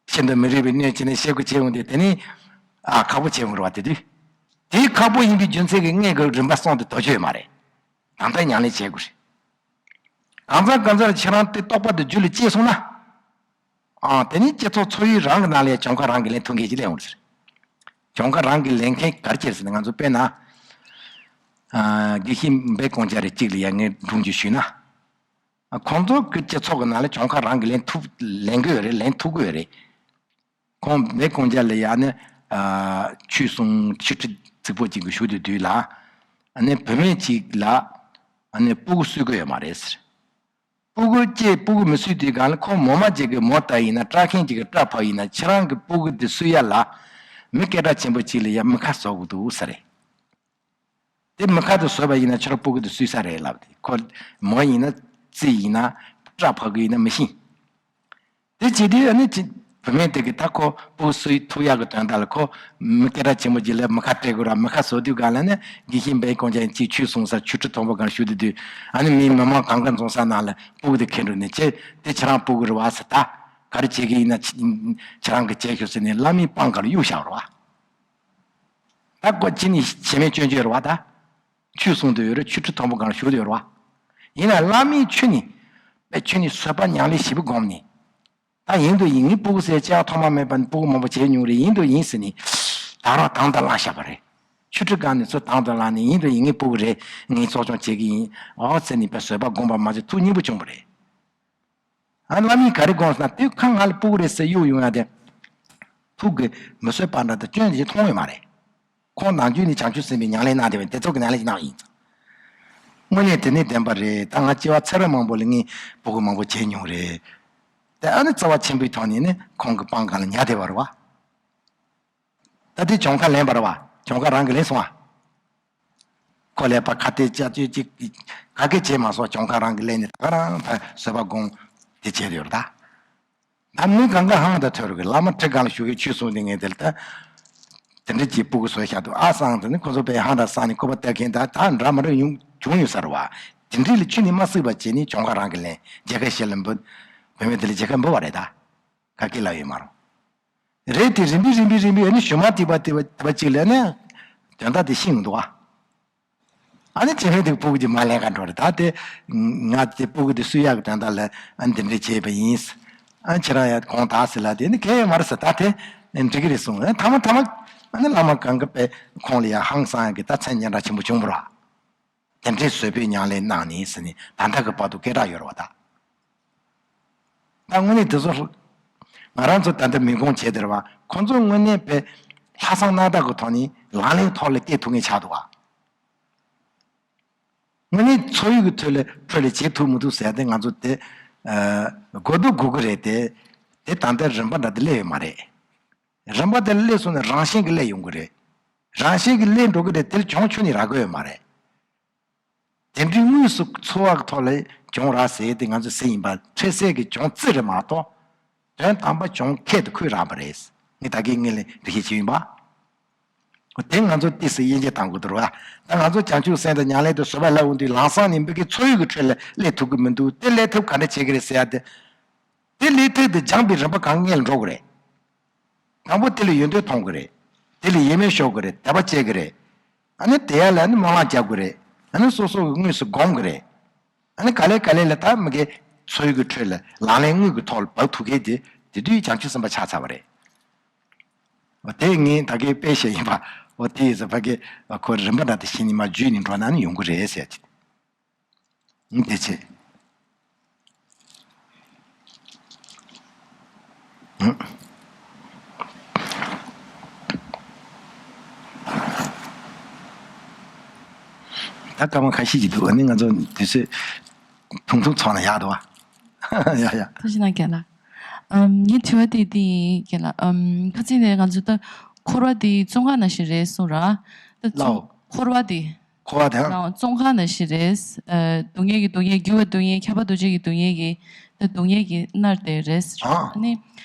ཤིན་ཏུ་མི་རིགས་པའི་གནོད་བྱེད་ནས་བཤད་དགོས་བྱེད་འོང་དུས་དེ་ནི་ཨ་ཁག་པོ་བྱེད་འོང་རེད་བ། དེ་དུས་དེ་ཁག་པོ་ཡིན་པའི་རྒྱུ་མཚན་གྱིས་སྔས་ཀྱི་རིམ་པ་གསུམ་དེ་དོར་རྒྱུ་ཡོད་མ་རེད། གང་ལྟར་ཉམས་ལེན་བྱེད་དགོས་རེད། གང་ཚར་གང་ཚར་ཁྱེད་རང་དེ་རྟོགས་པ་དེ་རྒྱུད་ལ་སྐྱེས་སོང་ན། ཨང་། དེ་ནི་སྤྱི་ཚོགས་འཚོ་བའི་རང་གི་ནང་ལ་གྱོང་ཁ་རང་གིས་ལེན་ཐུབ་མཁན་ཞིག་སླེབས་འོང་ཟེར། གྱོང་ཁ་རང་གིས་ལེན་མཁན་ག་རེ་བྱེད་ཟེར་ན་ང་ཚོ་དཔེར་ན། ཨ། དགེ་བཤེས་འབེ་ཀོང་ཇ་རེ་གཅིག་ལ་ཡ་ངས་སྒྲུང་ཅིག་ཞུས་ན། ཨ། ཁོང་ཚོ་གི་སྤྱི་ཚོགས་ཀྱི་ནང་ལ་གྱོང་ཁ་རང་གིས་ལེན་ཐུབ་ལེན་དགོས་རེད། ལེན་ཐུབ་དགོས་རེད། ཁོང་འབེ་ཀོང་ཇ་ལ་ཡ་ནི། ཨ། ཆོས་གསུང་ཆོས་ཁྲི་རྫིག་པོ་གཅིག་གི་བཞུགས་དུས་དུས་ལ། ཨ་ནི་བུད་མེད་ཅིག་ལ། ཨ་ནི་སྤུ་གུ་གསོ་གི་ཡོད་མ་རེད་ཟེར། སྤུ་གུ་སྐྱེས་སྤུ་གུ་མི་གསོས་དུས་སྒང་ལ་ཁོ་མོ་མ་ཅིག་གིས་མོ་བཏགས་ཡིན་ན། སྐྲ་མཁན་ཅིག་གིས་སྐྲ་ཕབ་ཡིན་ན། ཁྱེད་རང་གི་སྤུ་གུ་འདི་གསོ་ཡ་ལ་མི་སྐད་གྲགས་ཆེན་པོ་ཅིག་ལ་ཡ་མི་ཁ་བཟོ་དགོས་འདུག་ཟེར་རེད། དེ་མི་ཁ་དེ་བཟོས་པ་ཡིན་ན་ཁྱེད་རང་སྤུ་གུ་དེ་གསོས་ས་རེད་ལབ་དེ། ཁོ་མོ་ཡིན་ན་རྩིས་ཡིན་ན། སྐྲ་ཕབ་གི་ཡིན་ན་མི་ཤེས། དེ་བྱེད་དུས་ཨ་ནི་ཅི་བུད་མེད་དེ་གི་ད་ཁོ་སྤུ་གུ་གསོ་ཡི་ཐུག་ཡག་གི་དོན་དག་ལ་ཁོ་མི་སྐད་གྲགས་ཆེན་པོ་ཅིག་ལ་མི་ཁ་སྤྲད་དགོས་ར། མི་ཁ་བཟོ་དུས་སྒང་ལ་ནི་དགེ་བཤེས་འབའ་ཀོང་ཅན་གཅིག་ཆོས་གསུང་སར་ཆོས་ཁྲི་མཐོན་པོ་སྒང་བཞུགས་བསྡད་དུས། ཨ་ནི་མི་མི་མང་གང་ག་འཛོམས་ས་ནང་ལ་སྤུ་གུ་དེ་ཁྱེར་འགྲོ་ནས་ཁྱེད་དེ་ཁྱེད་རང་སྤུ་གུ་རེད་བ་ཟེར། ད་ག་རེ་བྱེད་ཀྱི་ཡིན་ན་ཁྱེད་རང་གི་བྱེད་ཤོག་ཟེར་ནས་བླ་མའི་པང་ཁ་ལ་གཡུགས་བཞག་རེད་བ། ད་ཁོ་ཁྱེད་ནི་བྱེད་མེད་སྐྱོན་བརྗོད་རེད་བ་ད། ཆོས་གསུང་དུ་ཡོད་རེད། ཆོས་ཁྲི་མཐོན་པོ་སྒང་བཞུགས་དུ་ཡོད་རེད་བ། ཡིན་ན་བླ་མའི་ཆོས་ནི། པའི་ཆོས་ནི་བཟོད་པ་མྱང་ལས་ཞིབ་པོ་བསྒོམས་ནས། ད་ཡིན་དུ་ཡིན་ངའི་སྤུ་གུ་ཟེར་ཅག་ཐོག་མ་མེད་པ་ནི་སྤུ་གུ་མང་པོ་བྱས་མྱོང་རེད། ཡིན་དུ་ཡིན་ཟེར་ནས། ད་རང་དང་དུ་བླངས་བཞག་པ་རེད། ཆོས་ཁྲི་སྒང་ནས་ཚུར་དང་དུ་བླངས་ནས་ཡིན་དུ་ཡིན་ངའི་སྤུ་གུ་རེད། ངས་གཙོ་སྐྱོང་བྱེད་ཀྱི་ཡིན། ཨོ་ཟེར་ནས་པའི་བཟོད་པ་བསྒོམས་པ་མ་ཚད་ཐུགས་མཉེས་པོ་བྱུང་བ་རེད། ཨ་བླ་མས་ག་རེ་དགོངས་ཟེར་ན་དེ་ཁ་ང་ལ་སྤུ་གུ་རེད་ཟེར་གཡུག་ཡོང་ཡ་དེ། ཐུགས་ཀྱི་མི་བཟོད་པ་འདྲ་དང་སྐྱོན་ཞིག་མཐོང་ཡོད་མ་རེད། ཁོང་ནམ་རྒྱུན་ནས་བྱང་ཆུབ་སེམས་དཔའི་ཉམས་ལེན་གནང་བསྡད་པ་དེ་ཚོ་གི་ཉམས་ལེན་ཞིག་གནང་བ་ཡིན་ཙང་། དངོས་གནས་དེ་ནི་བདེན་པ་རེད། ད་ང་སྐྱེ་བ་ཚེ་རབས་མང་པོ་ལ་ངས་སྤུ་གུ་མང་པོ་བྱས་མྱོང་རེད། དེ་ཨ་ནི་རྩ་བ་ཆེན་པོའི་ཐོག་ནས་ནི་ཁོང་གི་པང་ཁ་ལ་ཉལ་བསྡད་པ་རེད་བ། ད་དེ་གྱོང་ཁ་ལེན་པ་རེད་བ། གྱོང་ཁ་རང་གིས་ལེན་སོང་བ། ཁོ་ལས་པ་ཁ་གཏད་བཅའ་སྤྱོད་ཅིག་ག་གེ་བྱས་མ་སོང་། གྱོང་ཁ་རང་གིས་ལེན་ནས་ད་ག་རང་ཕར་བཟོད་པ་སྒོམ་དེ་བྱས་ཡོད་རེད་ད། ད་མི་གང་ག་ཧང་ད་ཐོས་རུ་གི་བླ་མ་ཁྲི་སྒང་ལ་བཞུགས་ཡོད་ཆོས་གསུང་དེ་ངས་དེ་ལ་ད། དེ་འདྲ་ཅིག་སྤུ་གུ་བཟོས་བཞག་འདུག་ཨ་སང་དེ་ནི་ཁོ་ཚོ་པས་ཧང་ད་སང་ནས་ཀོ་པ་ལྟ་མཁན་ད་ད་འདྲ་མ་འདྲ་ཡོང་བྱུང་ཡོད་ས་རེད་བ། དེ་འདྲ་ལ་ཁྱོད་ནི་མ་སྲིད་པ་བྱས་ནས་གྱོང་ཁ་རང་གིས་ལེན། མཇལ་ཁ་བཞེས་ལ་འབུལ། བུད་མེད་དེ་ལ་མཇལ་ཁ་འབུལ་བ་རེད་ད། ག་གེ་ལབ་ཡོད་མ་རེད། རེད་དེ་རིམ་པས་རིམ་པས་རིམ་པས་ཨ་ནི་ཞུ་མ་ཐིག་པ་ཐིག་པ་ཐིག་པ་གཅིག་ལ་ནི། དོན་དག་དེ་ཤེས་ཡོང་འདུག་ཨ། ཨ་ནི་བྱེད་མེད་དེ་སྤུ་གུ་དེ་མ་ལེན་ག་འགྲོ་རེད་ད་དེ། ང་དེ་སྤུ་གུ་དེ་གསོ་ཡག་གི་དོན་དག་ལ་ཨ་ནི་འདི་འདྲས་བྱས་པ་ཡིན། ཨ་ནི་ཁྱེད་རང་ཡང་དགོངས་དག་ཟེར་ལ་དེ་ནི་གལ་ཡོད་མ་རེད་ཟེར་ད་དེ། འགྲིག་གི་རེད་གསུངས། ཨ་ནི་ཐ་མ་ཐ་མ། ཨ་ནི་བླ་མ་གང་གི་པས་ཁོང་ལ་ཡང་ཧང་སང་ཡག་གི་ད་མཚན་སྙན་གྲགས་ཆེན་པོ་བྱུང་བ་རེད། དེ་འདྲའི་བཟོད་པའི་ཉམས་ལེན་གནང་ནས་ཟེར་ནས་ད་ལྟ་གི་བར་དུ་སྐད་གྲགས་ཡོད་རེད་བ་ད། ད་དངོས་གནས་དེ་ཚོ་ང་རང་ཚོ་ད་ལྟ་མི་ཁོང་བྱས་དེ་རེད་བ། ཁོང་ཚོ་དངོས་གནས་པའི་ལྷག་བསམ་རྣམ་དག་གི་ཐོག་ནས་ལག་ལེན་ཐོག་ལ་སྐྱེལ་ཐུབ་མཁན་ཆགས་འདུག་བ། དངོས་གནས་འཚོ་བའི་གི་ཐོག་ལ་ཁྲོད་ལ་བྱེད་ཐུབ་མི་ཐུབ་ཟེར་ཏེ་ང་ཚོ་དེ་དགོས་འདུག་དགོས་ཀྱི་རེད་དེ། དེ་ད་ལྟ་རིམ་པ་འདྲ་དེ་སླེབས་ཡོད་མ་རེད། རིམ་པ་དེ་སླེབས་སོང་ན་རང་བཞིན་གྱིས་སླེབས་ཡོང་གི་རེད། རང་བཞིན་གྱིས་སླེབས་འགྲོ་གི་རེད། དེར་གྱོང་ཁྱོན་ནས་རག་གི་ཡོད་མ་རེད། དེ་འདྲའི་དངོས་སུ་འཚོ་བ་གི་ཐོག་ལ་གྱོང་རག་ཟེར་ཏེ་ང་ཚོ་ཟེར་ཡིན་པ་འཕྲལ་སེལ་གྱི་གྱོང་རྩི་རེད་མ་གཏོགས། དོན་དམ་པ་གྱོང་ཁྱད་དུ་འཁོད་རག་པ་རེད། ངས་ད་གིན་ངས་ལས་འགྲེལ་བཤད་བྱས་ཡིན་པ། དེ་ང་ཚོ་ཏོག་ཙམ་དབྱེ་འབྱེད་གཏང་དགོས་འདུག་ར། ད་ང་ཚོ་བྱང་ཆུབ་སེམས་དང་ཉམས་ལེན་དུ་བཟོད་པ་ལབ་འོང་དུས་ལམ་སང་ནས་མི་གི་འཚོ་བའི་གི་ཁྲོད་ལ་སླེབས་ཐུབ་ཀྱི་མི་འདུག་དེ་སླེབས་ཐབས་ག་འདྲ་བྱེད་ཀྱི་རེད་ཟེར་ཡ་དེ། དེ་སླེབས་ཐབས་དེ་སྦྱངས་པའི་རིམ་པ་གང་སྔོན་ལ་འགྲོ་དགོས་རེད། དང་པོ་དེ་ལ་ཡོན་ཏན་མཐོང་དགོས་རེད། དེ་ལ་ཡིད་སྨོན་ཤོར་དགོས་རེད། དད་པ་སྐྱེ་དགོས་རེད། ཨ་ནི་དེ་ཡ་ལ་ནི་སྨོན་ལམ་རྒྱག་དགོས་རེད། ཨ་ནི་སོ་སོ་གི་དངོས་སུ་སྒོམ་དགོས་རེད། ཨ་ནི་ག་ལེ་ག་ལེ་ལ་ད་མི་གའི་འཚོ་བའི་གི་ཁྲོད་ལ་ལག་ལེན་དངོས་ཀྱི་ཐོག་ལ་འབབ་ཐུབ་མཁན་དེ་དེ་དུས་བྱང་ཆུབ་སེམས་དཔའ་ཆགས་ཚར་བ་རེད། འོ་དེ་ངས་ད་གའི་དཔེ་བཤད་ཡིན་པ། འོ་དེ་ཡིན་ཙང་ཕ་གི་ཁོ་རིམ་པ་འདྲ་དེ་ཤེས་ནས་མ་བརྒྱུད་ནས་འགྲོ་ན་ནི་ཡོང་གི་རེད་ཟེར་གྱི། ཨང་། དེ་ཆེ། ཨང་། ད་སྐར་མ་ཁ་ཤས་ཅིག་འདུག་ཨ་ནི་ང་ཚོ་དུས་ཚོད་ཐུང་ཐུང་ཚོགས་ན་ཡག་འདུག་བ། ཡ་ཡ། ཐུགས་རྗེ་གནང་རྒན་ལགས། ཨམ། ངའི་དྲི་བ་དེ་འདི་ཡིན་རྒན་ལགས། ཨམ། ཁ་སང་ནས་ང་ཚོ་ད་འཁོར་བ་འདི་བཙོན་ཁང་ནང་བཞིན་རེད་གསུངས་ར། ད་བཙོན། ལའོ། འཁོར་བ་འདི། འཁོར་བ་དང་། ལའོ། བཙོན་ཁང་ནང་བཞིན་རེད། ཨ། སྡུག་བསྔལ་གྱི་སྡུག་བསྔལ། འགྱུར་བའི་སྡུག་བསྔལ། ཁྱབ་པ་འདུ་བྱེད་ཀྱི་སྡུག་བསྔལ་གྱི། ད་སྡུག་བསྔལ་གྱིས་མནར་ཏེ་རེད། ཨ། ཨ་ནི།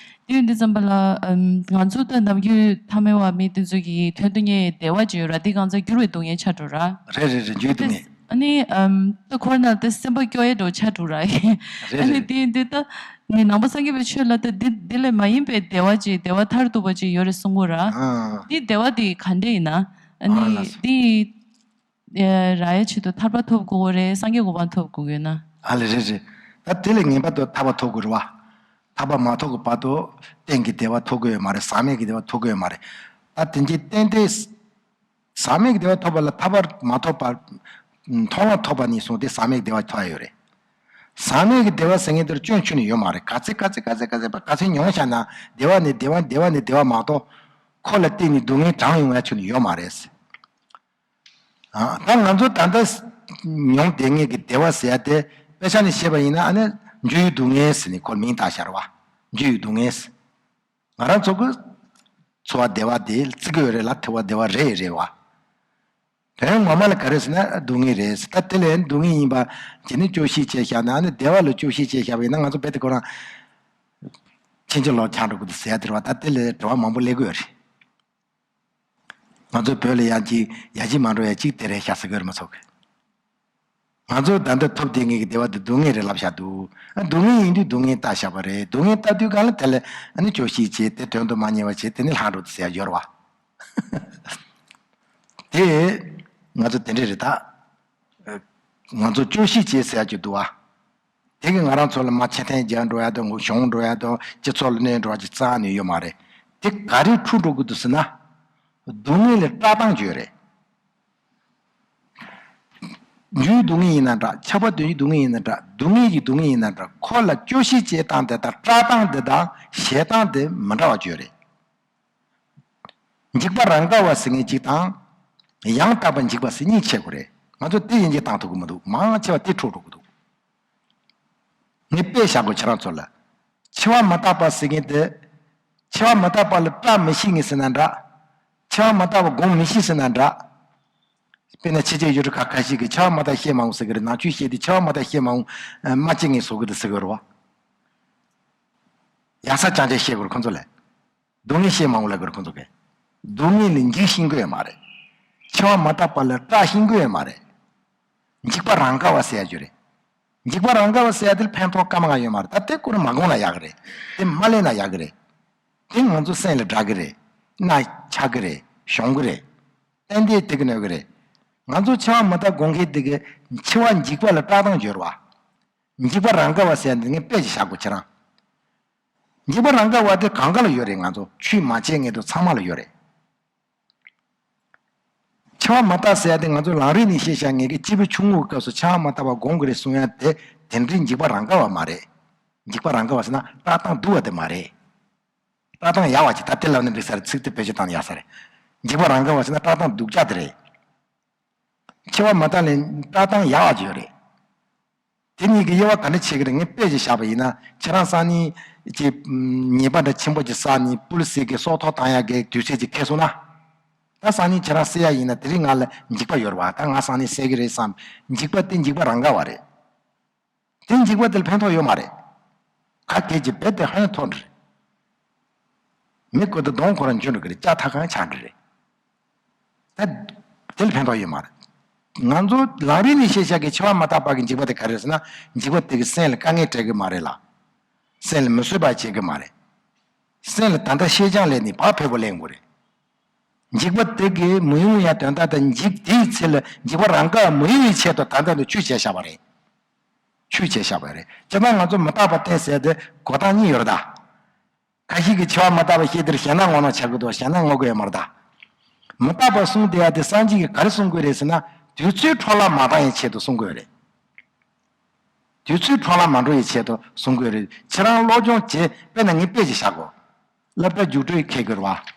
དེ་ཡིན་དུས་ཙམ་པ་ལ། ཨམ། ང་ཚོ་ད་ནམ་རྒྱུན་ཐ་མལ་བ་མི་དེ་ཚོ་གི་དོན་དུ་གཉེར་བའི་བདེ་བ་ཅིག་ཡོད་ར། དེ་གང་ཚ་འགྱུར་བའི་སྡུག་བསྔལ་ཆགས་འགྲོ་ར། རེད་རེད་རེད། འགྱུར་བའི་སྡུག་བསྔལ། ཨ་ནི། ཨམ། ད་འཁོར་ནང་ད་སེམས་པ་སྐྱོ་ཡ་འགྲོ་ཆགས་འགྲོ་ར། རེད་ཨ་ནི། རེད། དེ་ཡིན་དུས་ད་ངས་ནང་པ་སངས་རྒྱས་པའི་ཆོས་ལ་ད་འདི་འདི་ལས་མ་ཡིན་པའི་བདེ་བ་ཅིག་བདེ་བ་མཐར་ཐུག་པ་ཅིག་ཡོད་རེད་གསུང་གི་ར། ཨ། འདི་བདེ་བ་འདི་ག་འདྲ་ཡིན་ན། ཨ་ནི། ཨ་ལགས་སོ། འདི། ཨེ། རག་ཡའི་ཆེད་དུ་ཐར་པ་ཐོབ་དགོས་རེད། སངས་རྒྱས་གོ་འཕང་ཐོབ་དགོས་ཡོད་ན། ཨ་ལེ་རེད་རེད། ད་དེ་ལས་ངེས་པར་དུ་ཐར་པ་ཐོབ་དགོས་རེད་བ། ཐར་པ་མ་ཐོབ་ཀྱི་བར་དུ་གཏན་གྱི་བདེ་བ་ཐོབ་ཀྱི་ཡོད་མ་རེད། ཟག་མེད་ཀྱི་བདེ་བ་ཐོབ་ཀྱི་ཡོད་མ་རེད། ད་དེ་འདྲའི་གཏན་གཏན་ཟག་མེད་ཀྱི་བདེ་བ་ཐོབ་པ་ལ་ཐར་པ་མ་ཐོབ་པ། མཐོང་ལམ་ཐོབ་པ་ནས་བཟུང་སྟེ་ཟག་མེད་ཀྱི་བདེ་བ་ཐོབ་ཡ་ཡོད་རེད། ཟག་མེད་ཀྱི་བདེ་བ་ཟེར་མཁན་དེར་སྐྱོན་ཁྱོན་ནས་ཡོད་མ་རེད། ག་ཚད་ག་ཚད་ག་ཚད་ག་ཚད་པ་ག་ཚད་མྱོང་བཞག་ན་བདེ་བ་ནས་བདེ་བ། བདེ་བ་ནས་བདེ་བ་མ་གཏོགས། ཁོ་ལ་བརྟེན་ནས་སྡུག་བསྔལ་དྲངས་ཡོང་ཡ་ཁྱོན་ནས་ཡོད་མ་རེད། ཨ། ད་ང་ཚོ་ད་ལྟ་མྱོང་བསྡད་མཁན་གྱི་བདེ་བ་ཟེར་ཡ་དེ་དཔེ་ཆ་ནས་བཤད་པ་ཡིན་ན་ཨ་ནི་འགྱུར་བའི་སྡུག་བསྔལ་ཟེར་ནས་ཁོར་མིང་བཏགས་བཞག་རེད་བ། འགྱུར་བའི་སྡུག་བསྔལ་ཟེར། ང་རང་ཚོ་གི་འཚོ་བ་བདེ་བ་དེ་བརྩི་གི་ཡོད་རེད་ལ། འཚོ་བ་བདེ་བ་རེད་རེད་བ། དོན་ངོ་མ་ལ་ག་རེ་ཟེར་ན་སྡུག་བསྔལ་རེད་ཟེར། ད་དེ་ལས་སྡུག་བསྔལ་ཡིན་པ་ཅི་ནི་བཅོས་ཤིག་བྱས་བཞག་ན་ནི་བདེ་བ་ལ་བཅོས་ཤིག་བྱས་བཞག་པ་ཡིན་ན་ང་ཚོ་རྦད་དེ་ཁོ་རང་ཕྱིན་ཅི་ལོག་ཆགས་འགྲོ་གི་འདུག་ཟེར་ཡ་དེ་རེད་བ། ད་དེ་ལས་དྲི་བ་མང་པོ་སླེབས་ཀྱི་ཡོད་རེད། ང་ཚོ་བོད་ལ་ཡང་ཅིག་ཡ་གཅིག་མ་འགྲོ་ཡ་གཅིག་དེ་རེད་ཤག་ཟེར་གི་ཡོད་རེད་མི་ཚོགས་ཀྱི། ང་ཚོ་ད་ལྟ་ཐོབ་བསྡད་མཁན་གྱི་བདེ་བ་དེ་སྡུག་བསྔལ་རེད་ལབ་བཞག་འདུག་ཨ་སྡུག་བསྔལ་ཡིན་དུས་སྡུག་བསྔལ་བལྟ་བཞག་པ་རེད། སྡུག་བསྔལ་བལྟ་དུས་གང་ལ་དེ་ལ་ཨ་ནི་བཅོས་ཤིག་བྱས་དེ་དོན་དུ་མ་གཉེར་བ་བྱས་དེ་ནི་ལྷག་འགྲོ་འདུག་ཟེར་ཡ་ཡོད་རེད་བ། དེ་ང་ཚོ་དེ་འདྲས་རེད་ད། ང་ཚོ་བཅོས་ཤིག་བྱས་ཟེར་ཡ་ཅིག་འདུག་བ། དེ་གིས་ང་རང་ཚོ་ལ་མ་ཕྱིར་འཐེན་རྒྱག་འགྲོ་ཡ་དང་གཞུང་འགྲོ་ཡ་དང་སྤྱི་ཚོགས་ལ་གནོད་འགྲོ་བ་ཅིག་རྩ་ནས་ཡོད་མ་རེད། དེ་ག་རེ་འཁྲུག་འགྲོ་གི་འདུག་ཟེར་ན། སྡུག་བསྔལ་ལ་བཀྲག་མདངས་བརྗོད་རེད། རྒྱུའི་སྡུག་བསྔལ་ཡིན་ན་འདྲ། ཁྱབ་པ་དོན་གྱི་སྡུག་བསྔལ་ཡིན་ན་འདྲ། སྡུག་བསྔལ་གྱི་སྡུག་བསྔལ་ཡིན་ན་འདྲ། ཁོ་ལ་བཅོས་ཤིག་བྱེད་སྟངས་དེ་དང་བཀྲག་སྟངས་དེ་དང་བཞེད་སྟངས་དེ་མི་འདྲ་བ་བརྗོད་རེད། འཇིགས་པ་རང་ག་བ་ཟེར་མཁན་གཅིག་དང་། ཡང་དག་པར་འཇིགས་པ་ཟེར་གཉིས་ཕྱེ་དགོས་རེད། ང་ཚོ་དེ་ཡན་ཆད་བཏང་ཐུབ་ཀྱི་མི་འདུག་མང་ཆེ་བ་དེ་འཁྲུག་འགྲོ་གི་འདུག་ངས་དཔེ་བཞག་གོ་ཁྱེད་རང་ཚོ་ལ། འཆི་བ་མི་རྟག་པ་ཟེར་མཁན་དེ། འཆི་བ་མི་རྟག་པ་ལ་བཀྲ་མི་ཤིས་ངེས་ཟེར་ན་འདྲ། འཆི་བ་མི་རྟག་པ་དགོངས་མི་ཤིས་ཟེར་ན་འདྲ། དཔེར་ན་ཕྱི་རྒྱལ་ཡུལ་གྲུ་ཁག་ཁ་ཤས་ཀྱིས་འཆི་བ་མི་རྟག་བཤད་མ་འོང་ཟེར་གི་རེད། ནང་ཆོས་བཤད་དུས་འཆི་བ་མི་རྟག་བཤད་མ་འོང་། སྨྲ་ལྕེ་ངན་བཟོ་གི་འདུག་ཟེར་གི་རེད་བ། ཡག་ས་རྐྱང་རྐྱང་བཤད་དགོས་རེད་ཁོང་ཚོ་ལ། སྡུག་བསྔལ་བཤད་མ་འོང་ལབ་དགོས་རེད་ཁོང་ཚོ་གིས། སྡུག་བསྔལ་ལ་འཇིགས་ཤེས་ཀྱི་ཡོད་མ་རེད། འཆི་བ་མི་རྟག་པ་ལ་སྐྲག་ཤེས་ཀྱི་ཡོད་མ་རེད། འཇིགས་པ་རང་ག་བ་ཟེར་ཡ་ཅིག་ཡོད་རེད། འཇིགས་པ་རང་ག་བ་ཟེར་ཡ་དེ་ལ་ཕན་ཐོགས་སྐར་མ་ལྔ་ཡོད་མ་རེད། ད་དེ་ཁོ་རང་མ་དགོངས་ན་ཡག་གི་རེད། དེ་མ་ལེན་ན་ཡག་གི་རེད། དེ་ང་ཚོ་སེམས་ལ་འདྲ་གི་རེད། མནར་ཆགས་གི་རེད། གཞོམ་གི་རེད། ཏན་ཏན་དེ་གི་གནོད་གི་རེད། ང་ཚོ་འཆི་བ་མི་རྟག་དགོངས་མཁན་དེ་གིས་འཆི་བ་འཇིགས་པ་ལ་སྐྲག་སྟངས་བརྗོད་རེད་བ། འཇིགས་པ་རང་ག་བ་ཟེར་ཡ་འདི་ངས་དཔེ་ཅིག་བཞག་གོ་ཁྱེད་རང་། འཇིགས་པ་རང་ག་བ་དེ་གང་ག་ལ་ཡོད་རེད། ང་ཚོ་ཆོས་མ་བྱས་སྔོན་དུ་ཚང་མ་ལ་ཡོད་རེད། འཆི་བ་མི་རྟག་ཟེར་ཡ་དེ་ང་ཚོ་ལམ་རིམ་ནས་བཤད་བཞག་ངེས་ཀྱི་སྐྱེས་བུ་ཆུང་ངུའི་སྐབས་སུ་འཆི་བ་མི་རྟག་པ་དགོངས་ཀྱི་རེད་གསུང་ཡ་དེ་དེ་འདྲའི་འཇིགས་པ་རང་ག་བ་མ་རེད། འཇིགས་པ་རང་ག་བ་ཟེར་ན་སྐྲག་སྟངས་སྡུག་པ་དེ་མ་རེད། སྐྲག་སྟངས་ཡག་པ་ཅིག་ད་དེ་ལབ་ན་འགྲིག་ས་རེད། ཚིག་དེ་བེད་སྤྱོད་བཏང་ན་ཡག་ས་རེད། འཇིགས་པ་རང་ག་བ་ཟེར་ན་སྐྲག་སྟངས་སྡུག་ཅག་དེ་རེད། འཆི་བ་མི་རྟག་ལ་སྐྲག་སྟངས་ཡག་པ་ཅིག་ཡོད་རེད། དེ་གཉིས་ཀྱི་དབྱེ་བ་ག་འདྲ་ཕྱེ་གི་རེད། ངས་དཔེ་ཅིག་བཞག་པ་ཡིན་ན་ཁྱེད་རང་སང་ཉིན་ཅིག་ཉེས་པ་འདྲ་ཆེན་པོ་ཅིག་བསགས་ནས་པུ་ལི་སི་གིས་སྲོག་ཐོག་བཏང་ཡག་གི་དུས་ཚོད་ཅིག་འཁེལ་སོང་ན། ད་སང་ཉིན་ཁྱེད་རང་བསད་ཡ་ཡིན་ན་དེ་རིང་ང་ལ་འཇིགས་པ་ཡོད་རེད་བ། ད་ང་སང་ཉིན་བསད་གི་རེད་བསམ། འཇིགས་པ་དེ་འཇིགས་པ་རང་ག་བ་རེད། དེ་འཇིགས་པ་དེ་ལ་ཕན་ཐོགས་ཡོད་མ་རེད། ཁ་སྐད་ཀྱི་རྦད་དེ་ཧོན་ཐོར་རེད། མི་ཀུན་ཏུ་གདོང་ཁོ་རང་འཇོན་འགྲོ་གི་རེད། ལྕགས་ཐག་གང་ཆགས་འགྲོ་རེད། ད་དེ་ལ་ཕན་ཐོགས་ཡོད་མ་རེད། ང་ཚོ་ལམ་རིམ་ནས་བཤད་བཞག་གི་འཆི་བ་མི་རྟག་པ་གི་འཇིགས་པ་དེ་ག་རེ་རེད་ཟེར་ན། འཇིགས་པ་དེ་གིས་སེམས་ལ་དཀའ་ངལ་སྤྲད་གི་མ་རེད་ལ། སེམས་ལ་མི་བཟོད་པ་བྱེད་གི་མ་རེད། སེམས་ལ་ད་ལྟ་ཤེས་བྱ་ལས་ནས་བག་ཕེབས་པོ་ལེན་དགོས་རེད། འཇིགས་པ་དེ་གིས་མི་ཡོང་ཡ་དོན་དག་དང་འཇིགས་དེའི་ཚེ་ལ་འཇིགས་པ་རང་ག་མི་ཡོང་བའི་ཆེད་དུ་ད་ལྟ་ནས་ཆོས་བྱས་བཞག་པ་རེད། ཆོས་བྱས་བཞག་པ་རེད། སྤྱིར་བཏང་ང་ཚོ་མི་རྟག་པ་བསྟན་ཟེར་དེ་གོ་སྟངས་གཉིས་ཡོད་རེད་ད། ཁ་ཤས་ཀྱིས་འཆི་བ་མི་རྟག་པ་བཤད་དེར་ཞེད་སྣང་ངོ་ནོར་ཆགས་ཀྱི་འདུག་ཞེད་སྣང་ངོ་དགོས་ཡོད་མ་རེད་ད། མི་རྟག་པ་གསུངས་བསྡད་ཡ་དེ་སངས་རྒྱས་ཀྱིས་ག་རེ་གསུང་དགོས་རེད་ཟེར་ན། དུས་ཚོད་འཕྲོ་བརླག་མ་བཏང་ཡའི་ཆེད་དུ་གསུང་དགོས་རེད། དུས་ཚོད་འཕྲོ་བརླག་མ་འགྲོ་ཡའི་ཆེད་དུ་གསུང་དགོས་རེད། ཁྱེད་རང་སློབ་སྦྱོང་བྱེད། དཔེར་ན་ངས་དཔེ་ཅིག་བཞག་གོ། སློབ་གྲྭ་རྒྱུགས་སྤྲོད་འཁེལ་དགོས་རེད་བ།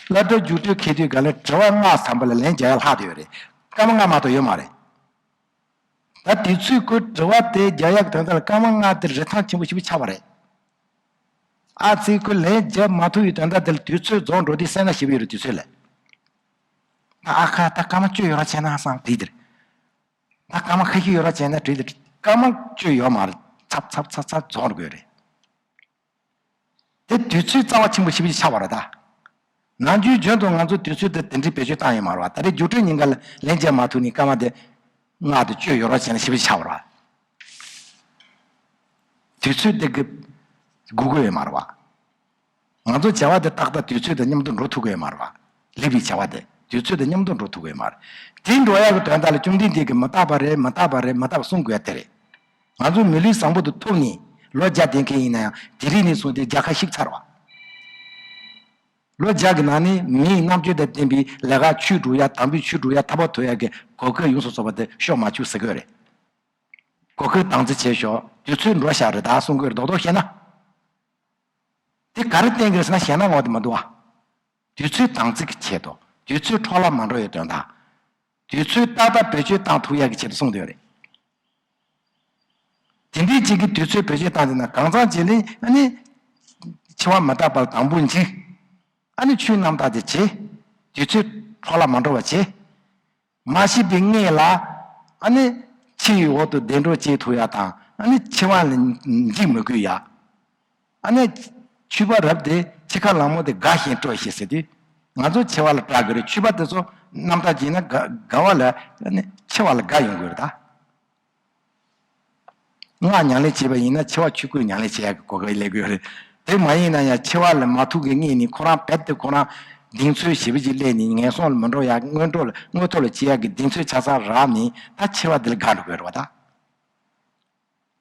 སློབ་གྲྭ་རྒྱུགས་སྤྲོད་འཁེལ་དུས་ག་ལ་དྲི་བ་ལྔ་ཙམ་པ་ལ་ལན་རྒྱག་ཡ་ལྷག་བསྡད་ཡོད་རེད། སྐར་མ་ལྔ་མ་གཏོགས་ཡོད་མ་རེད། ད་དུས་ཚོད་ཁོས་དྲི་བ་དེ་རྒྱག་ཡག་དོན་དག་ལ་སྐར་མ་ལྔ་དེ་རིན་ཐང་ཆེན་པོ་ཞེ་པོ་ཆགས་པ་རེད། ཨ་ཙི་ཁོས་ལན་རྒྱག་མ་ཐུབ་པའི་དོན་དག་དེ་ལ་དུས་ཚོད་རྫོགས་འགྲོ་དུས་སེམས་ན་ཞེ་པོ་ཡོད་རེད་དུས་ཚོད་ལ། ད་ཨ་ཁ་ད་སྐར་མ་བཅུ་ཡོད་ར་བྱས་ན་བསམ་དེ་དེར། ད་སྐར་མ་ཁ་ཤས་ཡོད་ར་བྱས་ན་དེ་དེར་སྐར་མ་བཅུ་ཡོད་མ་རེད། ཚབ་ཚབ་ཚབ་ཚབ་རྫོགས་འགྲོ་གི་ཡོད་རེད། དེ་དུས་ཚོད་རྩ་བ་ཆེན་པོ་ཞེ་པོ་ཅིག་ཆགས་པ་རེད་ད། ནམ་རྒྱུན་རྒྱུན་དུ་ང་ཚོ་དུས་ཚོད་དེ་དེ་འདྲའི་བེད་སྤྱོད་བཏང་ཡོད་མ་རེད་བ། ད་རེས་རྒྱུགས་སྤྲོད་ཉིན་འགའ་ལ་ལན་རྒྱག་མ་ཐུབ་ནས་སྐར་མ་དེ་ལྔ་དང་བཅུ་ཡོད་རོགས་བྱས་ན་ཞེ་པོ་ཅིག་ཆགས་པ་རེད་བ། དུས་ཚོད་དེ་གི་སྒུག་དགོས་ཡོད་མ་རེད་བ། ང་ཚོ་བྱ་བ་དེ་ཏག་ཏག་དུས་ཚོད་དང་མཉམ་དུ་འགྲོ་ཐུབ་ཀྱི་ཡོད་མ་རེད་བ། ལེགས་པའི་བྱ་བ་དེ་དུས་ཚོད་དང་མཉམ་དུ་འགྲོ་ཐུབ་ཀྱི་ཡོད་མ་རེད། དེ་འགྲོ་ཡག་གི་དོན་དག་ལ་བཅོམ་ལྡན་འདས་ཀྱིས་མི་རྟག་པ་རེད། མི་རྟག་པ་རེད། མི་རྟག་པ་གསུང་དགོས་ཡ་དེ་རེད། ང་ཚོ་མི་ལུས་བཟང་པོ་དེ་ཐོབ་ནས་ལོ་བརྒྱ་བསྡད་མཁན་ཡིན་ན་ཡང་དེ་རིང་ནས་བཟུང་སྟེ་བརྒྱ་ཁ་བཤིག་ཚར་བ། ལོ་བརྒྱ་གི་ནང་ནས་མིའི་རྣམ་དཔྱོད་དང་ལྡན་པའི་ལས་ཀ་ཆོས་སྒྲུབ་ཡ། དམ་པའི་ཆོས་སྒྲུབ་ཡ། ཐར་པ་ཐོབ་ཡ་གི་གོ་སྐབས་ཡོངས་སུ་རྫོགས་པ་དེ་ཤོར་མ་བཅུག་ཟེར་གི་ཡོད་རེད། གོ་སྐབས་དམ་འཛིན་བྱེད་ཤོག་དུས་ཚོད་འགྲོ་བཞག་རེད་ད་གསུང་གི་ཡོད་རེད། རྡོག་རྡོག་བཤད་ན། དེ་ག་རེ་བསྟན་གི་རེད་ཟེར་ན་ཞེད་སྣང་ངོ་དེ་མི་འདུག་བ། དུས་ཚོད་དམ་འཛིན་གྱི་ཆེད་དུ། དུས་ཚོད་འཕྲོ་བརླག་མ་འགྲོ་ཡའི་དོན་དག་དུས་ཚོད་ཏག་ཏག་བེད་སྤྱོད་བཏང་ཐུབ་ཡག་གི་ཆེད་དུ་གསུངས་བསྡད་ཡོད་རེད། དེ་འདྲའི་ཅིག་གི་དུས་ཚོད་བེད་སྤྱོད་བཏང་བསྡད་ན་གང་ཚང་བྱས་ལེ་ཨ་ནི། འཆི་བ་མི་རྟག་པར་དང་པོ་འཇིགས། ཨ་ནི་ཆོས་རྣམ་དག་དེ་བྱེད། དུས་ཚོད་འཕྲོ་བརླག་མ་འགྲོ་བ་བྱེད། མ་ཤི་བའི་སྔས་ལ་ཨ་ནི་འཆི་བའི་འོག་ཏུ་བདེ་འགྲོར་སྐྱེ་ཐུབ་ཡ་དང་། ཨ་ནི་འཆི་བ་ལ་འཇིགས་མི་དགོས་ཡ། ཨ་ནི་ཆོས་པ་རབ་དེ་འཆི་ཁ་ལ་མོ་དེ་དགའ་ཞིང་སྤྲོ་ཞེས་ཟེར་དུས། ང་ཚོ་འཆི་བ་ལ་སྐྲག་གི་རེད། ཆོས་པ་དེ་ཚོ་རྣམ་ཐར་བྱས་ན་དགའ་དགའ་བ་ལ། ཨ་ནི་འཆི་བ་ལ་དགའ་ཡོང་གི་རེད་ད། སྔགས་ཉམས་ལེན་བྱས་པ་ཡིན་ན་འཆི་བ་ཆོས་སྐུ་ཉམས་ལེན་བྱེད་ཡག་གི་གོ་སྐབས་སླེབས་ཀྱི་ཡོད་རེད། དེ་མ་ཡིན་ན་ཡང་འཆི་བ་ལ་མ་ཐུག་གི་སྔས་ནས་ཁོ་རང་རྦད་དེ་ཁོ་རང་གདེང་ཚོད་ཞེ་པོ་ཅིག་སླེབས་ནས་ངན་སོང་ལ་མི་འགྲོ་ཡག་མངོན་མཐོ་ལ་མངོན་མཐོ་ལ་སྐྱེ་ཡག་གི་གདེང་ཚོད་ཆ་ཚང་རག་ནས། ད་འཆི་བ་འདི་ལ་དགའ་འགྲོ་དགོས་རེད་བ་ད།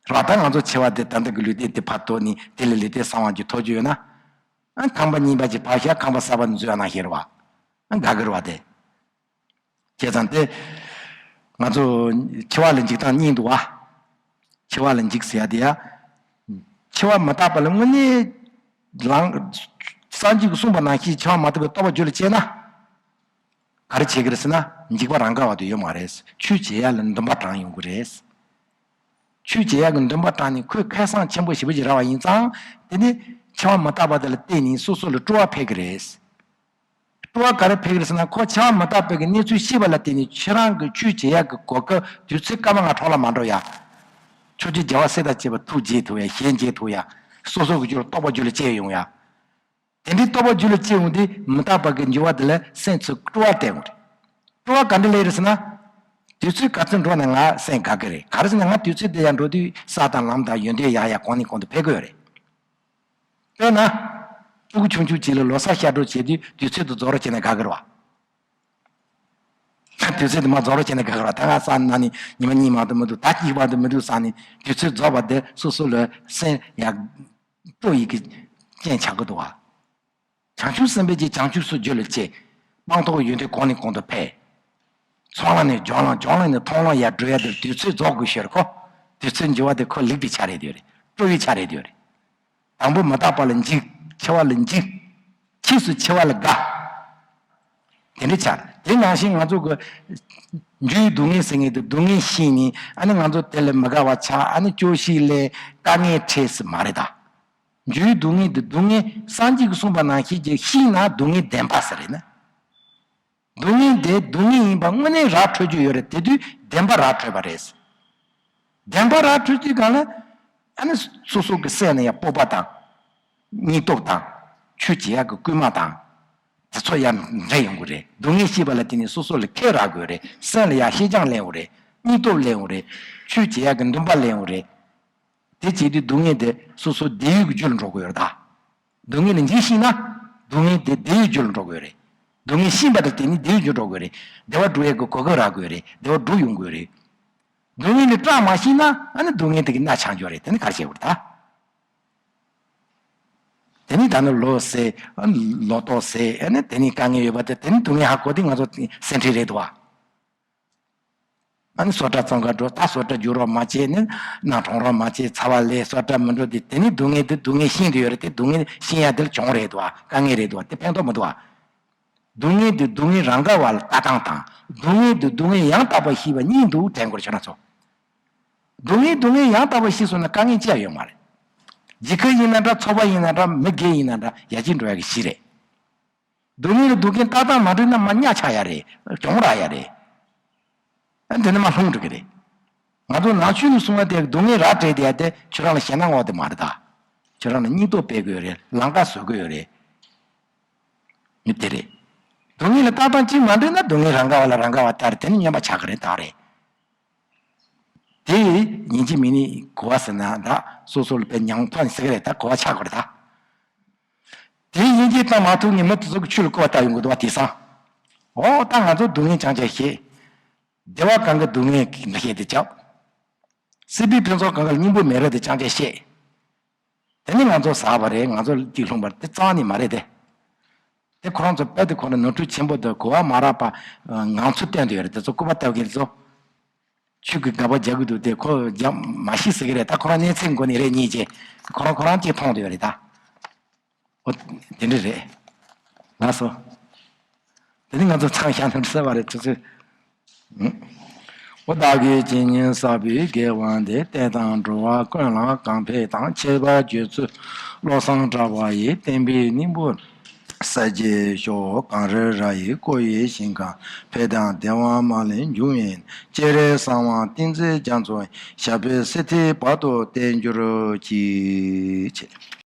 རེད་བ་ད། ང་ཚོ་འཆི་བ་འདི་ད་ལྟ་གི་ལུས་རྟེན་འདི་ཕར་དོར་ནས་དེ་ལས་ལུས་རྟེན་གསར་པ་ཅིག་ཐོབ་རྒྱུ་ཡོད་ན། ཨ། ཁང་པ་རྙིང་པ་ཅིག་ཕར་བཞག་ཁང་པ་གསར་པ་འཛུགས་ཡག་ནང་བཞིན་རེད་བ། ཨ། དགའ་གི་རེད་བ་དེ། བྱས་ཙང་དེ། ང་ཚོ་འཆི་བ་ལ་འཇིགས་སྟངས་གཉིས་འདུག་བ། འཆི་བ་ལ་འཇིགས་ཟེར་ཡ་དེ་ཡ། འཆི་བ་མི་རྟག་པ་ལ་དངོས་གནས་ལང་། སངས་རྒྱས་ཀྱིས་གསུངས་པ་ནང་བཞིན་འཆི་བ་མ་ཐུབ་པའི་རྟོགས་པ་རྒྱུད་ལ་སྐྱེས་ན། ག་རེ་བྱེད་ཀྱི་རེད་ཟེར་ན། འཇིགས་པ་རང་ག་བ་དུ་ཡོད་མ་རེད། ཆོས་བྱེད་ཡ་ལ་འདུན་པ་དྲངས་ཡོང་གི་རེད། ཆོས་བྱེད་ཡ་གི་འདུན་པ་དྲངས་ནས་ཁོས་ཁ་སང་ཆེན་པོ་ཞེ་པོ་ཅིག་རག་པ་ཡིན་ཙང་། དེ་ནི་འཆི་བ་མི་རྟག་པ་དེ་ལ་བརྟེན་ནས་སོ་སོ་ལ་སྤྲོ་བ་འཕེལ་གི་རེད། སྤྲོ་བ་ག་རེ་འཕེལ་གི་རེད་ཟེར་ན། ཁོ་འཆི་བ་མི་རྟག་པའི་གི་གནས་ཚུལ་ཤེས་པ་ལ་བརྟེན་ནས་ཁྱེད་རང་གི་ཆོས་བྱེད་ཡག་གི་གོ་སྐབས་དུས་ཚོད་སྐར་མ་ལྔ་འཕྲོ་བརླག་མ་འགྲོ་ཡ། ཕྱོགས་བཅུའི་རྒྱལ་བ་སྲས་དང་བཅས་པ་ཐུགས་དགྱེས་ཐུབ་ཡ། ཞལ་མཇལ་ཐུབ་ཡ། སོ་སོ་གི་རྒྱུད་ལ་རྟོགས་པ་རྒྱུད་ལ་སྐྱེ་ཡོང་ཡ། དེ་འདྲའི་རྟོགས་པ་རྒྱུད་ལ་སྐྱེ་ཡོང་དུས་མི་རྟག་པ་གི་འགྱུར་བ་དེ་ལ་སེམས་ཚོར་སྤྲོ་བ་སྟེར་འོང་རེད། སྤྲོ་བ་ག་འདྲ་སླེབས་རེད་ཟེར་ན། དུས་ཚོད་ག་ཚོད་འགྲོ་ན་ང་སེམས་དགའ་གི་རེད། ག་རེ་ཟེར་ན་ང་དུས་ཚོད་དེ་ཡར་འགྲོ་དུས་ས་དང་ལམ་དང་ཡོན་ཏན་ཡར་ཡར་གོང་ནས་གོང་དུ་འཕེལ་གི་ཡོད་རེད། དཔེར་ན། ཕྲུ་གུ་ཆུང་ཆུང་ཅིག་ལ་ལོ་གསར་ཤར་འགྲོ་བྱེད་དུས་དུས་ཚོད་དེ་རྫོགས་རོགས་བྱས་ན་དགའ་གི་རེད་བ། དུས་ཚོད་དེ་མར་རྫོགས་རོགས་བྱས་ན་དགའ་གི་རེད་བ། ད་ང་གསར་ནང་ནས་ཉི་མ་གཉིས་མ་གཏོགས་མི་འདུག་ད་གཅིག་མ་གཏོགས་མི་འདུག་བསམ་ནས་དུས་ཚོད་རྫོགས་པ་དེ་སོ་སོ་ལ་སེམས་ཡག་སྤྲོ་ཡི་གི་རྐྱེན་ཆགས་ཀྱི་འདུག་བ། བྱང་ཆུབ་སེམས་དཔའི་རྗེས་བྱང་ཆུབ་སུ་རྒྱུད་ལ་སྐྱེ། སྤངས་རྟོགས་ཡོན་ཏན་གོང་ནས་གོང་དུ་འཕེལ། ཚོགས་ལམ་ནས་སྦྱོར་ལམ། སྦྱོར་ལམ་ནས་མཐོང་ལམ་ཡར་འགྲོ་ཡ་དེར་དུས་ཚོད་རྫོགས་དགོས་ཤེས་རེད་ཁོ། དུས་ཚོད་འགྱུར་བ་དེ་ཁོ་ལེགས་པའི་ཆ་རེད་དེ་རེད། སྤྲོ་བའི་ཆ་རེད་དེ་རེད། དང་པོ་མི་རྟག་པ་ལ་འཇིགས། འཆི་བ་ལ་འཇིགས། ཕྱིས་སུ་འཆི་བ་ལ་དགའ། དེ་འདྲའི་ཆ་རེད། དེ་ནང་བཞིན་ང་ཚོ་གི་འགྱུར་བའི་སྡུག་བསྔལ་ཟེར་མཁན་དེ་སྡུག་བསྔལ་ཤེས་ནས། ཨ་ནི་ང་ཚོ་དེ་ལ་མི་དགའ་བ་ཆགས། ཨ་ནི་སྐྱོ་ཤས་ལེན། དཀའ་ངལ་འཕྲད་ཟེར་མ་རེད་ད། འགྱུར་བའི་སྡུག་བསྔལ་འདི་སྡུག་བསྔལ་སངས་རྒྱས་ཀྱིས་གསུངས་པ་ནང་བཞིན་གྱི་ཤེས་ན་སྡུག་བསྔལ་བདེན་པ་ཟེར་རེད་ན། སྡུག་བསྔལ་འདི་སྡུག་བསྔལ་ཡིན་པ་དངོས་གནས་ར་འཕྲོད་རྒྱུ་ཡོད་རེད། དེ་དུས་བདེན་པ་ར་འཕྲོད་པ་རེད། བདེན་པ་ར་འཕྲོད་དུས་གང་ལ། ཨ་ནི་སོ་སོ་གི་སེམས་ནང་ཡང་སྤོབས་པ་དང་། སྙིང་སྟོབས་དང་། ཆོས་བྱེད་ཡག་གི་སྐུལ་མ་དང་། དེ་ཚོ་ཡང་འདྲེས་ཡོང་གི་རེད། སྡུག་བསྔལ་ཤེས་པ་ལ་བརྟེན་ནས་སོ་སོ་ལ་ཁེ་རག་དགོས་རེད། སེམས་ལ་ཡང་ཤེས་སྦྱང་སླེབས་ཡོང་རེད། སྙིང་སྟོབས་སླེབས་ཡོང་རེད། ཆོས་བྱེད་ཡག་གི་འདུན་པ་སླེབས་ཡོང་རེད། དེ་བྱེད་དུས་སྡུག་བསྔལ་དེ་སོ་སོ་བདེ་བའི་རྒྱུ་ལ་འགྲོ་དགོས་ཡོད་རེད་ད། སྡུག་བསྔལ་ལ་འཇིགས་ཤེས་ན། སྡུག་བསྔལ་དེ་བདེ་བའི་རྒྱུ་ལ་འགྲོ་དགོས་རེད། སྡུག་བསྔལ་ཤེས་པ་དང་བརྟེན་ནས་བདེ་བའི་རྒྱུ་འགྲོ་དགོས་རེད། བདེ་བ་སྒྲུབ་ཡག་གི་གོ་སྐབས་རག་དགོས་རེད། བདེ་བ་སྒྲུབ་ཡོང་དགོས་རེད། སྡུག་བསྔལ་ལ་སྐྲག་མ་ཤེས་ན། ཨ་ནི་སྡུག་བསྔལ་དེ་གི་མནར་ཆགས་འགྱོ་རེད། དེ་ནི་ག་རེ་བྱེད་དགོས་རེད་ད། དེ་ནི་ད་ནི་ལོ་ཟེར། ཨ་ནི་ལོ་ཏོག་ཟེར། ཨ་ནི་དེ་ནི་དཀའ་ངལ་ཡོད་པ་དེ། དེ་ནི་སྡུག་བསྔལ་ཧ་གོ་དུས་ང་ཚོ་སེམས་ཁྲལ་རེད་དོ། ཨ་ནི་བཟོ་གྲྭ་བཙོང་ག་འགྲོ། ད་བཟོ་གྲྭ་རྒྱུག་རོགས་མ་བྱེད། ནི་ནང་གྲོང་རོགས་མ་བྱེད། ཚ་བ་ལས་བཟོ་གྲྭ་མི་འགྲོ་དེ། དེ་ནི་སྡུག་བསྔལ་དེ་སྡུག་བསྔལ་ཤེས་འདོད་ཡོད་རེད་དེ། སྡུག་བསྔལ་ཤེས་ཡ་དེ་ལ་གྱོང་རེད་དོ། དཀའ་ངལ་རེད་དོ། དེ་ཕན་ཐོགས་མི་འདུག་ཨ། སྡུག་བསྔལ་དེ་སྡུག་བསྔལ་རང་ག་བ་ལ་ལྟ་སྟངས་དང་། སྡུག་བསྔལ་དེ་སྡུག་བསྔལ་ཡང་དག་པ་ཤེས་པ་གཉིས་འདུག་དྲན་དགོས་རེད་ཁྱོད་རང་ཚོ། སྡུག་བསྔལ་སྡུག་བསྔལ་ཡང་དག་པ་ཤེས་སོང་ན་དཀའ་ངལ་ཅི་ཡང་ཡོད་མ་རེད། འཇིགས་སྐུལ་ཡིན་ན་འདྲ། ཚོགས་པ་ཡིན་ན་འདྲ། མི་སྒེར་ཡིན་ན་འདྲ། ཡར་རྒྱས་འགྲོ་ཡ་གི་གཞི་རེད། སྡུག་བསྔལ་ལ་སྡུག་རྐྱེན་ལྟ་སྟངས་མ་འགྲིག་ན་མར་གཉའ་ཆག་ཡ་རེད། གྱོང་རག་ཡ་རེད། ཨ། འདི་ནི་མར་ལྷུང་འགྲོ་གི་རེད། ང་ཚོ་ནང་ཆོས་ནས་གསུངས་པ་དེ་སྡུག་བསྔལ་ར་སྤྲད་དེ་ཡ་དེ་ཁྱོད་རང་ལ་ཞེད་སྣང་འོག་དེ་མ་རེད་ད། ཁྱོད་རང་ལ་སྙིང་སྟོབས་སྤེལ་དགོས་རེད། ལམ་ཁ་བཟོ་དགོས་ཡོད་རེད། མི་དེ་རེད། སྡུག་བསྔལ་ལ་ལྟ་སྟངས་གཅིག་མ་འགྲིག་ན་སྡུག་བསྔལ་རང་ག་བ་ལ་རང་ག་བ་ལྟར་དེ་ནི་སྨྱོན་པ་ཆགས་ཀྱི་རེད་ད་རེད། དེ་ཡིན་གཅིག་མིན་གཅིག་གོ་བ་ཟེར་ན་ད་སོ་སོ་ལ་དཔེ་མྱང་ཐོག་ནས་ཟེར་གི་རེད། ད་གོ་བ་ཆགས་དགོས་རེད་ད། དེ་ཡིན་གཅིག་ད་མ་ཐུག་ནས་མི་དེ་ཚོ་གི་ཆོས་ལ་གོ་བ་ལྟ་ཡོང་གི་འདུག་བ། དེང་སང་། འོ་ད་ང་ཚོ་སྡུག་བསྔལ་ཅང་ཅང་ཤེས། བདེ་བ་གང་གི་སྡུག་བསྔལ་གྱི་འདུ་ཤེས་དེ་བཅག། སྲིད་པའི་ཕུན་ཚོགས་གང་གི་སྙིང་པོ་མེད་རེད་དེ་ཅང་ཅང་ཤེས། དེ་ནི་ང་ཚོ་ཟག་པ་རེད། ང་ཚོ་གཅིག་ལྷུང་བ་རེད། དེ་རྩ་བ་ནས་མ་རེད་དེ། དེ་ཁོ་རང་ཚོ་དཔེ་དེ་ཁོ་རང་ནོར་འཁྲུལ་ཆེན་པོ་དང་གོ་བ་མ་རག་པ་ངང་ཚུལ་སྟོན་དུ་ཡོད་རེད། དེ་ཚོ་སྐུར་པ་བཏབ་མཁན་ཚོ། ཆོས་ཀྱི་དགག་པ་རྒྱག་གི་འདུག་དེ་ཁོ་རྒྱག་མ་ཤེས་ཟེར་གི་རེད། ད་ཁོ་རང་གནས་ཚད་མགོ་ནས་རེད་གཉིས་ཀྱིས་ཁོ་རང་ཁོ་རང་གཅིག་མཐོང་དུ་ཡོད་རེད་ད། ཨོ། དེ་འདྲ་རེད། ལགས་སོ། དེ་ནི་ང་ཚོ་མཚམས་བཞག་ན་འགྲིག་ས་མ་རེད། ཆུ་ཚོད། ཨོ། བདག་གིས་ཇི་སྙེད་བསགས་པའི་དགེ་བ་འདི། བསྟན་དང་འགྲོ་བ་ཀུན་ལ་གང་ཕན་དང་། ཁྱད་པར་རྒྱུད་ཚོད་བློ་བཟང་གྲགས་པ་ཡི། བསྟན་པའི་སྙིང་པོ། ས་གཞི་ཤོག་གངས་རི་ར་ཡི་བསྐོར་བའི་ཞིང་ཁམས། འཕེལ་དང་བདེ་བ་མ་ལུས་འབྱུང་བའི་གནས། སྤྱན་རས་གཟིགས་དབང་བསྟན་འཛིན་རྒྱ་མཚོ་ཡི། ཞབས་པད་སྲིད་མཐའི་བར་དུ་བརྟན་གྱུར་ཅིག